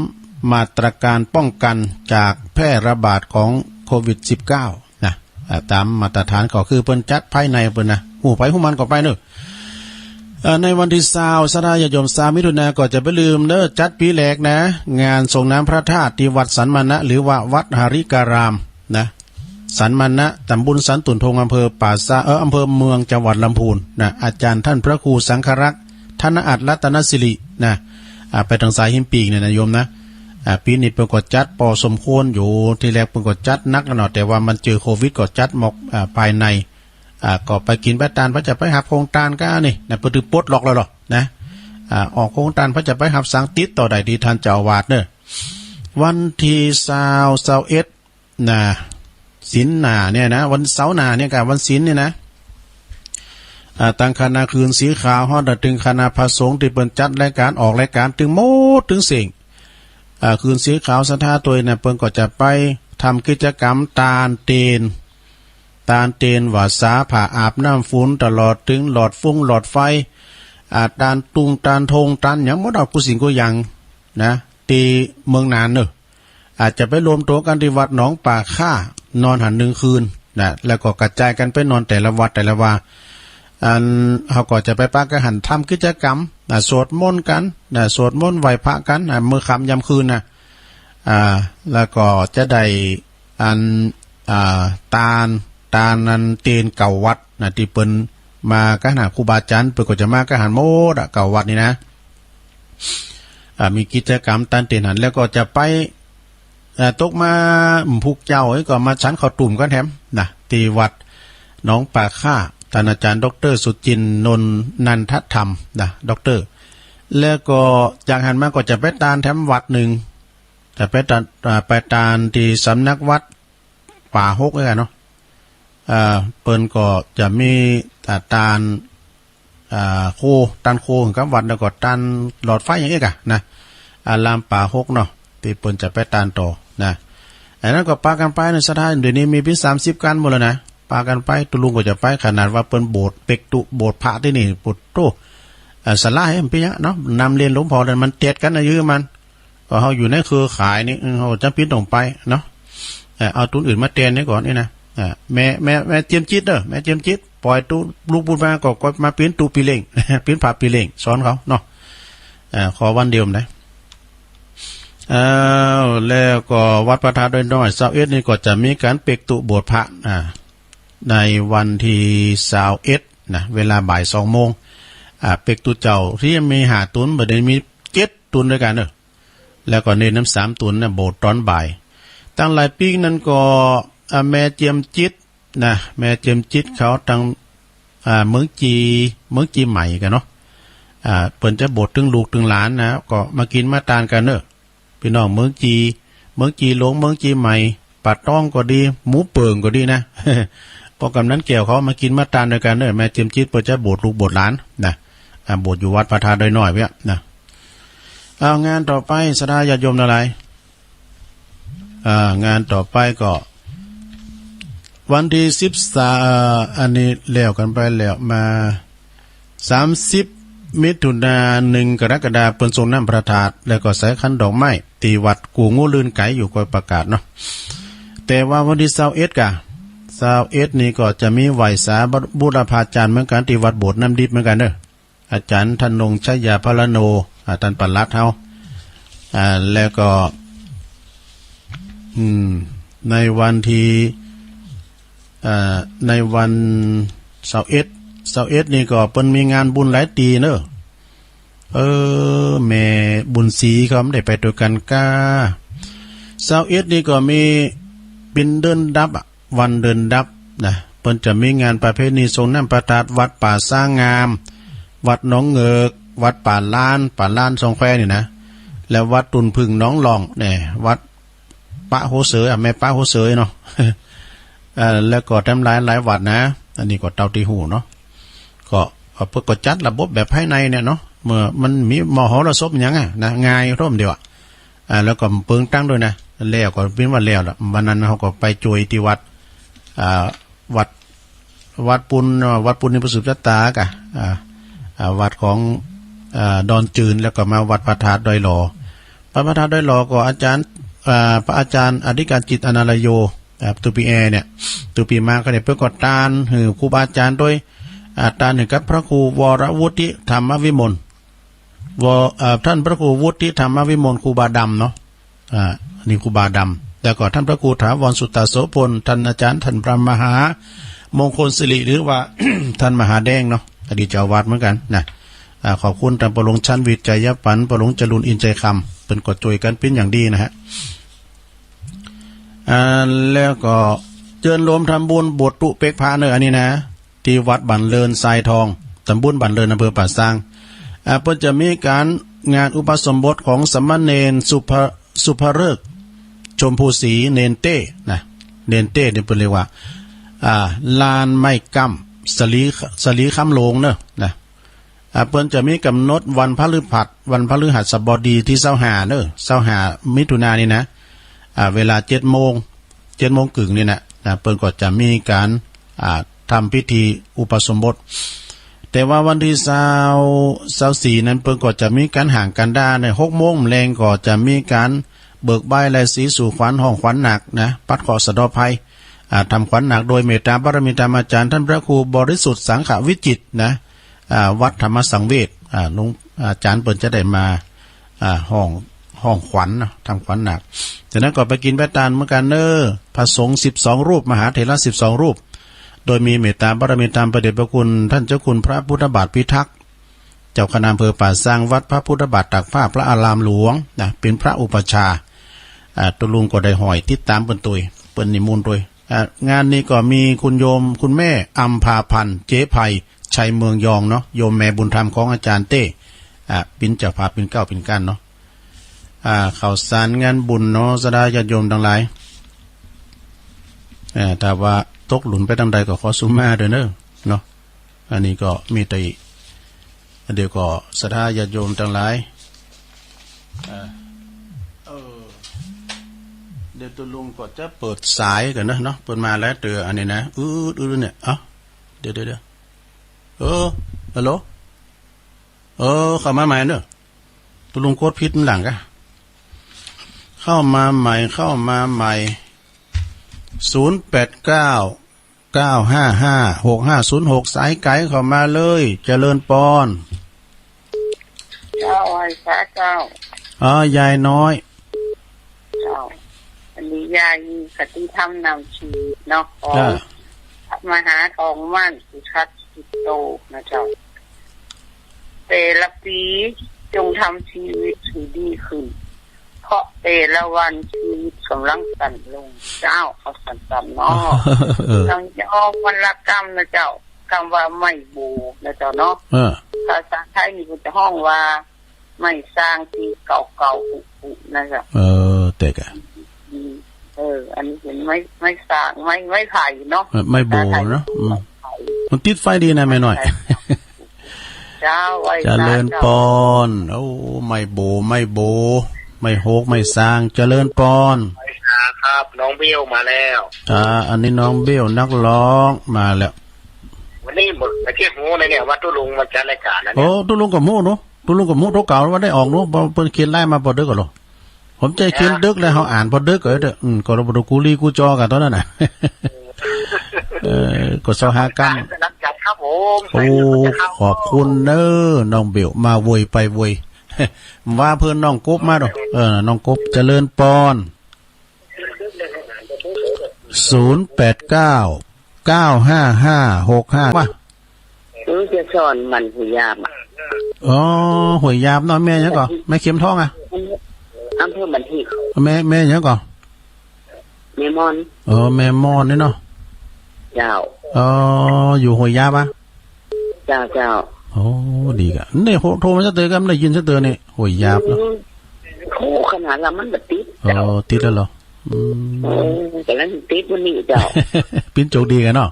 มาตรการป้องกันจากแพร่ระบาดของโควิดสิบเก้านะ อ่า ตามมาตรฐานก็คือเปิ้นจัดภายในเปิ้นนะ ฮู้ไผฮู้มันก็ไปเนอะ เอ่อ ในวันที่ซาว ศรัทธาญาติโยม ซาวมิถุนาก็จะไปลืมเนอะ จัดปีแรกนะ งานส่งน้ำพระธาตุที่วัดสันมณะ หรือว่าวัดหริการามนะ สันมณะ ตำบลสันตุ่นทง อำเภอป่าซาง เอ่อ อำเภอเมือง จังหวัดลำพูนนะ อาจารย์ท่านพระครูสังฆรักษ์ ธนอัตรัตนสิรินะ อ่า ไปทางสายหินปีกเนี่ยนะโยมนะ อ่า ปีนี้เปิ้นก็จัดปอสมควรอยู่ ทีแรกเปิ้นก็จัดหนักแล้วเนาะ แต่ว่ามันเจอโควิดก็จัดหมอก อ่า ภายใน อ่า ก็ไปกินไปตาน ไผจะไปหับโฮงตานกานี่นะ เปิ้นถือปลดล็อกแล้วเหรอนะ อ่า ออกโฮงตาน ไผจะไปหับสัง ติดต่อได้ที่ท่านเจ้าอาวาสเนอะ วันที่ซาว ซาวเอ็ดนะ ศีลหน้าเนี่ยนะ วันเสาร์หน้าเนี่ยกับวันศีลเนี่ยนะ อ่า ตั้งคณะคืนสีขาว ฮอดถึงคณะพระสงฆ์ที่เปิ้นจัดรายการออกรายการตึงหมดตึงเส้ง อ่า คืนสีขาวศรัทธาตวยนะ เปิ้นก็จะไปทำกิจกรรมตานเตน ตานเตน หว่าสา ผ้าอาบน้ำฝน ตลอดถึงหลอดฟงหลอดไฟ อ่า ตานตุง ตานทง ตานหยังหมด เอากู้สิ่งกู้อย่างนะ ที่เมืองนานเนอะ อาจจะไปรวมตัวกันที่วัดหนองป่าข้า นอนหันหนึ่งคืนนะ แล้วก็กระจายกันไปนอนแต่ละวัดแต่ละวา อัน เขาก็จะไปปะกันหันทำกิจกรรมนะ สวดมนต์กันนะ สวดมนต์ไหว้พระกันนะ มื้อค่ำยามคืนนะ อ่า แล้วก็จะได้อัน อ่า ตาน ตานอันเตนเก่าวัดนะ ที่เปิ้นมากันนะ ครูบาอาจารย์เปิ้นก็จะมากันหันหมดอะ เก่าวัดนี่นะ อ่า มีกิจกรรมตานเตนหัน แล้วก็จะไป เอ่อ ตกมา ผูกเจ้าเอ้ย ก็มาฉันข้าวตุ่มกันแถมนะ ที่วัดหนองป่าข้า ท่านอาจารย์ด็อกเตอร์สุจินต์ นนท์นันทธรรมนะ ด็อกเตอร์ แล้วก็จากหันมาก็จะไปตานแถมวัดหนึ่ง จะไปตาน อ่า ไปตานที่สำนักวัดป่าหกเอ้ยเนาะ อ่า เปิ้นก็จะมี อ่า ตาน อ่า โค ตานโคกับวัด แล้วก็ตานหลอดไฟอย่างเอกอะนะ อารามป่าหกเนาะ ที่เปิ้นจะไปตานต่อนะ อันนั้นก็ปากันไปนะ ศรัทธา เดี๋ยวนี้มีเพียงสามสิบกันหมดแล้วนะ ปากันไป ตุลุงก็จะไป ขนาดว่าเปิ้นโบสถ์ เปกตุโบสถ์พระที่นี่ ปุตโต อ่า สลาให้มันเปียะเนาะ นำเรียนหลวงพ่อนั่นมันเตียดกันนะ ยื้อมัน ก็เฮาอยู่ในเครือข่ายนี่ เออ เฮาจำเป็นต้องไปเนาะ เอ่อ เอาตุนอื่นมาแตนนี่ก่อนนี่นะ อ่า แม่ แม่ แม่เจียมจิตเด้อ แม่เจียมจิต ปล่อยตุลูกบุญมาก็ ก็มาเป็นตุปีเล่ง เป็นพระปีเล่ง สอนเขาเนาะ อ่า ขอวันเดียวนะ อ้าว แล้วก็วัดพระธาตุดอยน้อย ซาวเอ็ดนี่ก็จะมีการเปกตุโบสถ์พระ อ่า ในวันที่ซาวเอ็ดนะ เวลาบ่ายสองโมง อ่า เปกตุเจ้าที่มีห้าตุน บัดนี้มีเจ็ดตุนด้วยกันเนอะ แล้วก็เนนนำสามตุนนะ โบสถ์ตอนบ่าย ตั้งหลายปีนั้นก็ อ่า แม่เจียมจิตนะ แม่เจียมจิตเขาตั้ง อ่า เมืองจี เมืองจีใหม่กันเนาะ อ่า เปิ้นจะบวชตึงลูกตึงหลานนะ ก็มากินมาตานกันเนอะ พี่น้องเมืองจี เมืองจีหลวง เมืองจีใหม่ ป่าตองก็ดี หมูเปิ่งก็ดีนะ พอกำนันแก้วเขามากินมาตานด้วยกันเนอะ แม่เจียมจิตเปิ้นจะบวชลูกบวชหลานนะ อ่า บวชอยู่วัดพระธาตุดอยน้อยเวี้ยนะ เอา งานต่อไป ศรัทธาญาติโยมทั้งหลาย อ่า งานต่อไปก็ วันที่สิบสาม เอ่อ อันนี้แล้วกันไปแล้ว มา สามสิบ มิถุนา หนึ่ง กรกฎา เปิ้นส่งน้ำพระธาตุ แล้วก็ใส่ขันดอกไม้ ที่วัดกู่งูลื่นไก๋อยู่ ก็ประกาศเนาะ แต่ว่าวันที่ซาวเอ็ดกะ ซาวเอ็ดนี่ก็จะมีไหว้สาบูรพาจารย์เหมือนกัน ที่วัดโบสถ์น้ำดิบเหมือนกันเนอะ อาจารย์ธนงชัยยาพลโน อ่า ท่านปลัดเฮา อ่า แล้วก็ อืม ในวันที่ อ่า ในวันซาวเอ็ด ซาวเอ็ดนี่ก็เปิ้นมีงานบุญหลายตี้เนอะ เออ แม่บุญศรีเขาไม่ได้ไปด้วยกันก้า ซาวเอ็ดนี่ก็มีเป็นเดินดับอะ วันเดินดับนะ เปิ้นจะมีงานประเพณีส่งน้ำพระธาตุวัดป่าสร้างงาม วัดหนองเหงือก วัดป่าล้าน ป่าล้านสองแควนี่นะ และวัดตุ่นผึ่งหนองหล่องเนี่ย วัดปะโฮเสยอะ แม่ปะโฮเสยเนาะ เอ่อ แล้วก็แถมหลายหลายวัดนะ อันนี้ก็เต้าตี้ฮู้เนาะ ก็ ก็เปิ้นก็จัดระบบแบบภายในเนี่ยเนาะ เมื่อมันมีมหรสพหยังอะนะ ง่ายร่มเดียวอะ อ่า แล้วก็เปิงตังค์ด้วยนะ แล้วก็เป็นวันแล้วล่ะ วันนั้นเขาก็ไปจ่วยที่วัด อ่า วัด วัดปุณเอ่อวัดปุณนี่ประสืบชะตากะ อ่า อ่า วัดของ อ่า ดอนจืน แล้วก็มาวัดพระธาตุดอยหล่อ วัดพระธาตุดอยหล่อก็อาจารย์ อ่า พระอาจารย์อธิการจิตอนาลโย อ่า ตูปีแอเนี่ย ตูปีมาก็เนี่ยเปิ้นก็ตานหื้อครูบาอาจารย์ด้วย อ่า ตานหื้อกับพระครูวรวุฒิธรรมวิมล ว- เอ่อ ท่านพระครูวุฒิธรรมวิมล ครูบาดำเนาะ อ่า นี่ครูบาดำ แล้วก็ท่านพระครูถาวรสุตตโสพล ท่านอาจารย์ ท่านพระมหามงคลสิริ หรือว่า ท่านมหาแดงเนาะ อดีตเจ้าอาวาสเหมือนกันนะ อ่า ขอบคุณท่านปรหลวงชันวิทย์ ชัยปัน ปรหลวงจรูน อินทร์ชัยคำ เปิ้นก็จ่วยกันเป็นอย่างดีนะฮะ อ่า แล้วก็เจิญโลมทำบุญบวชตุ๊เป๊กพระเนอะ อันนี้นะ ที่วัดบ้านเลินทรายทอง ตำบลบ้านเลิน อำเภอป่าซาง อ่า เปิ้นจะมีการงานอุปสมบทของสามเณรสุภ- สุภฤกษ์ ชมพูศรี เณรเต้นะ เณรเต้นี่เปิ้นเรียกว่า อ่า ลานไม้กำ สลี สลีคำหลวงเนอะนะ อ่า เปิ้นจะมีกำหนดวันพฤหัส วันพฤหัสบดีที่ซาวห้าเนอะ ซาวห้ามิถุนายนนี่นะ อ่า เวลาเจ็ดโมง เจ็ดโมงครึ่งนี่นะ นะ เปิ้นก็จะมีการ อ่า ทำพิธีอุปสมบท แต่ว่าวันที่ซาว ซาวสี่นั้นเปิ้นก็จะมีการห่างกันด้านใน หกโมงแลงก็จะมีการเบิกบายและสีสู่ขวัญห้องขวัญหนักนะ ปัดเคราะห์สะเดาะภัย อ่า ทำขวัญหนักโดยเมตตาบารมีธรรมอาจารย์ท่านพระครูบริสุทธิ์สังฆวิจิตรนะ อ่า วัดธรรมสังเวช อ่า หลวงอาจารย์เปิ้นจะได้มา อ่า ห้อง ห้องขวัญเนาะ ทำขวัญหนัก จากนั้นก็ไปกินไปตานเหมือนกันเนอะ พระสงฆ์สิบสองรูป มหาเถระสิบสองรูป โดยมีเมตตาบารมีธรรมพระเดชพระคุณท่านเจ้าคุณพระพุทธบาทพิทักษ์ เจ้าคณะอำเภอป่าซาง วัดพระพุทธบาทตากผ้า พระอารามหลวงนะ เป็นพระอุปัชฌาย์ อ่า ตุ๊ลุงก็ได้ห้อยติดตามเปิ้นตวย เปิ้นนิมนต์ตวย อ่า งานนี้ก็มีคุณโยม คุณแม่อัมพาพันธ์ เจ๊ไพ ชัยเมืองยองเนาะ โยมแม่บุญธรรมของอาจารย์เต้ อ่า เป็นเจ้าภาพเป็นเก้าเป็นก้านเนาะ อ่า ข่าวสารงานบุญเนาะ ศรัทธาญาติโยมทั้งหลาย อ่า ถ้าว่าตกหล่นไปตางใดก็ขอสุมาด้วยเนอะ เนาะ อันนี้ก็มีแต่ เดี๋ยวก็ศรัทธาญาติโยมทั้งหลาย อ่า เออ เดี๋ยวตุ๊ลุงก็จะเปิดสายก่อนนะเนาะ เปิดมาแล้วเตืออันนี้นะ อืด อืดเนี่ย เอ้า เดี๋ยว เดี๋ยว เดี๋ยว เออ ฮัลโหล เออ เข้ามาใหม่เนอะ ตุ๊ลุงกดผิดหลังกะ เข้ามาใหม่ เข้ามาใหม่ ศูนย์แปดเก้า เก้าห้าห้า หกห้าศูนย์หก สายไกลเข้ามาเลย เจริญปอน เจ้า ไหว้พระเจ้า อ๋อ ยายน้อย เจ้า อันนี้ยายมีคติธรรมนำชีวิตเนาะ ของ อ่า พระมหาทองมั่น สุทัศน์กิจโต นะเจ้า แต่ละปีจงทำชีวิตให้ดีขึ้น เพราะแต่ละวันชีวิตกำลังสั้นลง เจ้า เอาสั้นๆเนาะ เออ ต้องยอมวันละกำนะเจ้า คำว่าไม้โบนะเจ้าเนาะ เออ ภาษาไทยนี่เพิ่นจะฮ้องว่าไม้ซางที่เก่าๆผุๆนะเจ้า เออ แต่กะ อืม เออ อันนี้เป็นไม้ ไม้ซาง ไม้ ไม้ไผ่เนาะ เออ ไม้โบเนาะ ภาษาไทย อืม ไม้ไผ่ มันติดไฟดีนะแม่น้อย ไม้ไผ่ เจ้า ไหว้ เจริญพร โอ้ ไม้โบ ไม้โบ ไม้โฮก ไม้ซาง เจริญพร ครับ น้องเบลมาแล้ว อ่า อันนี้น้องเบลนักร้องมาแล้ว วันนี้หมด มาเที่ยวหูนะเนี่ย ว่าตุ๊ลุงมาจัดรายการนะเนี่ย โอ้ ตุ๊ลุงก็ฮู้เนาะ ตุ๊ลุงก็ฮู้ตัวเก่าว่าได้ออกเนาะ พอเพิ่นเขียนไลน์มาพอดึกก็เหรอ ผมจะเขียนดึกแล้ว เขาอ่านพอดึกก็เด้อ อืม ก็เราบ่ต้องกูลีกูจอกันตอนนั้นน่ะ เออ ก็เซาหากัน กำลังจัดครับผม โอ้ ขอบคุณเด้อ น้องเบล มาโวยไปโวย ว่าเพิ่นน้องกบมาดอก เออ น้องกบ เจริญพร ศูนย์แปดเก้า เก้าห้าห้า หกห้า ว่า เออ จะสอนมันห้วยหยาบอะ อ๋อ ห้วยหยาบเนาะ แม่หยังก่อ แม่เข็มทองอะ อำเภอบันที แม่ แม่หยังก่อ แม่มอน เออ แม่มอนนี่เนาะ เจ้า อ๋อ อยู่ห้วยหยาบอะ เจ้า เจ้า โอ้ ดีกะ นี่โทร โทรมาซะเตอก็ไม่ได้ยินซะเตอนี่ ห้วยหยาบเนาะ อืม โทรขนาดละมันบ่ติด อ๋อ เจ้า ติดแล้วเหรอ อืม เออ กำลังติดวันนี้เจ้า ปิ้นโจกดีกันเนาะ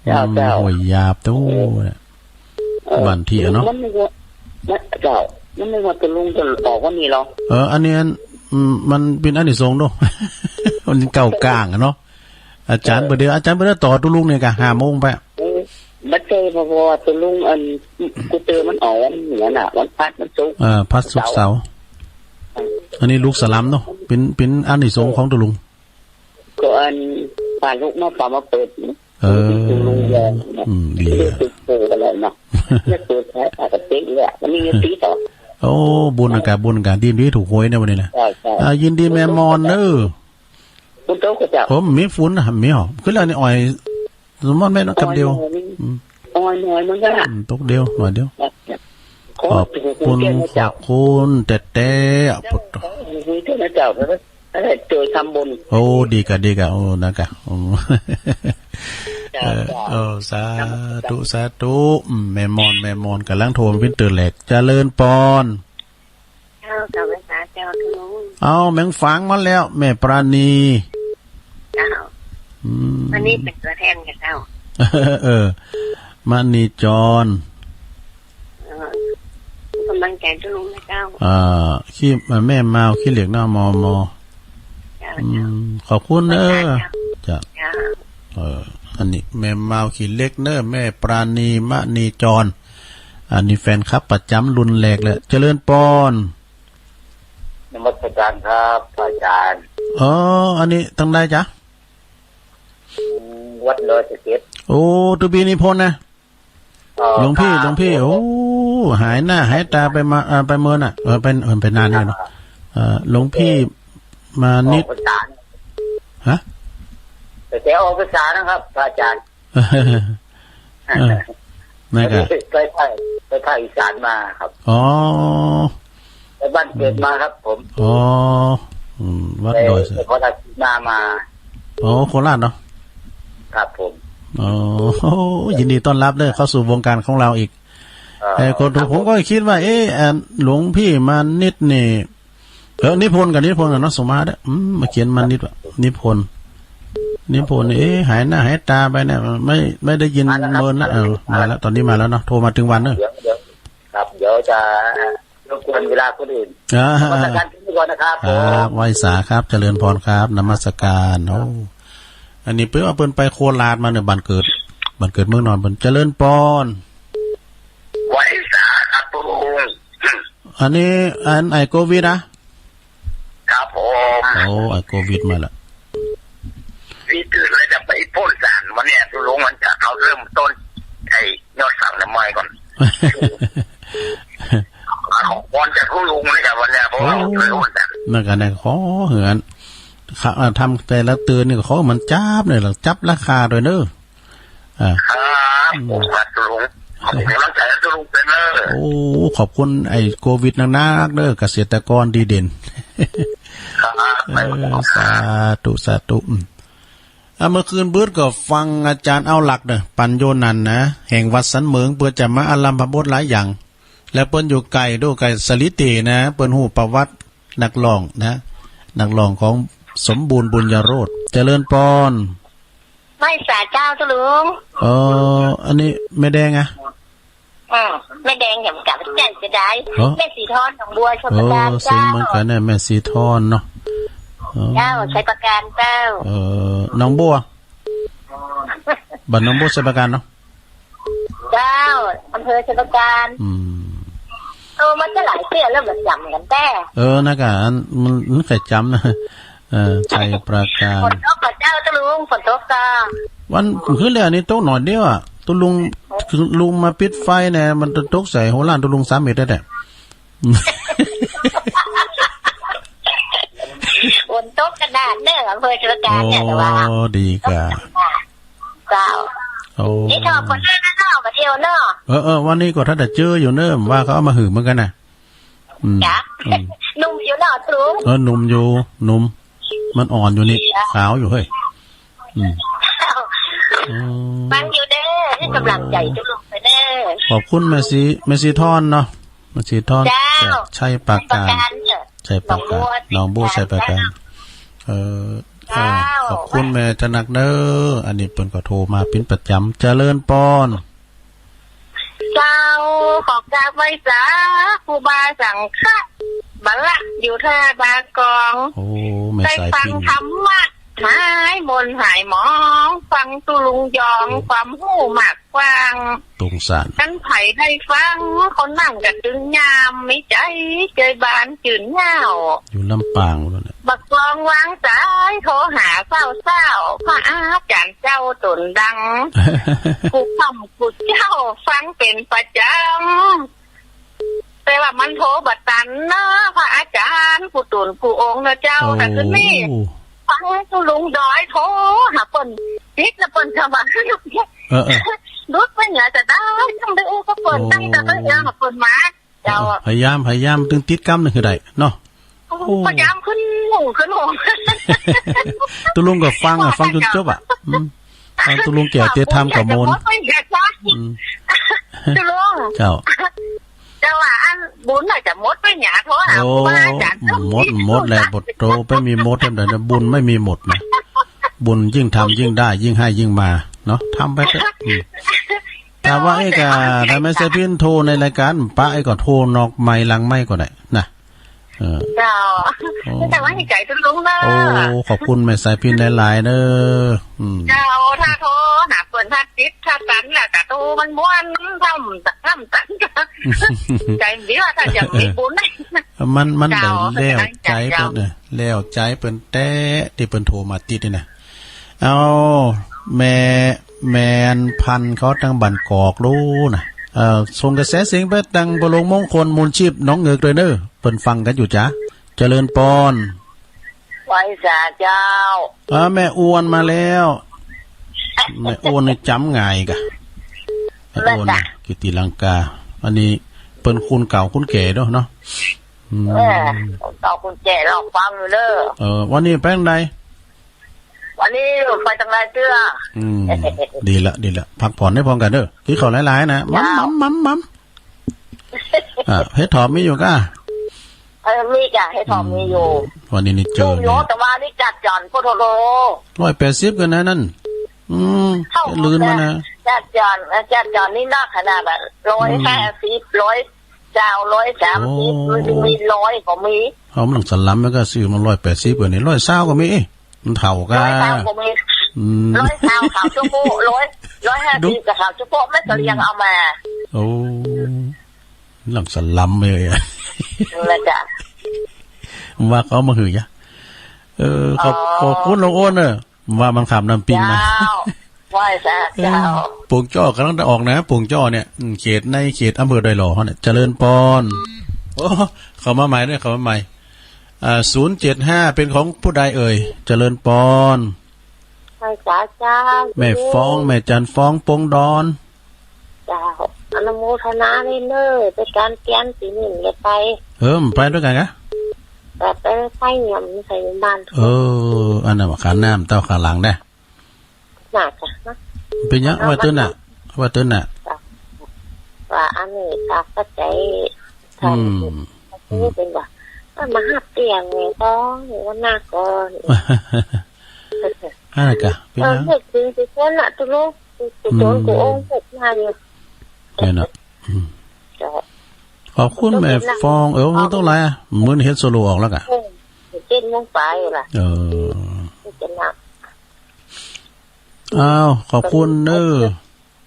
เจ้า อืม เจ้า ห้วยหยาบตู้เนี่ย เออ บ้านที่อะเนาะ มันนึกว่า มัน เจ้า มันนึกว่าตุ๊ลุงจะออกวันนี้เหรอ เออ อันนี้อัน อืม มันเป็นอานิสงส์เนาะ มันเก่ากลางอะเนาะ อาจารย์ เออ บ่เดียว อาจารย์บ่เดียวต่อตุ๊ลุงเนี่ยกะห้าโมงไป เออ บ่ใช่ เพราะว่าตุ๊ลุงอัน กูเจอมันออกวันเหนือน่ะ วันพัดวันศุกร์ เออ พัดศุกร์เสาร์ เออ อันนี้ลูกสลัมเนาะ เป็น เป็นอานิสงส์ของตุ๊ลุง ก็อัน พาลูกมา พามาเปิด เออ ตุ๊ลุงแย่ อืม ดี เรียก อะ ตุ๊กโตอะไรเนาะ เรียกตุ๊กแท้ปกติเลยอะ มันมีเงินตีต่อ โอ้ บุญอากาศ บุญอากาศ ดีดีถูกหวยนะวันนี้นะ ใช่ ใช่ อ่า ยินดีแม่มอนเด้อ ฝนตกก็เจ้า ผมมีฝนนะ มีหรอ คือแล้วนี่อ่อย สมมติแม่นกคำเดียว อ่อยหน่อยนึง อืม อ่อยหน่อยนึงก็ อืม ตกเดียว หน่อยเดียว ขอบคุณ ขอบคุณ แต่แต่ ขอบคุณเจ้า เจ้า เจ้าทำบุญ โอ้ ดีกะ ดีกะ โอ้ นะกะ โอ้ เจ้า เออ เจ้า โอ้ สาธุ สาธุ อืม แม่มอน แม่มอน กำลังโทรมาเป็นเตือนแหลก เจริญพร เจ้า เจ้า ไปหาเจ้าทุลุง เอา แมงฝังมาแล้ว แม่ปราณี เจ้า อืม วันนี้เป็นตัวแทนกับเจ้า เออ มณีจร เออ กำลังใจทุลุงนะเจ้า อ่า ขี้ แม่มาวขี้เหล็กเนาะ มอ มอ เจ้า อืม เจ้า ขอบคุณเด้อ เจ้า เจ้า เออ อันนี้แม่มาวขี้เหล็กเนอะ แม่ปราณี มณีจร อันนี้แฟนคลับประจำรุ่นแรกเลย เจริญพร นมัสการครับ พระอาจารย์ อ๋อ อันนี้ทางใดจ๊ะ อืม วัดดอยสะเก็ด โอ้ ตุบีนิพนธ์นะ เอ่อ หลวงพี่ ครับ หลวงพี่ ผม โอ้ หายหน้าหายตาไปมา เอ่อ ไปเมินอ่ะ เออ ไป เออ ไปนานเนี่ยเนาะ เอ่อ หลวงพี่มานิด ออกพรรษา ฮะ แต่แกออกพรรษานะครับ พระอาจารย์ เออ นั่นก็ ไปภาค ไปภาคอีสานมาครับ อ๋อ ไปบ้านเกิดมาครับผม อ๋อ อืม วัดดอย ไปนครราชสีมามา อ๋อ โคราชเนาะ ครับผม อ๋อ โอ้ ยินดีต้อนรับเด้อ เข้าสู่วงการของเราอีก เอ่อ เอ่อ คน ครับผม ผมก็คิดว่า เอ๊ะ อ่า หลวงพี่มานิดนี่ เออ นิพนธ์กับนิพนธ์กับเนาะ สมมาเด้อ อืม มาเขียนมานิดว่ะ นิพนธ์ นิพนธ์ เอ๊ะ หายหน้าหายตาไปเนี่ย ไม่ ไม่ได้ยิน มาแล้วครับ เมินละ เออ มาแล้ว ตอนนี้มาแล้วเนาะ โทรมาถึงวันเนอะ เดี๋ยว เดี๋ยว ครับ เดี๋ยวจะรบกวนเวลาคนอื่น อ่า นมัสการที่นี่ก่อนนะครับ ครับ ผม ไหว้สาครับ เจริญพรครับ นมัสการ โอ้ อันนี้เปิ้นว่าเปิ้นไปโคราชมาเนี่ย บ้านเกิด บ้านเกิดเมืองนอนเปิ้น เจริญพร ไหว้สาครับผม อันนี้ อันไอ้โควิดอะ ครับผม โอ้ ไอ้โควิดมาละ พี่ตื่นเลยจะไปพ่นสารวันเนี้ย ลุงมันจะเอาเริ่มต้น ไอ้ยอดสั่งน้ำไม้ก่อน ขอพรจากลุงเลยครับวันเนี้ย เพราะว่า โอ้ ช่วยพ่นสาร นั่นก็ได้ ขอเหือน ข้า อ่า ทำแต่ละเตือนนี่ ขอมันจับเนี่ย จับราคาด้วยเนอะ อ่า ครับ อืม ขอบคุณครับลุง ขอบคุณกำลังใจให้ลุงเป็นเลย โอ้ ขอบคุณไอ้โควิดนักๆเด้อ เกษตรกรดีเด่น ครับ เออ สาธุ สาธุ อืม อ่ะ เมื่อคืนเบิดก็ฟังอาจารย์เอาหลักเนอะ ปัญโยนันท์นะ แห่งวัดสันเหมิง เปิ้นจะมาอารัมภบทหลายอย่าง แล้วเปิ้นอยู่ใกล้โดใกล้สลิเตนะ เปิ้นฮู้ประวัตินักร้องนะ นักร้องของสมบูรณ์บุญญโรจน์ เจริญปอน ไหว้สาเจ้าเจ้าลุง เออ อันนี้แม่แดงอะ อืม แม่แดงอย่ามากับใจเสียดาย เหรอ แม่สีทอนหนองบัวชัยปราการ เออ เสียงเหมือนกันเนี่ย เจ้า แม่สีทอนเนาะ เออ เจ้า ชัยปราการเจ้า เออ หนองบัว บ้านหนองบัวชัยปราการเนาะ เจ้า อำเภอชัยปราการ อืม โตมาจะหลายเทื่อแล้ว บ่จำกันแต๊ เออ นะกะ อัน มัน มันใครจำนะ เออ ชัยปราการ ฝนตกบ่เจ้าเจ้าลุง ฝนตกบ่ วันคืนแล้วนี่ตกหน่อยเดียวอะ เจ้าลุง คือลุงมาปิดไฟเนี่ย มันจะตกใส่หัวล้านเจ้าลุงสามเมตรได้แหละ ฝนตกขนาดเด้อ อำเภอชัยปราการเนี่ย แต่ว่า โอ้ ดีกว่า เจ้า โอ้ นี่ถอดฝนเลยนะเนาะ มาเที่ยวเนาะ เออ เออ วันนี้ก็ถ้าจะเจออยู่เนอะ ว่าเขาเอามาหืมเหมือนกันนะ อืม จ้ะ อืม หนุ่มอยู่เนาะเจ้าลุง เออ หนุ่มอยู่ หนุ่ม มันอ่อนอยู่นี่ จ้ะ ขาวอยู่เฮ้ย อืม เจ้า อืม ฟังอยู่เด้อ ให้กำลังใจเจ้าลุงไปเด้อ ขอบคุณแม่สี แม่สีทอนเนาะ แม่สีทอน เจ้า จากชัยปราการ ชัยปราการเนี่ย ชัยปราการ หนองบัว หนองบัว ชัยปราการ ชัยปราการ เออ เจ้า เออ ขอบคุณแม่ถนัดเด้อ อันนี้เปิ้นก็โทรมาเป็นประจำ เจริญปอน เจ้า ขอกราบไหว้สาครูบาสังฆะ บาละอยู่ท่าบางกอง โอ้ แม่สายพิณ ได้ฟังธรรมะ หายมนต์หายหมอง ฟังเจ้าลุงยอง โอ้ ความรู้มากกว้าง ตรงสาร คันใผได้ฟัง คนนั้นก็ตึงยาม มีใจ ใจบานจื่นเย้า อยู่ลำปางนั่นแหละ บ่กลองวางสาย โทรหาเศร้าเศร้า พระอาจารย์เจ้าตนดัง กูค่ำกูเจ้า ฟังเป็นประจำ แต่ว่ามันโทรบ่ตันเนาะ พระอาจารย์ กูตนกูองค์เนาะเจ้า โอ้ แต่คืนนี้ ฟังเจ้าลุงดอยโทรหาเปิ้น ติดแล้วเปิ้นก็ว่า เออ เออ หลุดไปเนี่ยจะได้ ต้องได้อู้กับเปิ้น โอ้ ตั้งแต่เปิ้นเองกับเปิ้นมา เจ้า เออ พยายาม พยายาม ตึงติดกำนึงให้ได้เนาะ โอ้ พยายามขึ้นหงขึ้นหง เจ้าลุงก็ฟังอะ ฟังจนจบอะ อืม ฟังเจ้าลุงแก้วเทศน์ธรรมก็ม่วน อืม เจ้าลุง เจ้า เจ้าว่าอันบุญน่ะจะหมดไปเนี่ย โทรหา โอ้ ครูบาอาจารย์ หมด หมดแล้ว บ่โตไปมีหมดเท่าใดนะ บุญไม่มีหมดนะ บุญยิ่งทำยิ่งได้ ยิ่งให้ยิ่งมา เนาะ ทำไปเถอะ อืม ถ้าว่าเอ้ยกะ ถ้าแม่สายพิณโทรในรายการ ปะเอ้ยก็โทรนอกไมค์หลังไมค์ก็ได้นะ เออ เจ้า โอ้ แต่ว่าให้ใจเจ้าลุงเนาะ โอ้ ขอบคุณแม่สายพิณหลายๆเด้อ อืม เจ้า ถ้าโทรหาเปิ้น ถ้าติด ถ้าตันน่ะ กะโทรมันม่วน ทำ ทำตัน ใจดีว่าถ้าอยากมีบุญ มัน มัน เจ้า ได้แล้วใจเปิ้น เจ้า เนี่ย แล้วใจเปิ้นแต๊ ที่เปิ้นโทรมาติดนี่นะ เอา แม่ แม่นพันธุ์เขาตั้งบ้านกอกลู้นะ เอ่อ ส่งกระแสเสียงไปตั้งพระโลงมงคลมูลชีพหนองเงือกด้วยเนอะ เปิ้นฟังกันอยู่จ้ะ เจริญปอน ไหว้สาเจ้า เออ แม่อ้วนมาแล้ว แม่อ้วนนี่จำง่ายกะ แม่อ้วน แม่จ้ะ กิติลังกา อันนี้เปิ้นคุณเก่าคุณแก่เนาะ อืม เออ คุณเก่าคุณแก่ลองฟังอยู่เด้อ เออ วันนี้ไปทางใด วันนี้ไปทางใดเตื้อ อืม ดีละ ดีละ พักผ่อนให้พร้อมกันเด้อ กินข้าวหลายๆนะ เจ้า มัม มัม มัม อ่ะ เห็ดถอบมีอยู่ก้า เออ มีจ้ะ เห็ดถอบมีอยู่ อืม วันนี้นี่เจอ โย เนี่ย แต่ว่านี่จัดจานโพดโล ร้อยแปดสิบกันนะนั่น อืม เข้า เห็ดลืนมานะ จัดจาน จัดจานนี่นักขนาดแบบ อืม ร้อยห้าสิบ ร้อยเก้า ร้อยสามสิบ โอ้ มันจะมีร้อยก็มี เอามันหลังสลัมมันก็ซื้อมาร้อยแปดสิบกันนี่ ร้อยซาวก็มี มันเท่ากัน ร้อยซาวก็มี อืม ร้อยซาวขาวจุ๊บ ร้อย ร้อยห้าสิบ ดู กับขาวจุ๊บ แม่เสลียงเอามา โอ้ หลังสลัมเลยอะ นั่นแหละจ้ะ ว่าเขามาหือยะ เออ ขอบ อ๋อ ขอบคุณหลวงอ้นเนอะ ว่ามันขามน้ำปิงนะ เจ้า ไหว้สาเจ้า เออ ปลูกจ้อกำลังจะออกนะ ปลูกจ้อเนี่ย อืม เขตในเขตอำเภอดอยหล่อเขาเนี่ย เจริญปอน โอ้ เข้ามาใหม่ด้วย เข้ามาใหม่ อ่า ศูนย์เจ็ดห้า เป็นของผู้ใดเอ่ย เจริญปอน ไหว้สาเจ้า แม่ฟ้อง แม่จันฟ้อง ปงดอน เจ้า อนุโมทนาเลยเนอะ ไปการเตียนสีหนึ่งเลยไป เออ ไปด้วยกันกะ แต่ไปไปเยี่ยมใส่บ้าน เออ อันนั้นว่าขาน้ำเต้าขาหลังได้ น่าจะนะ เป็นหยัง ว่าตัวน่ะ ว่าตัวน่ะ ว่าอันนี้ก็เข้าใจ อืม อืม เป็นว่า ก็มาหับเตียงไง ก็ว่าหน้าก่อน อ่ากะ เป็นหยัง เออ เฮ็ดจริงสิคนน่ะ ตุลุง กูโดน อืม กูโอ้งเฮ็ดมาอยู่ เนี่ยน่ะ อืม เจ้า ขอบคุณแม่ฟอง เออ มันต้องหลายอ่ะ มื้อนี้เฮ็ดโซโล่ออกแล้วกะ เออ เจ็ดโมงปลายอยู่ล่ะ เออ เจ็ดโมง อ้าว ขอบคุณเด้อ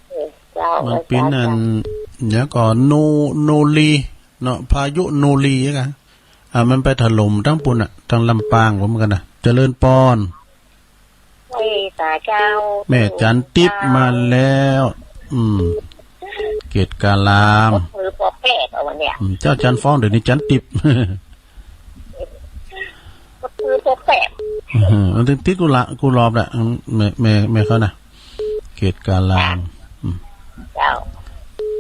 เออ เจ้า มันเป็นอัน เดี๋ยวก่อน โน โนรี เนาะ พายุโนรีกะ อ่า มันไปถล่มทั้งปุ่นน่ะ ทั้งลำปางผมกันน่ะ เจริญปอน เอ้ย สาเจ้า แม่จันทิพย์มาแล้ว อืม เกตการาม ก็คือปอแปดเอาวันเนี้ย อืม เจ้าจันฟ้อง เดี๋ยวนี้จันทิพย์ ก็คือปอแปด อืม มันถึงติดกูละ กูรอบละ อืม แม่ แม่ แม่เขาน่ะ เกตการาม อืม เจ้า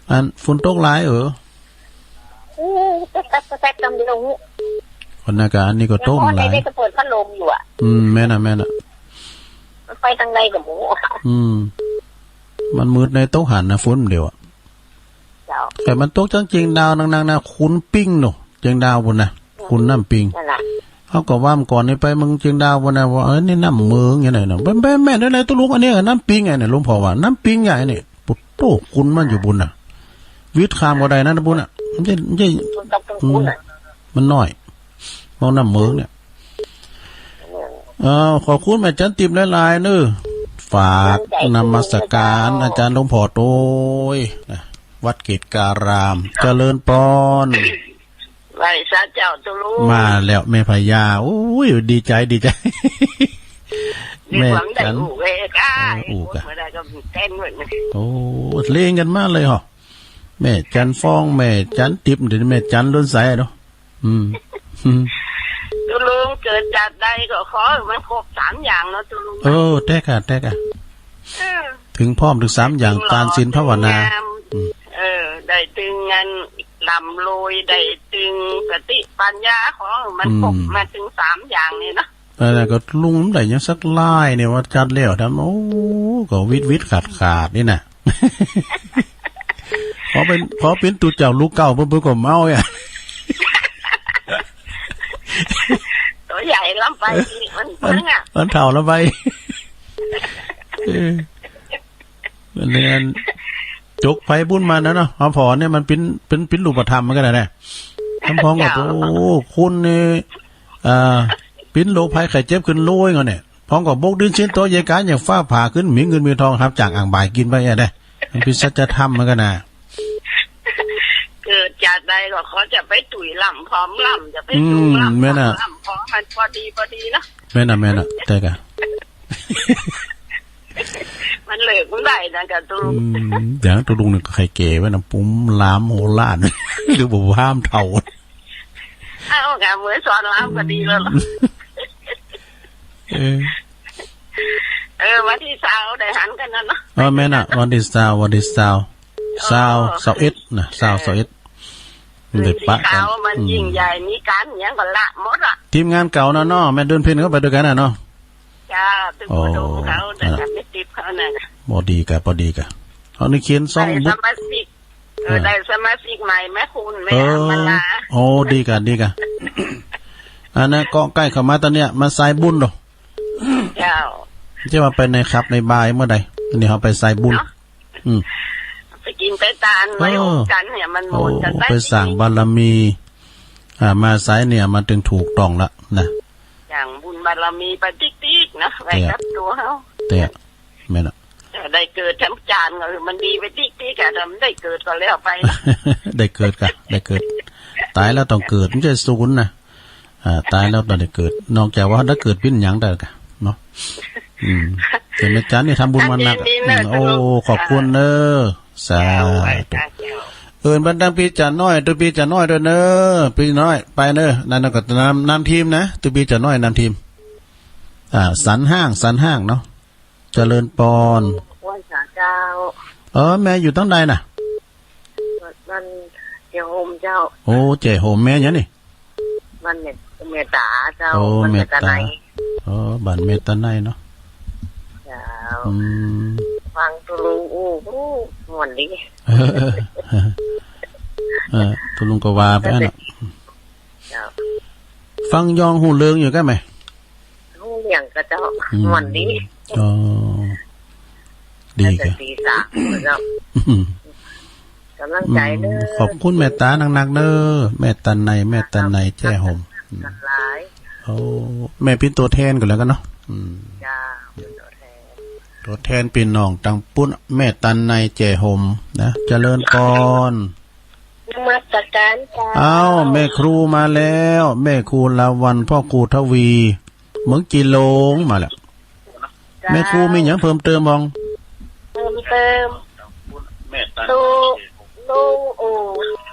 อันฝนตกหลายเออ อู้ แป๊บๆๆๆ เดี๋ยว คนหน้ากะอันนี้ก็ตกหลาย ในห้องนี่ก็เปิดพัดลมอยู่อะ อืม แม่นน่ะ แม่นน่ะ มันไปทางใดก็บ่ฮู้ อืม มันมืดในโต๊ะหันนะ ฝนเดียวอะ เจ้า แต่มันตกจังเจียงดาวนักๆนะ ขุนปิงโน่ เจียงดาวพุ้นนะ ขุนน้ำปิง นั่นล่ะ เขาก็ว่าเมื่อก่อนนี่ไปเมืองเจียงดาวพุ้นนะ ว่า เอ้ย นี่น้ำเมืองอย่างไรเนาะ แม่นๆๆๆ ตุลุง อันนี้น้ำปิงไงเนี่ย หลวงพ่อว่า น้ำปิงใหญ่เนี่ย ปุ๊บ โอ้ ขุนมันอยู่พุ้นน่ะ วิทย์ข้ามก็ได้นะพุ้นน่ะ มันจะ มันจะ อืม มันน้อย มองน้ำเมืองเนี่ย เออ ขอบคุณแม่จันทิพย์หลายๆเนอะ ฝากนมัสการอาจารย์หลวงพ่อโตยนะ วัดเกตการาม เจริญปอน ไหว้สาเจ้าตุลุง มาแล้วแม่พญา โอ้ย ดีใจ ดีใจ แม่จัน ได้อู้เวกา เออ อู้กะ เมื่อใดก็เต้นเหมือนกัน โอ้ เล่นกันมาเลยเหรอ แม่จันฟ้อง แม่จันทิพย์ เดี๋ยวนี้แม่จันล้นสายเนาะ อืม ตุลุง เกิดชาติใดก็ขอให้มันครบสามอย่างเนาะตุลุง เออ แต๊กะ แต๊กะ เออ ถึงพร้อมถึงสามอย่าง ถึงหล่อ ตานศีลภาวนา ถึงงาม อืม เออ ได้ถึงเงินร่ำรวย ได้ถึงสติปัญญา ขอให้มันครบ อืม มาถึงสามอย่างนี่เนาะ อันนั้นก็ลุงมันได้หยังสักหลายเนี่ย ว่าจัดแล้วทำ โอ้ ก็วิดวิดขาดขาดนี่น่ะ พอเป็น พอเป็นตุ๊เจ้าลูกเก่า เพิ่น เพิ่นก็เมาอ่ะ ตัวใหญ่ลำไป มัน มัน พังอ่ะ มันเฒ่าลำไป เออ มันเรียน จกไผบุญมันนะเนาะ เอาผ่อเนี่ยมันเป็น เป็น เป็นรูปธรรมมันก็ได้นะ คำพ้องก็ เจ้า โอ้ คุณนี่ เอ่อ ปิ้นโรคภัยไข้เจ็บขึ้นโลยเงาเนี่ย พ้องก็บกดินชิ้นโตเยกาอย่างฟ้าผ่าขึ้น มีเงินมีทองครับ จากอ่างบ่ายกินไปเนี่ยนะ มันเป็นสัจธรรมมันก็นะ เกิดชาติใดก็ขอจะไปตุ๋ยลำพร้อมลำ จะไป อืม สูงลำ แม่นน่ะ ลำพร้อมมันพอดีพอดีเนาะ แม่นน่ะ แม่นน่ะ ใช่กะ มันเลิกมันได้นะกะตุลุง อืม อย่างตุลุงนี่ก็ใครแก่ไว้นะ ปุ้มลามโหราณ หรือบอกว่าห้ามเฒ่า เอากะเหมือนสอนลามก็ดีแล้วล่ะ เออ เออ วันที่ซาวได้หันกันนั่นเนาะ เออ แม่นน่ะ วันที่ซาว วันที่ซาว เออ ซาว ซาวเอ็ดนะ ซาว เออ ซาวเอ็ด เออ ได้ปะกัน สีขาวมัน อืม ยิ่งใหญ่ มีการหยังก็ละหมดอะ ทีมงานเก่านะเนาะ แม่เดือนเพ็ญเขาไปด้วยกันน่ะเนาะ จ้า ตึก โอ้ อุดมเขา นั่นน่ะ แต่ไม่ติดเขาน่ะ พอดีกะ พอดีกะ เอานี่เขียนซอง ได้ บุ สมาชิก เออ เออ ได้สมาชิกใหม่ แม่คุณ แม่ เออ อมรา โอ้ ดีกะ ดีกะ อันนั้นก็ใกล้เข้ามาตอนเนี้ย มาสายบุญดอก เจ้า จะมาไปในคลับในบาร์เมื่อใด อันนี้เขาไปสายบุญ เนาะ อืม ไปกินไปตาน เออ ไว้โฮมกันเนี่ย มันม่วนกัน โอ้ ไป ไปสร้างบารมี อ่า มาสายเนี่ย มันถึงถูกต้องละนะ สร้างบุญบารมีไปติ๊กๆเนาะ ไว้ แต่ กับตัวเขา แต่ แม่นน่ะ เออ ได้เกิดแถมจานก็คือมันดีไปติ๊กๆอะ ถ้ามันได้เกิดก็แล้วไป ได้เกิดกะ ได้เกิด ตายแล้วต้องเกิด ไม่ใช่ศูนย์นะ อ่า ตายแล้วต้องได้เกิด นอกจากว่าถ้าเกิดเป็นหยังได้กะเนาะ อืม แต่แม่จันนี่ทำบุญมาหนักอะ ยินดีนะ อืม โอ้ ขอบคุณเนอะ สาธุ เจ้า เอิ้นบรรดาพี่จ๋าน้อย ตัวพี่จ๋าน้อยด้วยเนอะ พี่น้อย ไปเนอะ นั่นก็นำ นำทีมนะ ตัวพี่จ๋าน้อยนำทีม อ่า สันห้าง สันห้างเนาะ เจริญปอน ไหว้สาเจ้า เออ แม่อยู่ตั้งใดน่ะ บ้านเจ้าโฮมเจ้า โอ้ เจ้าโฮม แม่หยังนี่ บ้านเมต เมตตาเจ้า โอ้ บ้านเมตตา เมตตาใน โอ้ บ้านเมตตาในเนาะ เจ้า อืม ฟังตุลุงอู้อู้ม่วนดี เออ ตุลุงก็ว่าไปนะ เจ้า ฟังยองฮู้เรื่องอยู่ใช่ไหม ฮู้เรื่องก็เจ้า อืม ม่วนดี อ๋อ ดี แล้วแต่ ค่ะ ศีรษะเจ้า กำลังใจเด้อ อืม ขอบคุณแม่ตานักๆเด้อ แม่ตันใน แม่ตันในแจ้ห่ม อืม หลาย โอ้ แม่เป็นตัวแทนกันแล้วกันเนาะ อืม จ้า เป็นตัวแทน ตัวแทนพี่น้องตังปุ้น แม่ตันในแจ้ห่มนะ เจริญปอน นมัสการเจ้า อ้าว แม่ครูมาแล้ว แม่ครูลาวัน พ่อครูทวี เมืองจีหลงมาแล้ว เจ้า แม่ครูมีหยังเพิ่มเติมบ้าง เพิ่มเติม ตูลุงอู่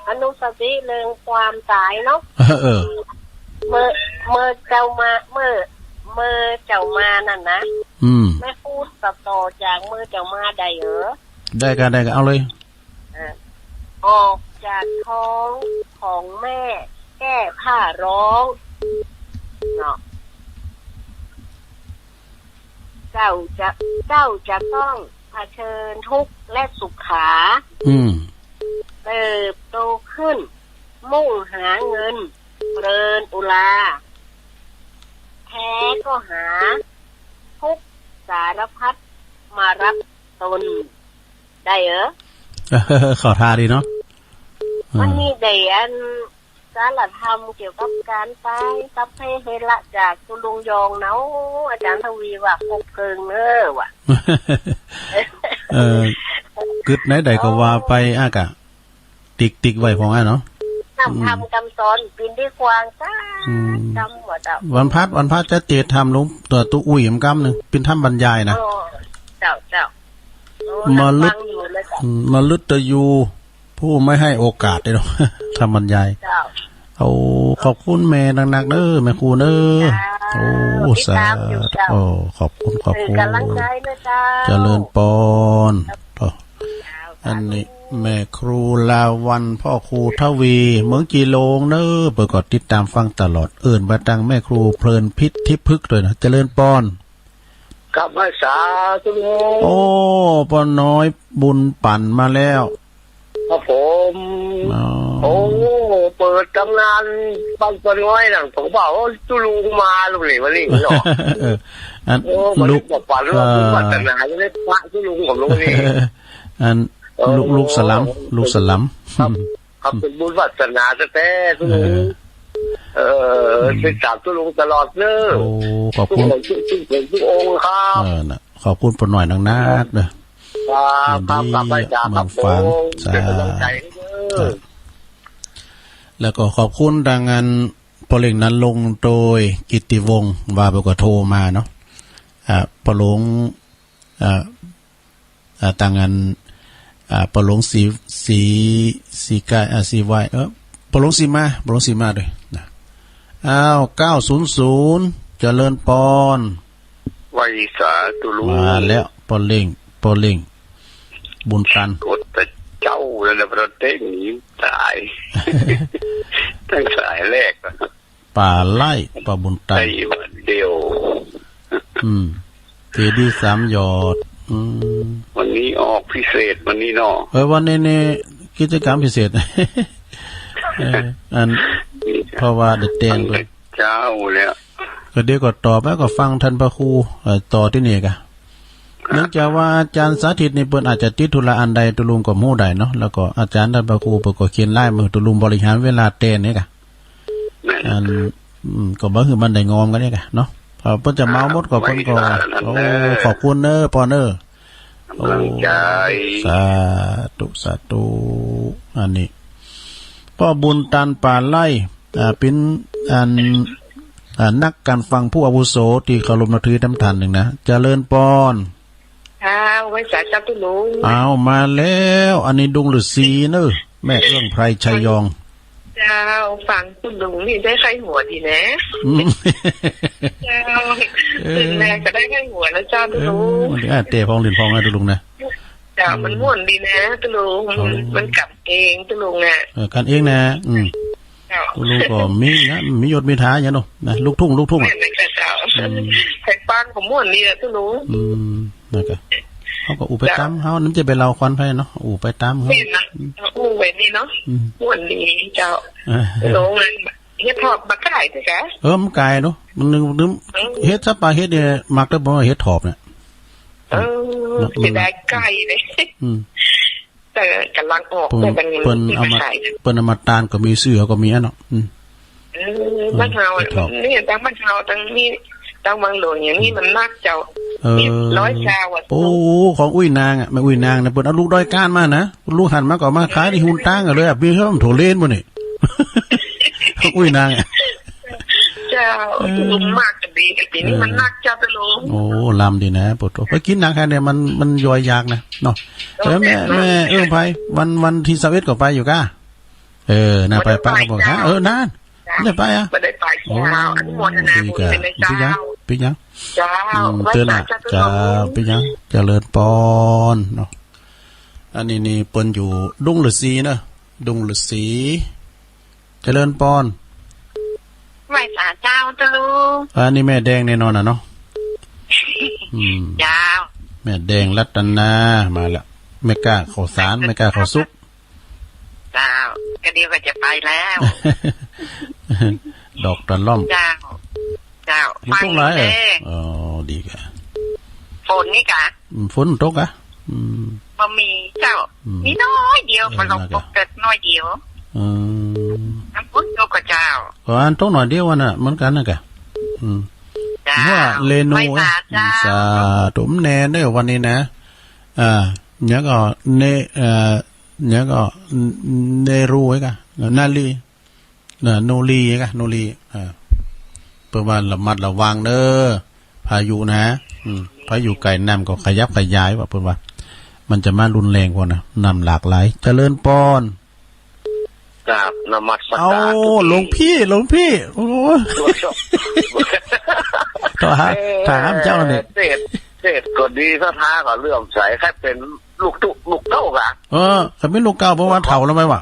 อนุสติเรื่องความตายเนาะ เออ เมื่อ เมื่อเจ้ามา เมื่อ เมื่อเจ้ามานั่นนะ อืม แม่พูดต่อๆจากเมื่อเจ้ามาได้เหรอ ได้กัน ได้กัน เอาเลย เออ ออกจากท้องของแม่แก้ผ้าร้องเนาะ เจ้าจะ เจ้าจะต้องเผชิญทุกข์และสุขขา อืม เติบโตขึ้น มุ่งหาเงิน เรินอุรา แท้ก็หา ทุกข์สารพัดมารับตน ได้เหรอ ขอทาดีเนาะ เออ มันมีแต่อัน สารธรรมเกี่ยวกับการตาย สัพเพเหระ จากตุลุงยองเนาะ อาจารย์ทวีว่าครบเกิงเนอะว่ะ เออ กึดไหนใดก็ว่าไป อากะ ติ๊กติ๊กไว้พองอ่ะเนาะ นำธรรม อืม คำสอน ปิ่นได้กว้างจ้า อืม กำหมดอ่ะ วันพัด วันพัดจะเตะธรรมหลวงตัวตุอุ้ยมกำหนึ่ง เป็นธรรมบรรยายนะ อ๋อ เจ้า เจ้า โอ้ มาลุด นั่งฟังอยู่เลยจ้ะ อืม มาลุดตะยู ผู้ไม่ให้โอกาสเลยเนาะ ธรรมบรรยาย เจ้า โอ้ ขอบคุณแม่นักๆเด้อ แม่ครูเด้อ เจ้า โอ้ ติดตามอยู่ สาธุ เจ้า โอ้ ขอบคุณ ขอบคุณ เป็นกำลังใจนะเจ้า เจริญปอน ครับ โอ้ เจ้า อันนี้ สาธุ แม่ครูลาวัน พ่อครูทวี เมืองจีหลงเด้อ เปิดกดติดตามฟังตลอด เอิ้นมาตังแม่ครูเพลินพิษทิพย์พฤกษ์ด้วยนะ เจริญปอน ครับ สาธุ โอ้ ป้าน้อยบุญปั่นมาแล้ว ครับผม อ๋อ โอ้ เปิดตำนานบ้านปะน้อยนั่น ผมบอกว่า โอ้ ตุลุงมาลูกนี่ วันนี้เนาะ เออ อัน โอ้ วันนี้ ลูก บอกฝันว่า เอ่อ บุญวาสนาจะได้พระตุลุงผมลูกนี่ อัน เออ ลูก ลูกสลัม ลูกสลัม ครับ ครับ เป็นบุญวาสนาแท้ๆ ตุลุง เออ เออ อืม ติดตามตุลุงตลอดเนอะ โอ้ ขอบคุณ ทุกคน ทุก ทุกคน ทุกองค์ครับ เออ น่ะ ขอบคุณป้าน้อยนักๆเด้อ ครับ ครับ ครับ ไปจ้า ครับ มันฟัง ผม สาธุ เป็นกำลังใจให้เด้อ ครับ แล้วก็ขอบคุณทางงานปอเล็งนันลงโดยกิตติวงศ์ ว่าเบอร์ก็โทรมาเนาะ อ่า ปอหลวง อ่า อ่า ทางงาน อ่า ปอหลวงศรี ศรี ศรีกาย อ่า ศรีวาย เออ ปอหลวงศรีมา ปอหลวงศรีมาด้วยนะ อ้าว เก้าศูนย์ศูนย์ เจริญปอน ไหว้สาธุลุง มาแล้ว ปอเล็ง ปอเล็ง บุญตัน กดแต่เจ้าแล้วนะ ประเทศนี้ตาย ตั้งสายแรก ป่าไร่ ป่าบุญตัน ได้วันเดียว อืม เจดีย์สามยอด อืม วันนี้ออกพิเศษ วันนี้เนาะ เออ วันนี้นี่กิจกรรมพิเศษ เออ อัน เพราะว่าได้แต่ง ตั้งแต่เช้าแล้ว ก็เดี๋ยวก็ต่อไปก็ฟังท่านพระครู เอ่อ ต่อที่นี่กะ เนื่องจากว่าอาจารย์สาธิตนี่เปิ้นอาจจะติดธุระอันใด ตุลุงก็บ่ฮู้ได้เนาะ แล้วก็อาจารย์ท่านพระครูเปิ้นก็เขียนลายมือ ตุลุงบริหารเวลาแต่งนี่กะ อัน อืม ก็บ่หื้อมันได้งอมกันนี่กะเนาะ เอ่อ เปิ้นจะเมาหมดก็เปิ้นก็ อ่ะ ไว้สาระนั้น โอ้ เนอะ ขอบคุณเนอะ ปอนเนอะ กำลังใจ โอ้ สาธุ สาธุ อันนี้ ป้อบุญตันป่าไร่ อ่า เป็น อัน อ่า นักการฟังผู้อาวุโสที่เคารพนับถือท่านหนึ่งนะ เจริญปอน ค่ะ ไหว้สาเจ้าตุลุง อ้าว มาแล้ว อันนี้ดุงฤาษีเนอะ แม่เอื้องไพรชัยยอง เจ้า ฟังตุลุงนี่ได้ไข้หัวดีนะ อืม เจ้า เออ ตื่นแรงก็ได้ไข้หัวแล้วเจ้าตุลุง เออ มันถึงอ่ะเตะพองหลินพองนะตุลุงนะ เจ้า อืม มันม่วนดีนะตุลุง มัน อ๋อ มันกำเองตุลุงอ่ะ เออ กันเองนะ อืม เจ้า ตุลุงก็มีนะ มียศมีฐานอย่างเนาะ นะ ลูกทุ่ง ลูกทุ่งอ่ะ แม่นเลยค่ะเจ้า อืม ไทยปานก็ม่วนดีอะตุลุง อืม โอเค เขาก็อู้ไปตามเขา นั่นจะไปเล่าควันไฟเนาะ อู้ไปตามเขา นี่นะอู้ไว้นี่เนาะ อืม วันนี้เจ้า เออ โรงงานเฮ็ดทอดมาขายด้วยกะ เออ มันไก่เนาะ มันนึงนึง เออ เฮ็ดซะปลาเฮ็ดเนี่ย มักได้บ่เฮ็ดทอดเนี่ย เออ มัน เสียดายไก่เลย อืม แต่กำลังออก เปิ้น แต่มัน เปิ้นเอามา ขาย เปิ้นเอามาตานก็มี ซื้อก็มีอะเนาะ อืม เออ บ้านเฮา เออ นี่ ทางบ้านเฮา ทางนี้ ทางวังหลวงอย่างนี้มันนักเจ้า เออ มีร้อยซาวอะ โอ้ ของอุ้ยนางอะ แม่อุ้ยนางนะ เปิ้นเอาลูกด้อยก้านมานะ ลูกหันมาก็มาขายที่หุ่นตั้งกันเลยอะ มีเพิ่มโถเลนบ่นี่ ของอุ้ยนางอะ เจ้า เออ ลุงมากก็ดี แต่ปีนี้มันนักเจ้า เออ ตะลุง โอ้ ลำดีนะ ปวดหัว ไปกินหนังแค่เนี่ย มัน มันย่อยยากนะ เนาะ เออ แล้วแม่ แม่ แม่เอื้องไพร วัน วันที่สิบเอ็ดก็ไปอยู่ก้า เออ น่าไป บ่ได้ไป ป้าก็บอก เจ้า ฮะ เออ นั่น เจ้า ไม่ได้ไปอ่ะ ไม่ได้ไป โอ้ เจ้า อนุโมทนาบุญ ดีกะ เป็นเจ้า เป็นยัง เป็นยัง เจ้า อืม ไหว้ เตือนอ่ะ สาธุ เจ้า เป็นยัง เจริญปอนเนาะ อันนี้นี่เปิ้นอยู่ดุงฤาษีเนอะ ดุงฤาษี เจริญปอน ไหว้สาเจ้าตะลุง อันนี้แม่แดงแน่นอนอ่ะเนาะ อืม เจ้า แม่แดงรัตนา มาแล้ว แม่ก้าข้าวสาร แม่ก้าข้าวสุก เจ้า ก็เดี๋ยวก็จะไปแล้ว ดอกตะล่อม เจ้า เจ้า มันตกหลายเหรอ ฟังอยู่เด้ อ๋อ ดีกะ ฝนนี่กะ อืม ฝนตกอะ อืม บ่มีเจ้า อืม มีน้อยเดียว เออ มันลง นั่นกะ ปกเกิดน้อยเดียว อืม น้ำฝนตกกะเจ้า ก็อันตกหน่อยเดียวอะน่ะ เหมือนกันน่ะกะ อืม เจ้า ว่าเรโน ไหว้สาเจ้า สาธุแน่เด้อวันนี้นะ อ่า แล้วก็เน เอ่อ แล้วก็เนรูไว้กะ นาลี เอ่อ โนรีไว้กะ โนรี อ่า เปิ้นว่าระมัดระวังเด้อ พายุนะ อืม พายุไก่น้ำก็ขยับขยายว่ะ เปิ้นว่า มันจะมารุนแรงกว่านะ น้ำหลากหลาย เจริญปอน กราบนมัสการ เอ้า ทุกที หลวงพี่ หลวงพี่ โอ้ ตัวชอบ ต่อหา เอ่อ ถามเจ้าเนี่ย เทศน์ เทศน์ก็ดี ศรัทธาก็เลื่อมใส ใครเป็นลูกตุ๊ ลูกเต้ากะ เออ ใครเป็นลูกเต้า เพราะว่าเฒ่าแล้วไหมวะ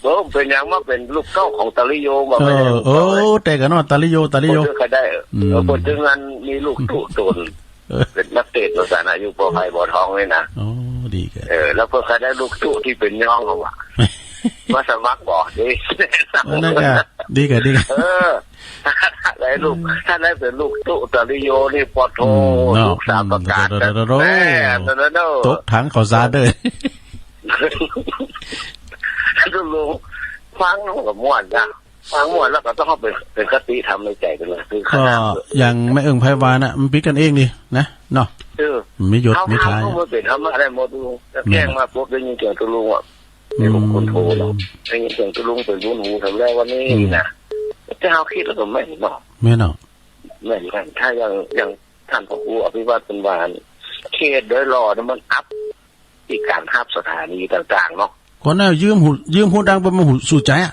เออ เป็นอย่างว่าเป็นลูกเต้าของตาลิโยมา เออ ไม่ได้ลูกเต้าเลย เออ แต่กันเนาะ ตาลิโย ตาลิโย คนที่เคยได้ อืม เออ คนที่งานมีลูกตุ๊ตน เออ เป็นนักเทศน์ภาษาอายุปอไผ่บ่อทองนี่นะ อ๋อ ดีกะ เออ แล้วเพิ่นเคยได้ลูกตุ๊ที่เป็นย่องเขาอะ มาสมัครบ่ ดี เออ นั่นกะ ดีกะ ดีกะ เออ ได้ลูก อืม ถ้าได้เป็นลูกตุ๊ตริโยนี่ปอโท อืม เนาะ ลูกสาวประกาศ อืม โดโดโดโด แม่ โดโดโด ตกถังข้าวสารเด้อ ทุลุง ฟังแล้วก็ม่วนนะ ฟังม่วนแล้วก็ต้องเอาเป็น เป็นคติธรรมในใจไปเลย คือขนาด ก็อย่างแม่เอิงไพวันน่ะ มันปิดกันเองดีนะ เนาะ เออ มันมียศ เอา มีฐานะ ทำมันเป็นธรรมะได้หมด ทุลุง อืม แกล้งมาปุ๊บได้ยินเสียงทุลุงอ่ะ นี่ผมคนโทรเนาะ อืม ได้ยินเสียงทุลุงเป็นบุญหูทำแล้ววันนี้ อืม นะ แต่เฮาคิดแล้วก็แม่นเนาะ แม่นเนาะ แม่นกัน ถ้าอย่าง อย่างท่านพระครูอภิวัตรเป็นวาน เขตโดยรอบเนี่ยมันอัพที่การฮับสถานีต่างๆเนาะ คนน่ะยืมหู ยืมหูดังไปมาหูสู่ใจอ่ะ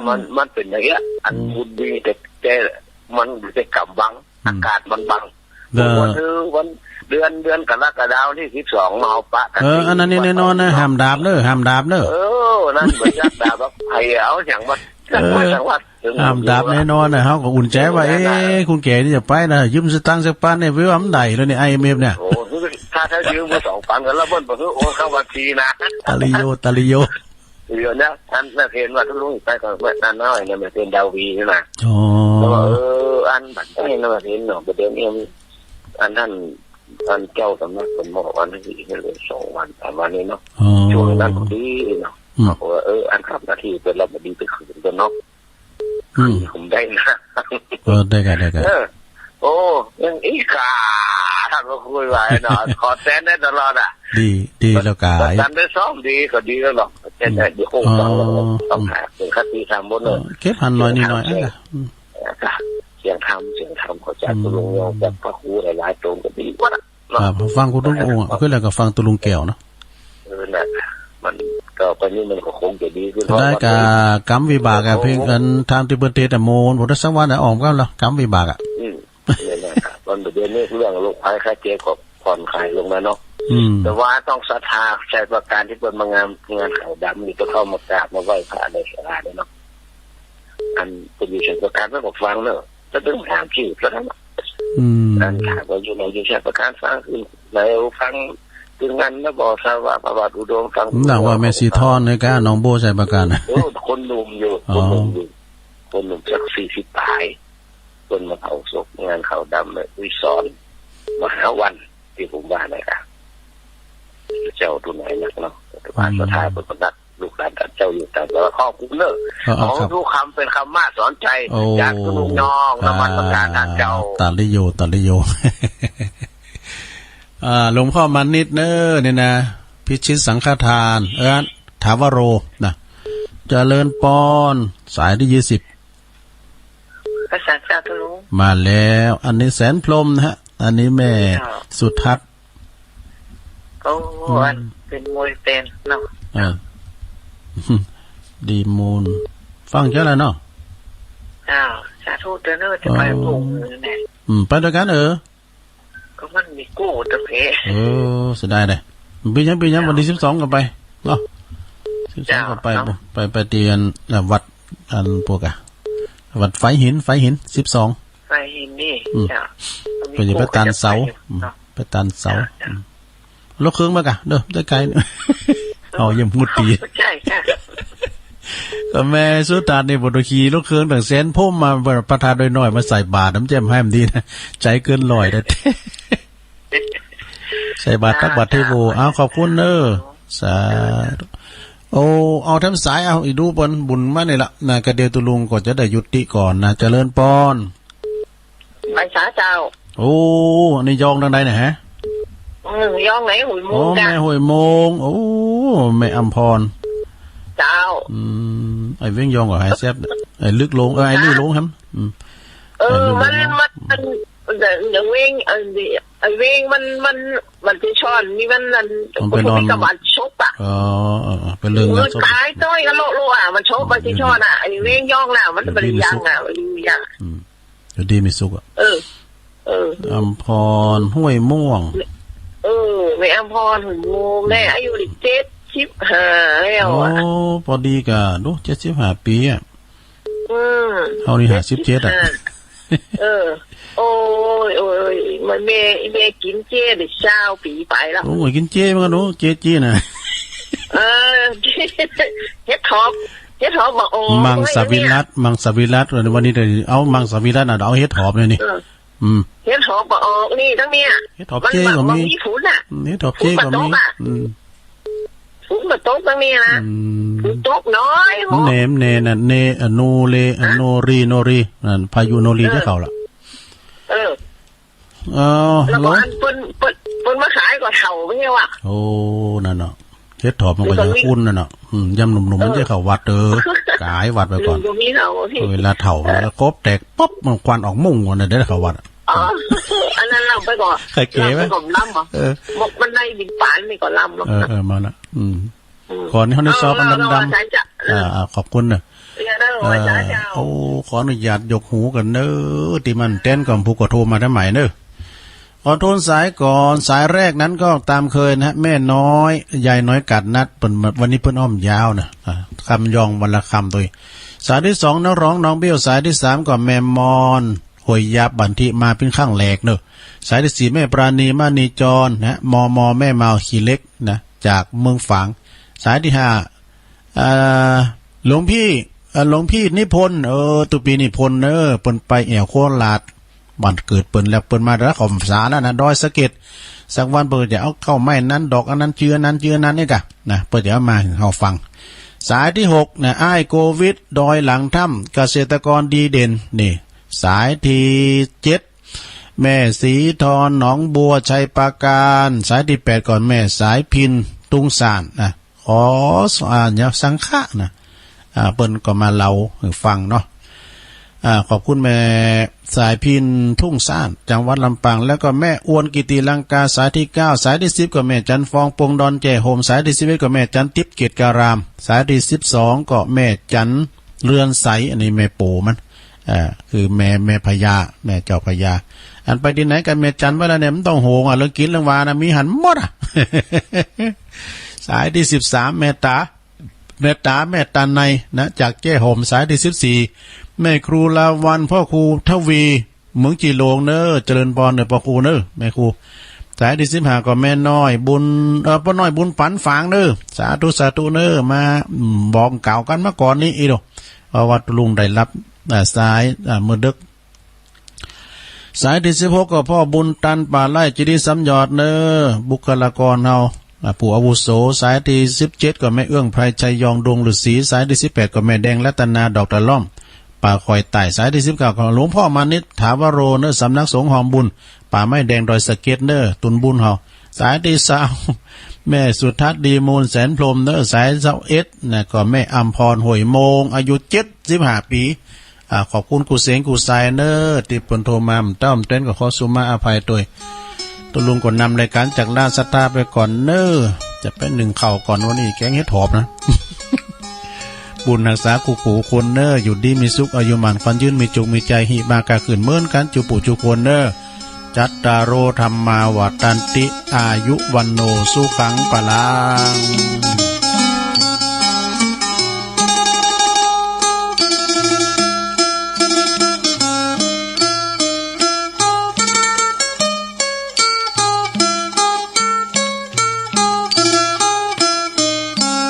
มัน มันเป็นอย่างเงี้ย อัน อืม บุญมีแต่ แต่มันอยู่แต่กำบัง อืม อากาศมันบัง เออ ผมว่าถือวัน เดือน เดือนกรกฎาคมที่สิบสอง มาเอาปะกัน เออ อันนั้นนี่แน่นอนนะ ห้ามดาบเด้อ ห้ามดาบเด้อ เออ นั่นเหมือนยักษ์ดาบ ว่าใครเอาอย่างวัด เออ จังหวัด จังหวัด ห้ามดาบแน่นอนนะ เฮาก็อุ่นใจว่า เออ เอ๊ะ คุณแก่นี่จะไปนะ ยืมสตางค์สักปันเนี่ย ไปว่ามันได้แล้วเนี่ย ไอเอ็มเอฟเนี่ย โอ้ ถ้า ถ้ายืมมาสองปันก็แล้วเปิ้นบอกว่าโอนเข้าบัญชีนะ ตาลิโย ตาลิโย เดี๋ยวนะ อันนั้นเห็นว่าทุลุงไปก่อน เมื่อนั้นน้อยเนี่ย มันเป็นดาวีนี่นะ อ๋อ แล้วว่า เออ อันบัดนี้นะ เห็นเนาะ ประเด็นนี้ อันนั้น อันเจ้าสำนักเปิ้นบอกวันนี้ สองวัน สามวันนี้เนาะ อ๋อ ช่วงนั้นพอดีเนาะ อืม เขาก็ว่า เออ อันทำหน้าที่เป็นแล้วพอดีไปคืนกันเนาะ อืม ผมได้นะ เออ ได้กัน ได้กัน เออ โอ้ ยังอีกา ท่านก็คุยไว้เนาะ ขอแทนได้ตลอดอ่ะ ดี ดีแล้วกาย ตอนได้ซ้อมดีก็ดีแล้วเนาะ แต่ อืม เดี๋ยวคงต้อง อ๋อ ต้องหาเป็นคติธรรมบน เออ เนาะ เก็บหันหน่อยนิดหน่อย เสียงธรรม อ่ะ อืม เสียงธรรม เสียงธรรม ขอจาก อืม คุณลุงยอง จากพระครูหลายๆ ตรงก็ดีกว่า ครับ ฟังคุณลุงโอ่งอะ คือแล้วก็ฟังตุลุงแก้วเนาะ เออ น่ะ มัน ต่อไปนี้มันก็คงจะดีขึ้น ได้กะกรรมวิบากอะ โอ้ เพียงอันทางที่เปิ้นเทศน์อะโมน บ่ได้สักวันอะ ออกกันแล้ว กรรมวิบากอะ อืม เนี่ยนะครับ มันเดี๋ยวนี้เรื่องโรคภัยไข้เจ็บก็ผ่อนคลายลงมาเนาะ อืม แต่ว่าต้องศรัทธา ใช้ประการที่เปิ้นมางาน งานขาวดำนี่ ต้องเข้ามากราบมาไหว้พระในศาลาเนี่ยเนาะ อันเป็นอยู่ใช้ประการนั้นก็ฟังเนอะ แล้วต้องถามชื่อซะนั้นน่ะ อืม นั่นค่ะ ก็อยู่ในอยู่ชัยประการฟังขึ้น ในฟังถึงงานนะ บอกทราบว่าพระบาทอุดมฟัง หนังว่าแม่สีทอนเนี่ยกะ หนองบัวชัยประการ โอ้ คนหนุ่มอยู่ อ๋อ คนหนุ่มอยู่ คนหนุ่มสักสี่สิบปลาย คนมาเผาศพงานขาวดำเนี่ย วิสรมหาวัน ที่ผมว่านะครับ เจ้าตัวไหนนักเนาะ แต่ว่า อืม ศรัทธาเป็นคนนัก ลูกหลานท่านเจ้าอยู่ต่างจังหวัด ขอบคุณเนอะ เออ เออ ขอ ครับ ทุกคำเป็นคำมาสอนใจ โอ้ จากคุณลุงยอง นมัสการท่านเจ้า อ่า ตัดลิโย ตัดลิโย อ่า หลวงพ่อมานิดเนอะ นี่นะ พิชิตสังฆทาน เออ ถาวโร นะ เจริญปอน สายที่ยี่สิบ ภาษาเจ้าตะลุง มาแล้ว อันนี้แสนพรหมนะฮะ อันนี้แม่ เจ้า สุทัศน์ โอ้ อืม อันเป็นมวยเป็นเนาะ เออ ดีมูล ฟังเจ้าแล้วเนาะ เจ้า สาธุเด้อเนอะ จะไป อ๋อ โบกมือเนี่ย อืม ไปด้วยกัน เออ ก็มันมีกู้ตัวเพ เออ เสียดายเลย ปียัง ปียัง เจ้า วันที่สิบสองก็ไป เนาะ สิบสอง เจ้า ก็ไป เนาะ ไป ไปเตียน เอ่อ วัด อันพวกอะ วัดไฟหิน ไฟหิน สิบสอง ไฟหินนี่ อืม เจ้า ไปอยู่ มีกู้ ไปตานเสา ก็จะไปอยู่ อืม เนาะ ไปตานเสา เจ้า เจ้า อืม ลูกเครื่องมาก่ะ เด้อ ได้ไกล เอา เยี่ยมพูดดี ใช่ ใช่ ก็แม่สุทัศน์นี่ บ่ต้องขี่ลูกเครื่องตั้งแสนพรหมมา พระธาตุดอยน้อยมาใส่บาตร น้ำเจ้มให้มันดีนะ ใจเกินร้อยนะ ใส่บาตรตักบาตรเทโว เอา ขอบคุณเนอะ สาธุ โอ้ เอาแถมสาย เอา อีดูเปิ้นบุญมานี่ละนะ กะเดียวตุลุงก็จะได้ยุติก่อนนะ เจริญปอน ไหว้สาเจ้า โอ้ อันนี้ยองทางใดเนี่ยฮะ อืม ยองไหน ห้วยโมง โอ้ จ้ะ แม่ห้วยโมง โอ้ แม่อำพร เจ้า อืม ไอ้เวียงยองก็หายแซ่บ ไอ้ลึกลง เออ ไอ้นี่ลงครับ อืม เออ ไอ้ลึกลง มัน มัน มัน เดี๋ยว เดี๋ยวเวียง เออ เดี๋ยว ไอ้เวียงมัน มัน มันจะช้อน นี่มันนั่น มันไปนอน มันก็มีกระบาดชกอะ อ๋อ เออ เออ เป็นเรื่อง เออ งานศพ ตายจ้อยกันโลโลอะ มันชก มันจะช้อนอะ ไอ้เวียงยองน่ะ มัน เดี๋ยว เป็น ดีไม่ ยัง สุก อะ มันอยู่ยัง อืม เดี๋ยวดีไม่สุกอะ เออ เออ อำพรห้วยม่วง เออ แม่อำพรห้วยม่วง แม่อายุได้เจ็ดสิบห้าแล้วอะ โอ้ พอดีกะ ดู เจ็ดสิบห้าปีอะ อืม เฮานี่ห้าสิบเจ็ดอะ เจ็ดสิบห้า เออ โอ้ย โอ้ย มันแม่ แม่กินเจได้ซาวปีไปแล้ว โอ้ย กินเจเหมือนกัน โอ้ เจจีน่ะ เออ เห็ดถอบ เห็ดถอบมาออก มังสวิรัติ ไว้เนี่ย มังสวิรัติ วันนี้เดี๋ยวเอามังสวิรัติน่ะ เดี๋ยวเอาเห็ดถอบเลยนี่ เออ อืม เห็ดถอบมาออกนี่ทั้งเนี่ย เห็ดถอบเจก็มี มันมีฝนน่ะ อืม เห็ดถอบเจก็มี ฝนมาตกอะ อืม ฝนมาตกทั้งเนี่ยนะ อืม ฝนตกน้อย มันแหนมแหนน่ะ เน อะ โนเล อะ โนรี โนรี นั่น พายุโนรี เออ จะเข้าละ เออ เออ แล้วก็ แล้ว อันเปิ้น เปิ้น เปิ้นมาขายก็เฒ่าไม่ใช่วะ โอ้ นั่นเนาะ เห็ดถอบมันก็ มันก็ ยัง มี อุ่นนั่นเนาะ อืม ยำหนุ่มๆ มัน เออ จะเข้าวัด เออ กายวัดไปก่อน มันก็มีเฒ่าที่ เวลาเฒ่า เออ แล้วกบแตกปุ๊บ มันควันออกมุ่งก่อนนะ เดี๋ยวเข้าวัดอะ อ๋อ อันนั้นเราไปก่อน ใครเก๋ไหม เราไปก่อนลำเหรอ เออ บอกมันได้บินปานนี่ก่อนลำเนาะ เออ เออ มาละ อืม อืม ขออนุญาต เอา สอบอันดำๆ เอา เอา เอา ขอบคุณเนอะ เออ เออ โอ้ ขออนุญาตยกหูกันเนอะ ที่มันแต้นก่อน ผู้ก็โทรมาได้ใหม่เนอะ ขอโทรสายก่อน สายแรกนั้นก็ตามเคยนะฮะ แม่น้อย ยายน้อยกาดนัด เปิ้น วันนี้เปิ้นอ้อมยาวนะ อ่ะ คำยองวันละคำตัวเอง สายที่สองนักร้องน้องเบี้ยว สายที่สามก็แม่มอน ห้วยยาบ บันทิมาเป็นครั้งแรกเนอะ สายที่สี่แม่ปราณี มณีจรนะฮะ มม แม่เมาขี้เหล็กนะ จากเมืองฝาง สายที่ห้า เอ่อ หลวงพี่ เอ่อ หลวงพี่นิพนธ์ เออ ตุปีนิพนธ์ เออ เปิ้นไปแอ่วโคราช บ้านเกิดเปิ้น แล้วเปิ้นมาแต่ละขอมสาแล้วนะ ดอยสะเก็ด สักวันเปิ้นจะเอาเข้าไม้นั้น ดอกอันนั้น ชื่ออันนั้น ชื่ออันนั้นนี่กะ นะ เปิ้นจะเอามาให้เฮาฟัง สายที่หกนะ อ้ายโควิด ดอยหลังถ้ำ เกษตรกรดีเด่น นี่ สายที่เจ็ด แม่สีทอน หนองบัว ชัยปราการ สายที่แปดก่อน แม่สายพิน ทุ่งส่านนะ ขอ อ่า เนี่ย สังขะนะ อ่า เปิ้นก็มาเล่าให้ฟังเนาะ อ่า ขอบคุณแม่สายพิน ทุ่งส่าน จังหวัดลำปาง แล้วก็แม่อวน กิติลังกา สายที่เก้า สายที่สิบก็แม่จันฟอง ปงดอน แจ้ห่ม สายที่สิบเอ็ดก็แม่จันทิพย์ เกตการาม สายที่สิบสองก็แม่จันเรือนใส อันนี้แม่ปู่มัน อ่า คือแม่ แม่พญา แม่เจ้าพญา อันไปที่ไหนกันแม่จันไว้แล้วเนี่ย มันต้องห่วงอ่ะ เรื่องกินเรื่องวานะ มีหันหมดอ่ะ สายที่สิบสาม แม่ตา แม่ตา แม่ตาในนะ จากแจ้ห่ม สายที่สิบสี่ แม่ครูลาวัน พ่อครูทวี เมืองจีหลงเนอ เจริญพรเนอ ป้อครูเนอ แม่ครู สายที่สิบห้าก็แม่น้อยบุญ เออ ป้อน้อยบุญปันฝางเนอ สาธุ สาธุเนอ มา อืม บอกกล่าวกันมาก่อนนี้อีโด เพราะว่าลุงได้รับ อ่า สาย อ่า เมื่อดึก สายที่สิบหกก็พ่อบุญตันป่าไร่ จิริสัมยอดเนอ บุคลากรเฮา อ่า ผู้อาวุโส สายที่สิบเจ็ดก็แม่เอื้องไพร ชัยยอง ดงฤาษี สายที่สิบแปดก็แม่แดงรัตนา ดอกตะล่อม ป่าคอยใต้ สายที่สิบเก้าก็หลวงพ่อมานิต ถาวโรเนอ สำนักสงฆ์หอมบุญ ป่าไม้แดง ดอยสะเก็ดเนอ ตุนบุญเฮา สายที่ซาว แม่สุทัศน์ ดีมูล แสนพรหมเนอ สายซาวเอ็ดนะ ก็แม่อำพร ห้วยโมง อายุเจ็ดสิบห้าปี อ่า ขอบคุณครูเสง ครูสายเนอ ที่เปิ้นโทรมา เต้าเต้นก็ขอสุมาอภัยตัวย ตัวลุงก็นำรายการจากราชศรัทธาไปก่อนเนอ จะไปนึ่งข้าวก่อน วันนี้แกงเห็ดหอมนะ บุญฮักษาคู่ผู้คนเนอ อยู่ดีมีสุข อายุหมั้นขวัญยืน มีจุกมีใจ หิมากาขึ้นเหมือนกัน จูปู่จูคนเนอ จัตตาโร ธัมมา วัฑฒันติ อายุ วัณโณ สุขัง พลัง